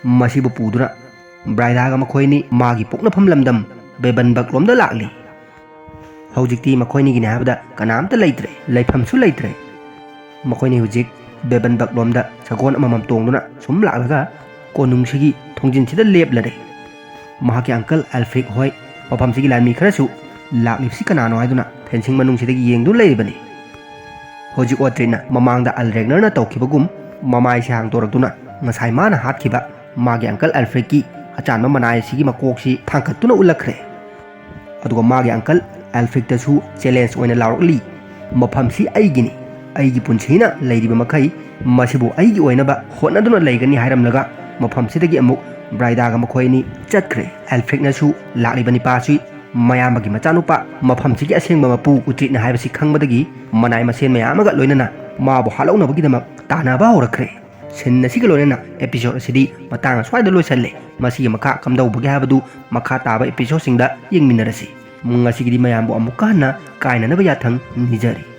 ꯃꯁꯤꯕꯨ ꯄꯨꯗꯨꯅ ꯕ꯭ꯔꯥꯏꯗꯥꯒ ꯃꯈꯣꯏꯅꯤ ꯃꯥꯒꯤ ꯄꯣꯛꯅꯐꯝ ꯂꯝꯗꯝ ꯕꯦꯕꯟꯕꯛꯂꯣꯝꯗ ꯂꯥꯛꯂꯤ꯫ ꯍꯧꯖꯤꯛꯇꯤ ꯃꯈꯣꯏꯅꯤꯒꯤꯅꯤ ꯍꯥꯏꯕꯗ ꯀꯅꯥꯝꯇ ꯂꯩꯇ꯭ꯔꯦ, ꯂꯩꯐꯝꯁꯨ ꯂꯩꯇ꯭ꯔꯦ꯫ ꯃꯈꯣꯏꯅꯤ ꯍꯧꯖꯤꯛ ꯕꯦꯕꯟꯕꯛꯂꯣꯝꯗ ꯁꯒꯣꯜ ꯑꯃꯃꯝ ꯇꯣꯡꯗꯨꯅ ꯁꯨꯝ ꯂꯥꯛꯂꯒ ꯀꯣꯅꯨꯡꯁꯤꯒꯤ ꯊꯣꯡꯖꯤꯟꯁꯤꯗ ꯂꯦꯞꯂꯔꯦ꯫ ꯃꯍꯥꯛꯀꯤ ꯑꯪꯀꯜ ꯑꯦꯜꯐ꯭ꯔꯤꯛ ꯍꯣꯏ, ꯃꯐꯝꯁꯤꯒꯤ ꯂꯥꯟꯃꯤ ꯈꯔꯁꯨ ꯂꯥꯛꯂꯤꯕꯁꯤ ꯀꯅꯥꯅꯣ ꯍꯥꯏꯗꯨꯅ ꯐꯦꯟꯁꯤꯡ ꯃꯅꯨꯡꯁꯤꯗꯒꯤ ꯌꯦꯡꯗꯨꯅ ꯂꯩꯔꯤꯕꯅꯤ꯫ ꯍꯧꯖꯤꯛ ꯎꯇ꯭ꯔꯤꯠꯅ ꯃꯃꯥꯡꯗ ꯑꯜ ꯔꯦꯒꯅꯔꯅ ꯇꯧꯈꯤꯕꯒꯨꯝ ꯃꯃꯥꯏꯁꯦ ꯍꯥꯡꯗꯣꯔꯛꯇꯨꯅ ꯉꯁꯥꯏ ꯃꯥꯅ ꯍꯥꯠꯈꯤꯕ ꯃꯥꯒꯤ ꯑꯪꯀꯜ ꯑꯦꯜꯐ꯭ꯔꯤꯛꯀꯤ ꯑꯆꯥꯟꯕ ꯃꯅꯥꯏ ꯑꯁꯤꯒꯤ ꯃꯀꯣꯛꯁꯤ ꯊꯥꯡꯒꯠꯇꯨꯅ ꯎꯠꯂꯛꯈ꯭ꯔꯦ꯫ ꯑꯗꯨꯒ ꯃꯥꯒꯤ ꯑꯪꯀꯜ ꯑꯦꯜꯐ꯭ꯔꯤꯛꯇꯁꯨ ꯆꯦꯂꯦꯟꯖ ꯑꯣꯏꯅ ꯂꯥꯎꯔꯛꯂꯤ, "ꯃꯐꯝꯁꯤ ꯑꯩꯒꯤꯅꯤ, ꯑꯩꯒꯤ ꯄꯨꯟꯁꯤꯅ ꯂꯩꯔꯤꯕ ꯃꯈꯩ ꯃꯁꯤꯕꯨ ꯑꯩꯒꯤ ꯑꯣꯏꯅꯕ ꯍꯣꯠꯅꯗꯨꯅ ꯂꯩꯒꯅꯤ" ꯍꯥꯏꯔꯝꯂꯒ ꯃꯐꯝꯁꯤꯗꯒꯤ ꯑꯃꯨꯛ ꯕ꯭ꯔꯥꯏꯗꯥꯒ ꯃꯈꯣꯏ ꯑꯅꯤ ꯆꯠꯈ꯭ꯔꯦ꯫ ꯑꯦꯜꯐ꯭ꯔꯤꯛꯅꯁꯨ ꯂꯥꯛꯂꯤꯕ ꯅꯤꯄꯥꯁꯤ ꯃꯌꯥꯝꯕꯒꯤ ꯃꯆꯥꯅꯨꯄꯥ, ꯃꯐꯝꯁꯤꯒꯤ ꯑꯁꯦꯡꯕ ꯃꯄꯨ ꯎꯇ꯭ꯔꯤꯠꯅ ꯍꯥꯏꯕꯁꯤ ꯈꯪꯕꯗꯒꯤ ꯃꯅꯥꯏ ꯃꯁꯦꯟ ꯃꯌꯥꯝ ꯑꯃꯒ ꯂꯣꯏꯅꯅ ꯃꯥꯕꯨ ꯍꯥꯠꯍꯧꯅꯕꯒꯤꯗꯃꯛ ꯇꯥꯟꯅꯕ ꯍꯧꯔꯛꯈ꯭ꯔꯦ꯫ ꯁꯤꯟ ꯑꯁꯤꯒ ꯂꯣꯏꯅꯅ episode ꯑꯁꯤꯗꯤ ꯃꯇꯥꯡ ꯑꯁ꯭ꯋꯥꯏꯗ ꯂꯣꯏꯁꯜꯂꯦ꯫ ꯃꯁꯤꯒꯤ ꯃꯈꯥ ꯀꯝꯗꯧꯕꯒꯦ ꯍꯥꯏꯕꯗꯨ ꯃꯈꯥ ꯇꯥꯕ episodeꯁꯤꯡꯗ ꯌꯦꯡꯃꯤꯟꯅꯔꯁꯤ꯫ ꯉꯁꯤꯒꯤꯗꯤ ꯃꯌꯥꯝꯕꯨ ꯑꯃꯨꯛꯀ ꯍꯟꯅ ꯀꯥꯏꯅꯅꯕ ꯌꯥꯊꯪ ꯅꯤꯖꯔꯤ꯫